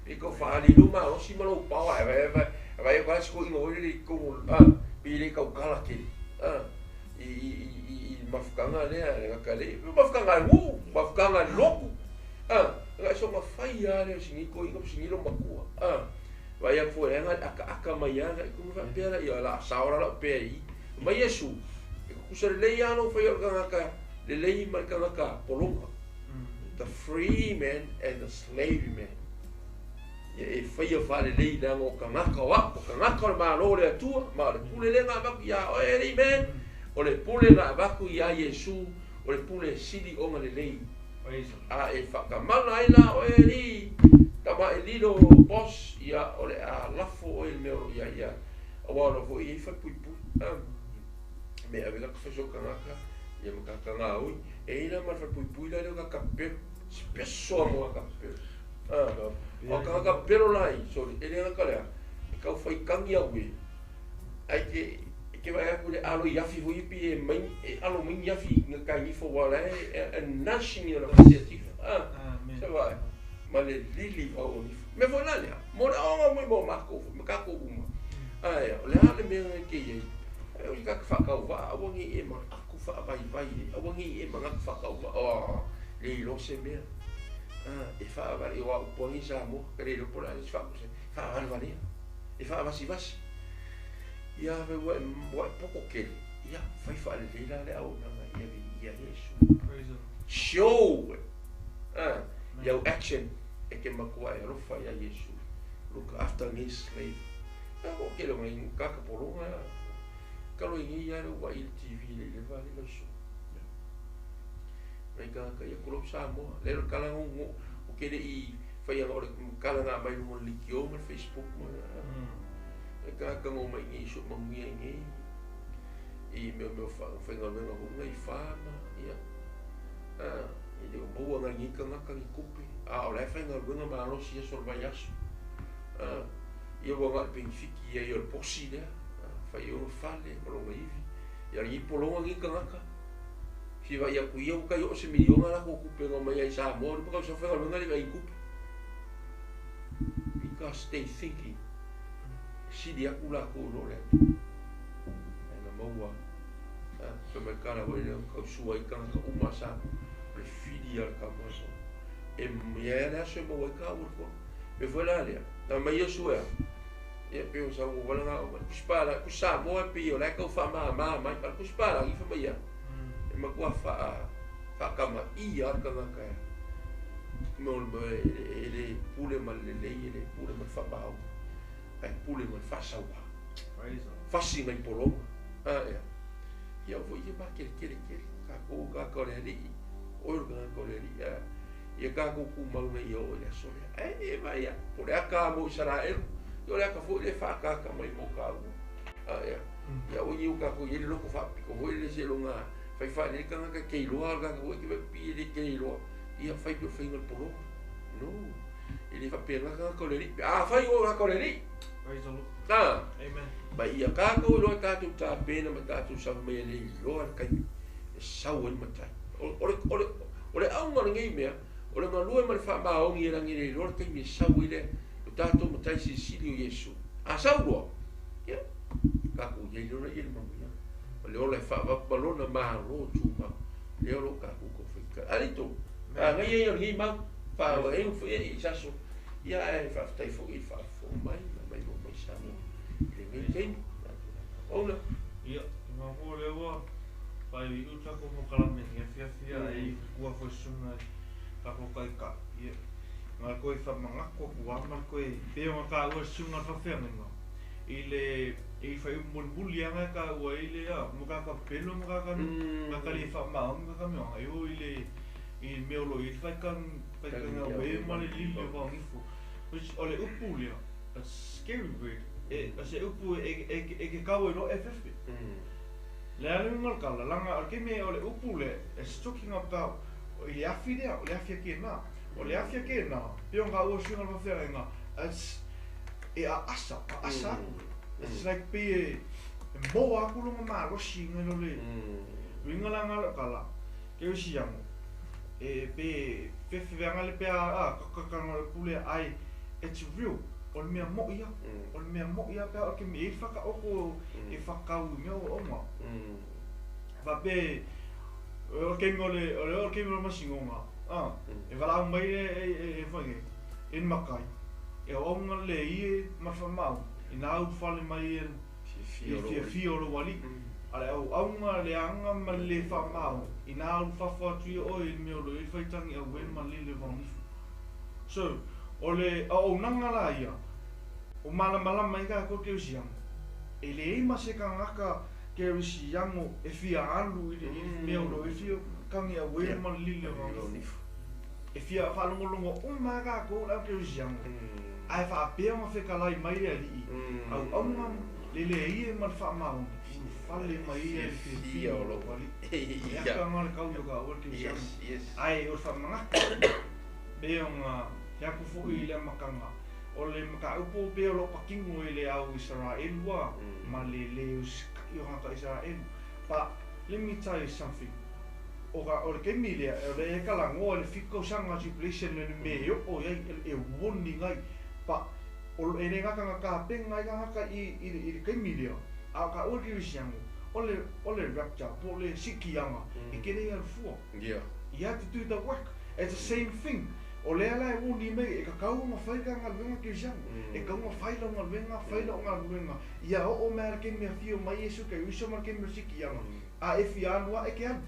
pei e tau faaali i lou malosi ma lou power, ae vaai, vaai, vaai atu lava si toeaina foi lele i totonu, a, pei e le tautala tele, a, i, i, i, i le mafutaga lea, le gata le, mafutaga a le nuu, mafutaga a le lotu, a, na o soona fai lava lea o si nei toeaina ma si nei loomatua, a, vaai atu foi leaga le akaaka mai lava i totonu faapea la, ia o le a sao la lau pea i i. Mai Iesu, e tutusa lelei lava lou faia o le tagata lelei ma le tagata pologa. The free man and the slave man. Ia e faia faalelei leaga o tagata o au, o tagata o le Malo o le Atua, ma o le pule lea na avatu iā oe, alii man, o le pule na avatu iā Iesu, o le pule e sili ona lelei. A e faatamala ai la oe, alii, tama e lilo, boss, ia o le a lafo oe i le mea o lo o i ai ia, aua o la foi e i ai falepuipui. Me ave la ka faiso tagata, ia ma ka gaoi, e i ai la ma le falepuipui la lea o ka pepelo, speso mo ka pepelo. O ka ka pepelo la i, sorry, e le gata lea, e tau fai kagi au e, ai ke, e ke vaai atu i le alo i afi foi pi e mai, e alo mai ni afi i kai nifo wa la e, e nashing i ona fasi atifa. Sa vaai, ma le lili vau o nifo. Me foi la lea, mo le aoga mai mo mākou foi, ma kākou uma. Ae, o le a le mea ngai ke i ai, e o i kaka whakauvaa, aua nei e ma aku whaavaivai e, aua nei e manatu whakauvaa, oh, le iloa se mea. E whaavale, o au puangi Samoa, ka le iloa po o le a le isi whaakuse, whaavalevalea, e whaavasivasi. Ia fai ua e, ua e poko kele, ia fai whaalelei la le auaunaga ia vi ia Iesu. Show! Iau action e ke matua e alofa ia Iesu. Look after ngai slave. Ia ko kele o ngai kaka polonga ia. Kalo i ngai ia le ua i le TV le le vale lau su. Ngai kaka ia kulau Samoa. Le le kala ngu o kele i whai anga o le kala ngā mai lunga le likio ma le Facebook ma. Ngai kaka ngō mai ngai su manguia i ngai. I mea mea whaingaluenga ho ngai whāna. Ia. E le o maua ngai ngai tagata ni tupe, a o la e faigaluega malosi i aso o le vaiaso. Ia ua agai penefiti ai o le posi lea, fai ai ona fale ma lona ivi. Ia lenei pologa nei tagata, fia vaai atu ia ua tai oo se miliona latou tupe na omai ai i Samoa, luma tausaga faigaluega le vaai i tupe. Because they thinking, e sili atu latou i lo le Atua. Ae na maua. Fai mai kala foi lea tausua ai tagata uma a Samoa, o le fili a le tamoe. E ia ai le aso e maua ai kāua le kona. Mea foi la lea, na mai Iesu ea, ia pei o sau ua wala ngā o mai, kusi pālagi, kusi Samoa e pei o la e tau whaamāmā mai, pa le kusi pālagi fai mai ia, e matua wha, whaakama ia le tagata e, mo le, e le pule ma le lelei, e le pule ma le whaamāu, ae pule ma le whaasaua. Fasi ngai pologa. Ia. Ia foi ia makeletele tele. Kākou kākou o le alii. Oe o le tagata o le alii. A, ia kākou kumau nei ia oo i le aso lea. Ae e vaai atu, po o le aka mo Isaraelu, ia o le aka foi lea e whaakaka mai mo kāua. A, ia. Ia oi ni o kākou i ai le loko whaapiko foi le seiloga fai whaalele tagata kei loa o le tagata foi ke vai pi e le kei loa. Ia fai pe o whainga le pologa. No. E le whapea ngā tagata o le alii. A whai o tagata o le alii. Praise the Lord. A. Amen. Ma ia kākou iloa tātou tapena ma tātou sau mai e le iloa le taimi e sau ai le matai. O, o, le, o, le, o le auga o lenei mea, o le galue ma le faamaoni e lagi e le iloa le taimi e sau ai le o tātou matai silisili o Iesu. A sau loa, ia, kākou i ai lona ia le manuia. O le ola e faavapu ma lona malo tumau. Lea o lo o tatou taufai alii tou agaia ia o lenei mau faaauau foi i saso ia ae faafetai foi i le faafofoga mai ma maimoa mai Samoa i lenei taimi auauna. Ia, maua lea ua faaiuiu tatou polokalame i lenei afiafi ae i tua foi susuga i tatou taitai. Ia, na le toe faamanatu atu lava ma le toe pei ona taua e le susuga i le faafeagaiga i le i faaiupu mulimuli lava na e taua ai le a mo tagata pepelo ma tagata tagata le faamaoni ma tagata mea e o i le i le mea o lo o i ai le faitagi faitagi auē ma le lili o vaonifo which o le upu lea a scary word e o se upu e e e te kau ai loa e fefe. Le a le uiga o le tala leaga o le taimi o le upu lea it's talking about i le afi lea o le afi a kēnā. O le afi a kēnā pei ona taua e le suiga o le faafeagaiga it's e aasa, aasa atu. It's like pei e moa atu lona malosi nai lo le uiga la na o lau tala kerisiano e pei e fefe le pea a ka ka le upu lea ai it's real o le mea mo'i lava. O le mea mo'i lava pe a oo i le taimi e i ai le whakaoko e whakau i mea o onga. Faapea o le taimi o le o le taimi o le masinoga, a, e valaau mai le e e foi nei, e ni makai, e auauna le ie ma le whamau, i nā ulufale mai e i le fiafia o lou alii. A le auauna le aga ma le lē faamau, i nā ulufafo atu ia oe i le mea o lo o i ai le faitagi auē ma le lele vaonifu. So, o le auaunaga la ia, o malamalama ai tatou kerisiano, e leai ma se tagata kerisiano e fia alu i le mea o lo o i ai le fia tagi auē ma le lele vaonifu. E fia faalogologo uma lava tatou le au kerisiano, ae faapea ona fetalai mai le alii, auauna le leai e ma le faamaoni, ulufale mai ia i le fiafia o lou alii. E aka na o le tau i o taua le kerisiano. Ae o le faamanatu, pei ona fai atu foi i le amataga, o le mataupu pei o lo o patino i le au Isaraelu a ma le lē usitai o tagata Isaraelu. But let me tell you something, o ka o le taimi lea, o lea e talanoa i le 7 tausaga tribulation le mea e oo i ai e warning ai, but o e le gata na tapena ai tagata i i le taimi lea, a o taua le kerisiano, o le o le rapture po o le sikiaga e tele ia alu fua. You have to do the work. It's the same thing. O lea la e warning mai e tatau ona fai la galuega kerisiano. E tatau ona fai lau galuega, fai lau galuega, ia oo mai lava le taimi e afio mai Iesu Keriso ma le taimi o le sikiaga, a e fia alu lava e te alu.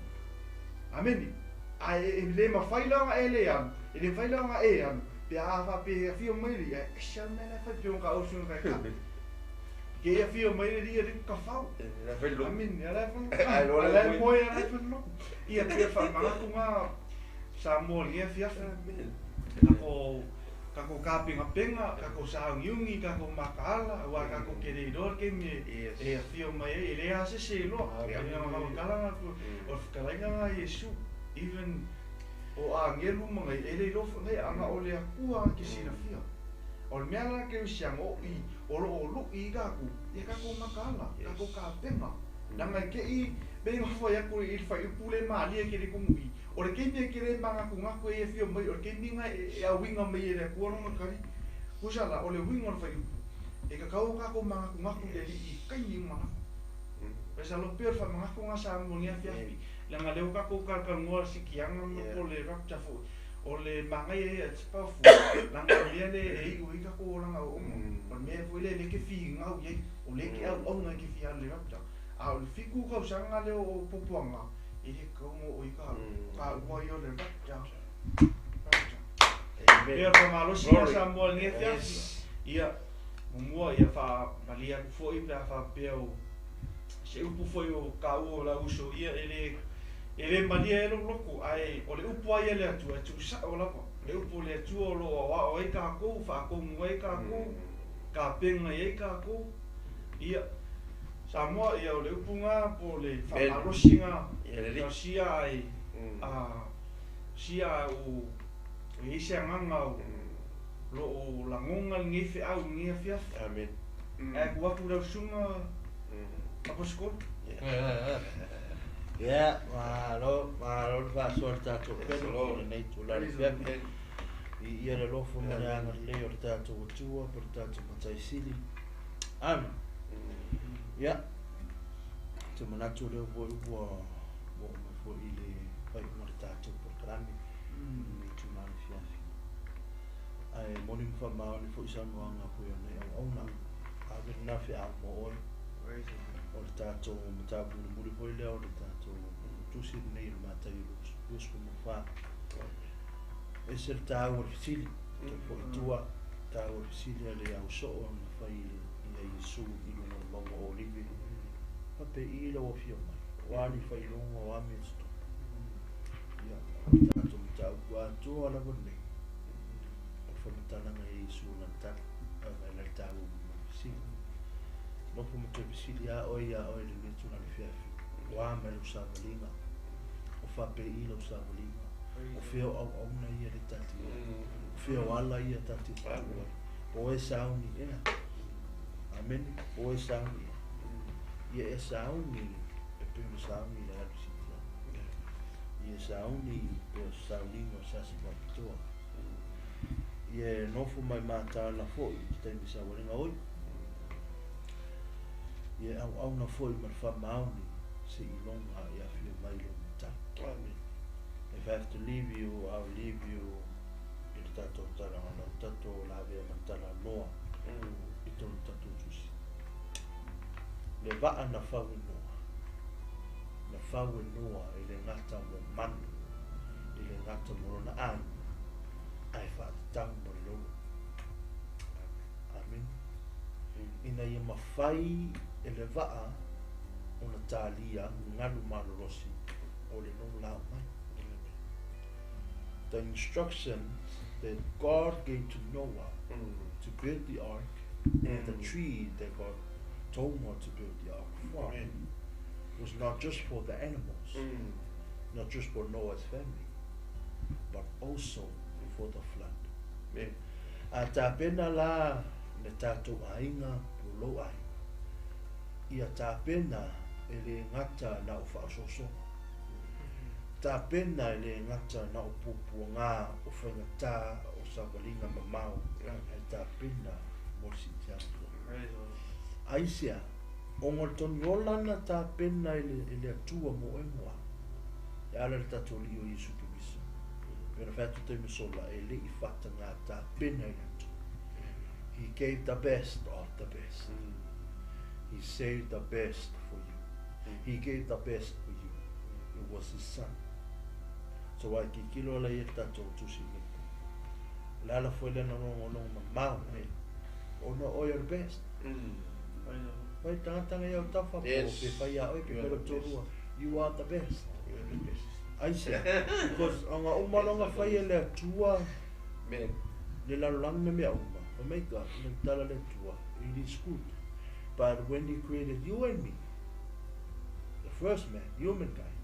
Amene. Ae e le mafai la ona e le alu, e le mafai la ona e alu, pe a faapea e afio mai le alii, ae ese lava le mea la e fai pei ona taua e le susuga Kaikai. Ke e afio mai le alii e le kafau. Amene. A la e fai, a la e moe a la e fai loku. Ia pei o le faamanatu na Samoa i lenei afiafi. Tatou tatou tapenapena, tatou sauniuni, tatou mataala, aua tatou te le iloa le taimi e e afio mai ai, e leai lava se isi e iloa. O le agaga faamatala na o le fetalaiga na a Iesu, even o agelu ma nai, e le iloa foi nai, a na o le Atua na te silafia. O le mea la kerisiano o i o lo o lu'i i tatou, ia tatou mataala, tatou tapena. Leaga e te i pei ona fai atu i le fuaiupu lea e malie e kele kumu i, o le taimi e kele manatunatu ai e afio mai, o le taimi lena e auiga mai e le Atua lona tali. Tusa la, o le uiga o le fuaiupu, e tatau ona tatou manatunatu i le Alii i taimi uma lava. Masalo pei o le faamanatu lena sa mo lenei afiafi, leaga o lea ua tatou talatalanoa i le sikiaga ma po o le rapture foi, o le manaia ia it's powerful, leaga o le mea lea e iu ai tatou olaga oonga, o le mea foi lea lea e te finau i ai, o lea e te auauna e te fia alu i le rapture. A o le 7 tausaga lea o puapuaga, e le tatau ona oo i ai taua ia o le rapture. Rapture. Ia, o le faamalosi lena Samoa i lenei afiafi. Ia, muamua ia faamalie atu foi pe a faapea o se upu foi o taua o lau uso, ia e le e le malie ai lou loto, ae o le upu lava ia a le Atua e tuusao lava. Le upu a le Atua o lo o aoao ai tatou, faatonu ai tatou, tapena i ai tatou. Ia, Samoa, ia o le upu na po o le faamalosi na, talosia ai a sia o i ai se agaga o lo o lagona lenei feau i lenei afiafi. Amen. Ae tuu atu i lau susuga Aposikolo. Ia, malo, malo le faasoa i le tatou pele i lenei itula i le afiafi. Viia le alofa ma le agalelei o le tatou Atua po o le tatou Matai Sili. Amen. Ia, ou te manatu o lea foi ua oo mai foi i le. Faaiuga o le tatou polokalame i lenei itula afiafi. Ae moni ma faamaoni foi saunoaga foi a lenei auauna. Ave lena feau mo oe. O le tatou mataupu mulimuli foi lea o le tatou tusi lenei o le Mataio 24. E ese le taua o le fesili, toe foi i tua, taua o le fesili a le au soo na fai ia Iesu i luga o le mauga o Olive. Faapei lau afio mai, o a ni faailoga o a mea tutupu. Ia, o le tatou mataupu atoa lava lenei, o le faamatalaga ia Iesu lana tali, a o le taua o le fesili. Nofo ma toe fesili a oe ia oe lenei tulaga afiafi, o a mai lau savaliga, o faapei lau savaliga, o fea o auauna ia le tati o fea o ala ia tati ai, po e sauni ea. Amene, po e sauni ea. Ia e sauni e pe o sauni le alu sitia. Ia sauni pe o sauniga o sasi faapitoa. Ia e nofo mai mataala foi i te taimi saualiga oi. Ia e auauna foi ma le faamaoni se iloga e afio mai lou matai. Amen. If I have to leave you, I'll leave you i le tatou talaga lau tatou lavea ma tala noa i tonu tatou tusi. Le vaa na fau e Noa. Na fau e Noa e le gata mo manu, i le gata mo lona aiga, ae faatatau mo le lolo. Amen. Ina ia mafai e le vaa ona talia galu malolosi o le lolo lao mai. The instructions that God gave to Noah to build the ark and the tree that God told Noah to build the ark from Amen. was not just for the animals, not just for Noah's family, but also for the flood. Amen. A tapena la le tātou aiga po lou aiga. Ia tapena e le gata na o faasoasoga. Tapena e le gata na o puapuagā o faigata o savaliga mamao, ae tapena mo le siitiaga foi. Aisea, ona o le togiola na tapena e le Atua mo oe mo au. E ala le tatou Alii o Iesu Keriso. Pe na fai atu taimi sola e le'i faatagā tapena i le Atua. He gave the best of the best. He saved the best for you. He gave the best for you. It was his son. So ai kikilo ala ia le tatou tusi i le Le ala foi lena logologo mamao ona oe o le best. Fai tagataga ia o tafa po Yes. pe fai a oe pe You are fai the o tolua. You are the best. You are the best. Aisea, because anga uma longa fai e le Atua Amen. le lalolagi ma mea uma. O maika, le tala le Atua, it is good. But when he created you and me, the first man, humankind,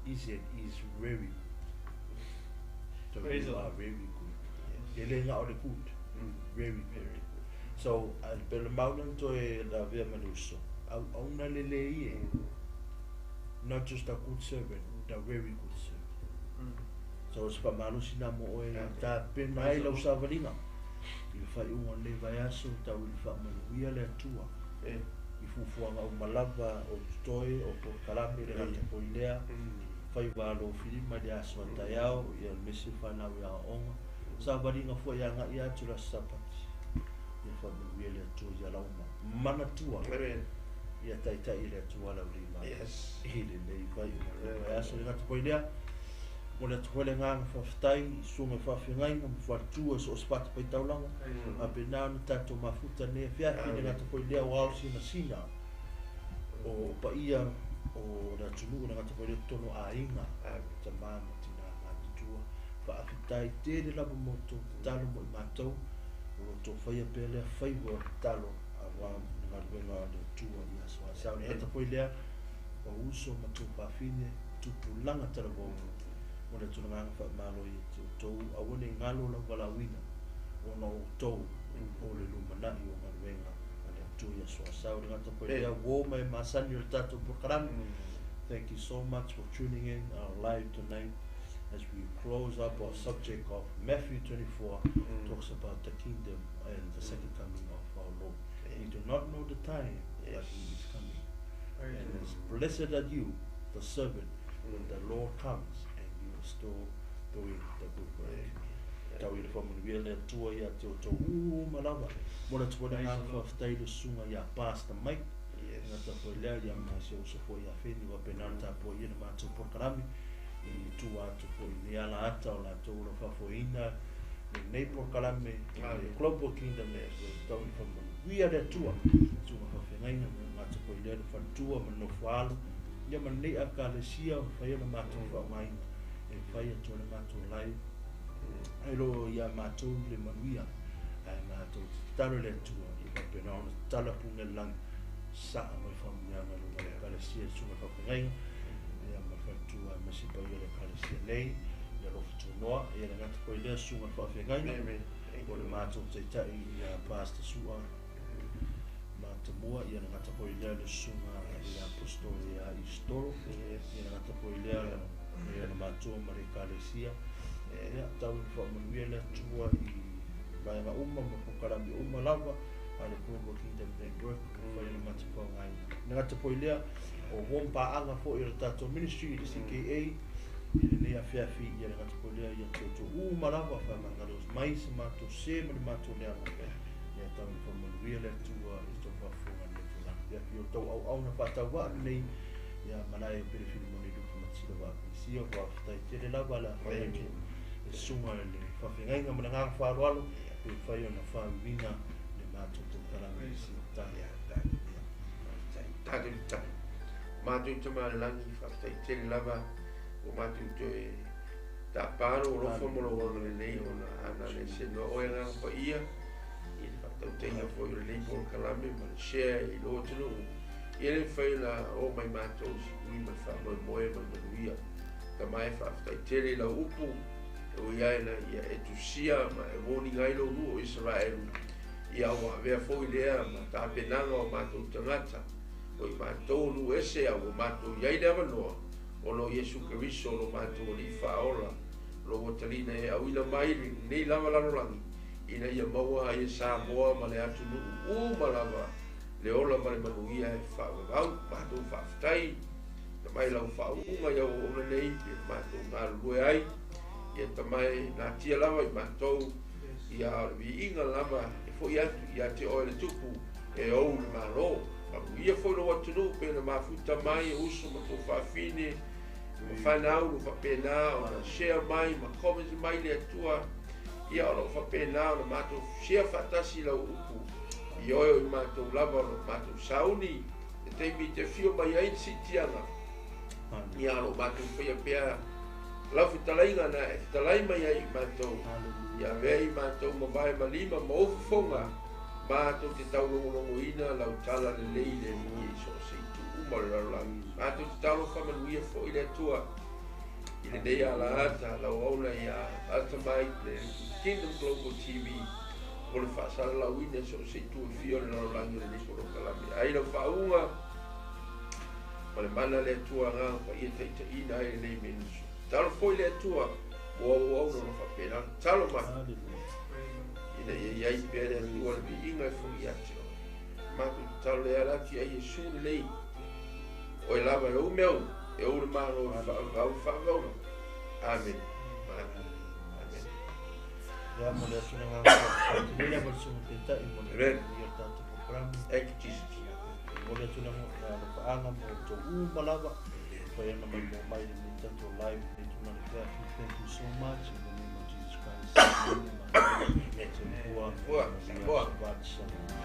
he said, is very good. So Praise you the are Lord. very good. Yes. E le ngā o le good. Very good. Very good. So, a pe le maulan toe la vea ma le uso. Au au na le le ie. Not just a good servant, the very good servant. So, se faamalosi na mo oe ta pena ai lau savaliga. I le faaiuga o lenei vaiaso tau i le faamanuia le Atua. Eh. I fuafuaga uma lava o totoe o polokalame le gata foi lea. Faiva alofilima i le aso a taeao ia le mese whanau i aoaoga. Savaliga foi agai atu le aso Sapati. Ia faamanuia le Atua ia lauma. Manatua Amen. ia taitai i le Atua laulima. Yes. I lenei faaiuga o lenei vaiaso le gata foi lea. Mo le atu foi le agaga faafetai i susuga i faafeagaiga ma faletua so o se fatafaitaulaga. A pena ona tatou mafuta nei afiafi le gata foi lea o ao sinasina o paia o le atunuu le gata foi lea totonu o aiga. Amen. Tamā ma tinā matutua. Faafetai tele lava mo tou tatalo mo i matou. O lo tou faia pea lea faiva o tatalo auā le galuega a le Atua i aso asau. Le gata foi lea o uso ma tou fafine tupulaga talavou. Mo le tulagaga faamalo ia te outou aua ne i galo lau valaauina ona o outou o le lumanai o galuega a le Atua i aso asau. Le gata foi lea uō mai masani o le tatou polokalame. Thank you so much for tuning in our live tonight as we close up our subject of Matthew 24, talks about the kingdom and the second coming of our Lord. We do not know the time, but he is coming. And it's blessed are you, the servant, When the Lord comes and you are still doing the good work. Tau i le faamanuia le Atua ia te outou uma lava. Mo le atu foi le agaga faafetai i le susuga ia Pastor Mike. Yes. Gata foi lea ia ma si ou uso foi ia Feni faapena ona tapuaia le matou polokalame i tua atu foi i nei ala ata o latou o lo o faafoeina lenei polokalame i le Global Kingdom Network. Tau i le faamanuia le Atua susuga faafeagaiga ma gata foi lea le faletua ma le nofoaalo ia ma lenei Ekalesia o mafai ona matou faaaogaina e fai atu ai le matou live ai lo ia matou le manuia ae matou te tatalo i le Atua ia faapena ona tatala pune o le lagi saa mai faamanuiaga i luga o le Ekalesia i le susuga i le faafeagaiga ia ma le faletua aemaise paia o le Ekalesia nei ia alofa tunoa ia le gata foi lea susuga i le faafeagaiga Amen. Thank o le you. matou taitai ia Pastor Sua Matamua ia le gata foi lea le susuga i le Apostolo ia Isitolo Yes. ia le gata foi lea ia le matua ma le Ekalesia ia tau ina faamanuia le Atua i vaega uma ma polokalame uma lava a le Global Kingdom Network ua mafai ona matou faaaogaina. Le gata foi lea o home paaga foi o le tatou ministry i le CKA i lenei afiafi ia le gata foi lea ia te outou uma lava faamagalo mai se matou se ma le matou leaga ia tau ina faamanuia le Atua i le tou faafofoga i lenei tulaga. Afiafi o tou auauna faatauvaa lenei ia malae o Pele Filimone Lupe Matisila Vaafilisia faafetai tele lava le afai atu le susuga i le faafeagaiga ma le agaga faaaloalo pe mafai ona faauiina le matou polokalame i siotala. Ia, tatou, ia. Faafetai. Tatou tatalo. Matou Tama i le lagi, faafetai tele lava ua matou toe tapa lou alofa ma lou agalelei ona ana le senoa oe agaga paia i le faatautaiga foi o lenei polokalame ma le share i lou atunuu. Ia le mafai ona oo mai matou i sipui ma le faamoemoe ma le manuia. Tama e faafetai tele i lau upu e ui ai na ia e tusia ma e warning ai lou nuu o Isaraelu ia ua avea foi lea ma tapenaga o matou tagata o i matou nuu ese a ua matou i ai le avanoa ona o Iesu Keriso lo matou alii faaola lo ua talina e auina mai lenei lava lalolagi ina ia maua ai e Samoa ma le atunuu uma lava le ola ma le manuia e faavavau. Matou faafetai tamai lau faauuga ia ua ona nei pe matou galulue ai ia tamai natia lava i matou ia o le viiga lava e foi atu ia te oe le tupu e ou le malo. Faamanuia foi lou atunuu pe na mafuta mai e uso ma tou faafine ma fanau lo faapena ona share mai ma comment mai le Atua ia o loo faapena ona matou share faatasi lau upu i oe o i matou lava o lo matou sauni le taimi te afio mai ai le siitiaga ia o loo matou faia pea lau fetalaiga na e fetalai mai ai i matou ia avea i matou mavae ma lima ma ou fofoga matou te taulogologoina lau tala lelei le i so o se itu uma o le lalolagi. Matou te talofa manuia foi le Atua i lenei alaata lau auna ia Pastor Mike le Kingdom Global TV mo le faasalalauina so o se itu e fia o le lalolagi o lenei polokalame. Ai lau faauuga ma le mana le Atua agaga paia taitaiina ai lenei ministry. Tatalo foi le Atua mo auauna o lo faapena ona tatalo mai ina ia i ai pea le Atua le viiga e foi ia te oe. Matou tatalo le ala atu ia Iesu lelei oe lava e ou mea uma, e ou le malo e faavavau faavavauga. Amen. Amen. Amen. Ia mo le atu le agaga faafetai tele lava le susuga taitai mo le Amen. ia le tatou polokalame. Thank you, Jesus. Mo le atu le alofaaga mo outou uma lava mafai ona maimoa mai lenei tatou live lenei tulaga feafi. Thank you so much in the name of Jesus Christ. Amen. Soifua. Soifua. Shabbat shalom.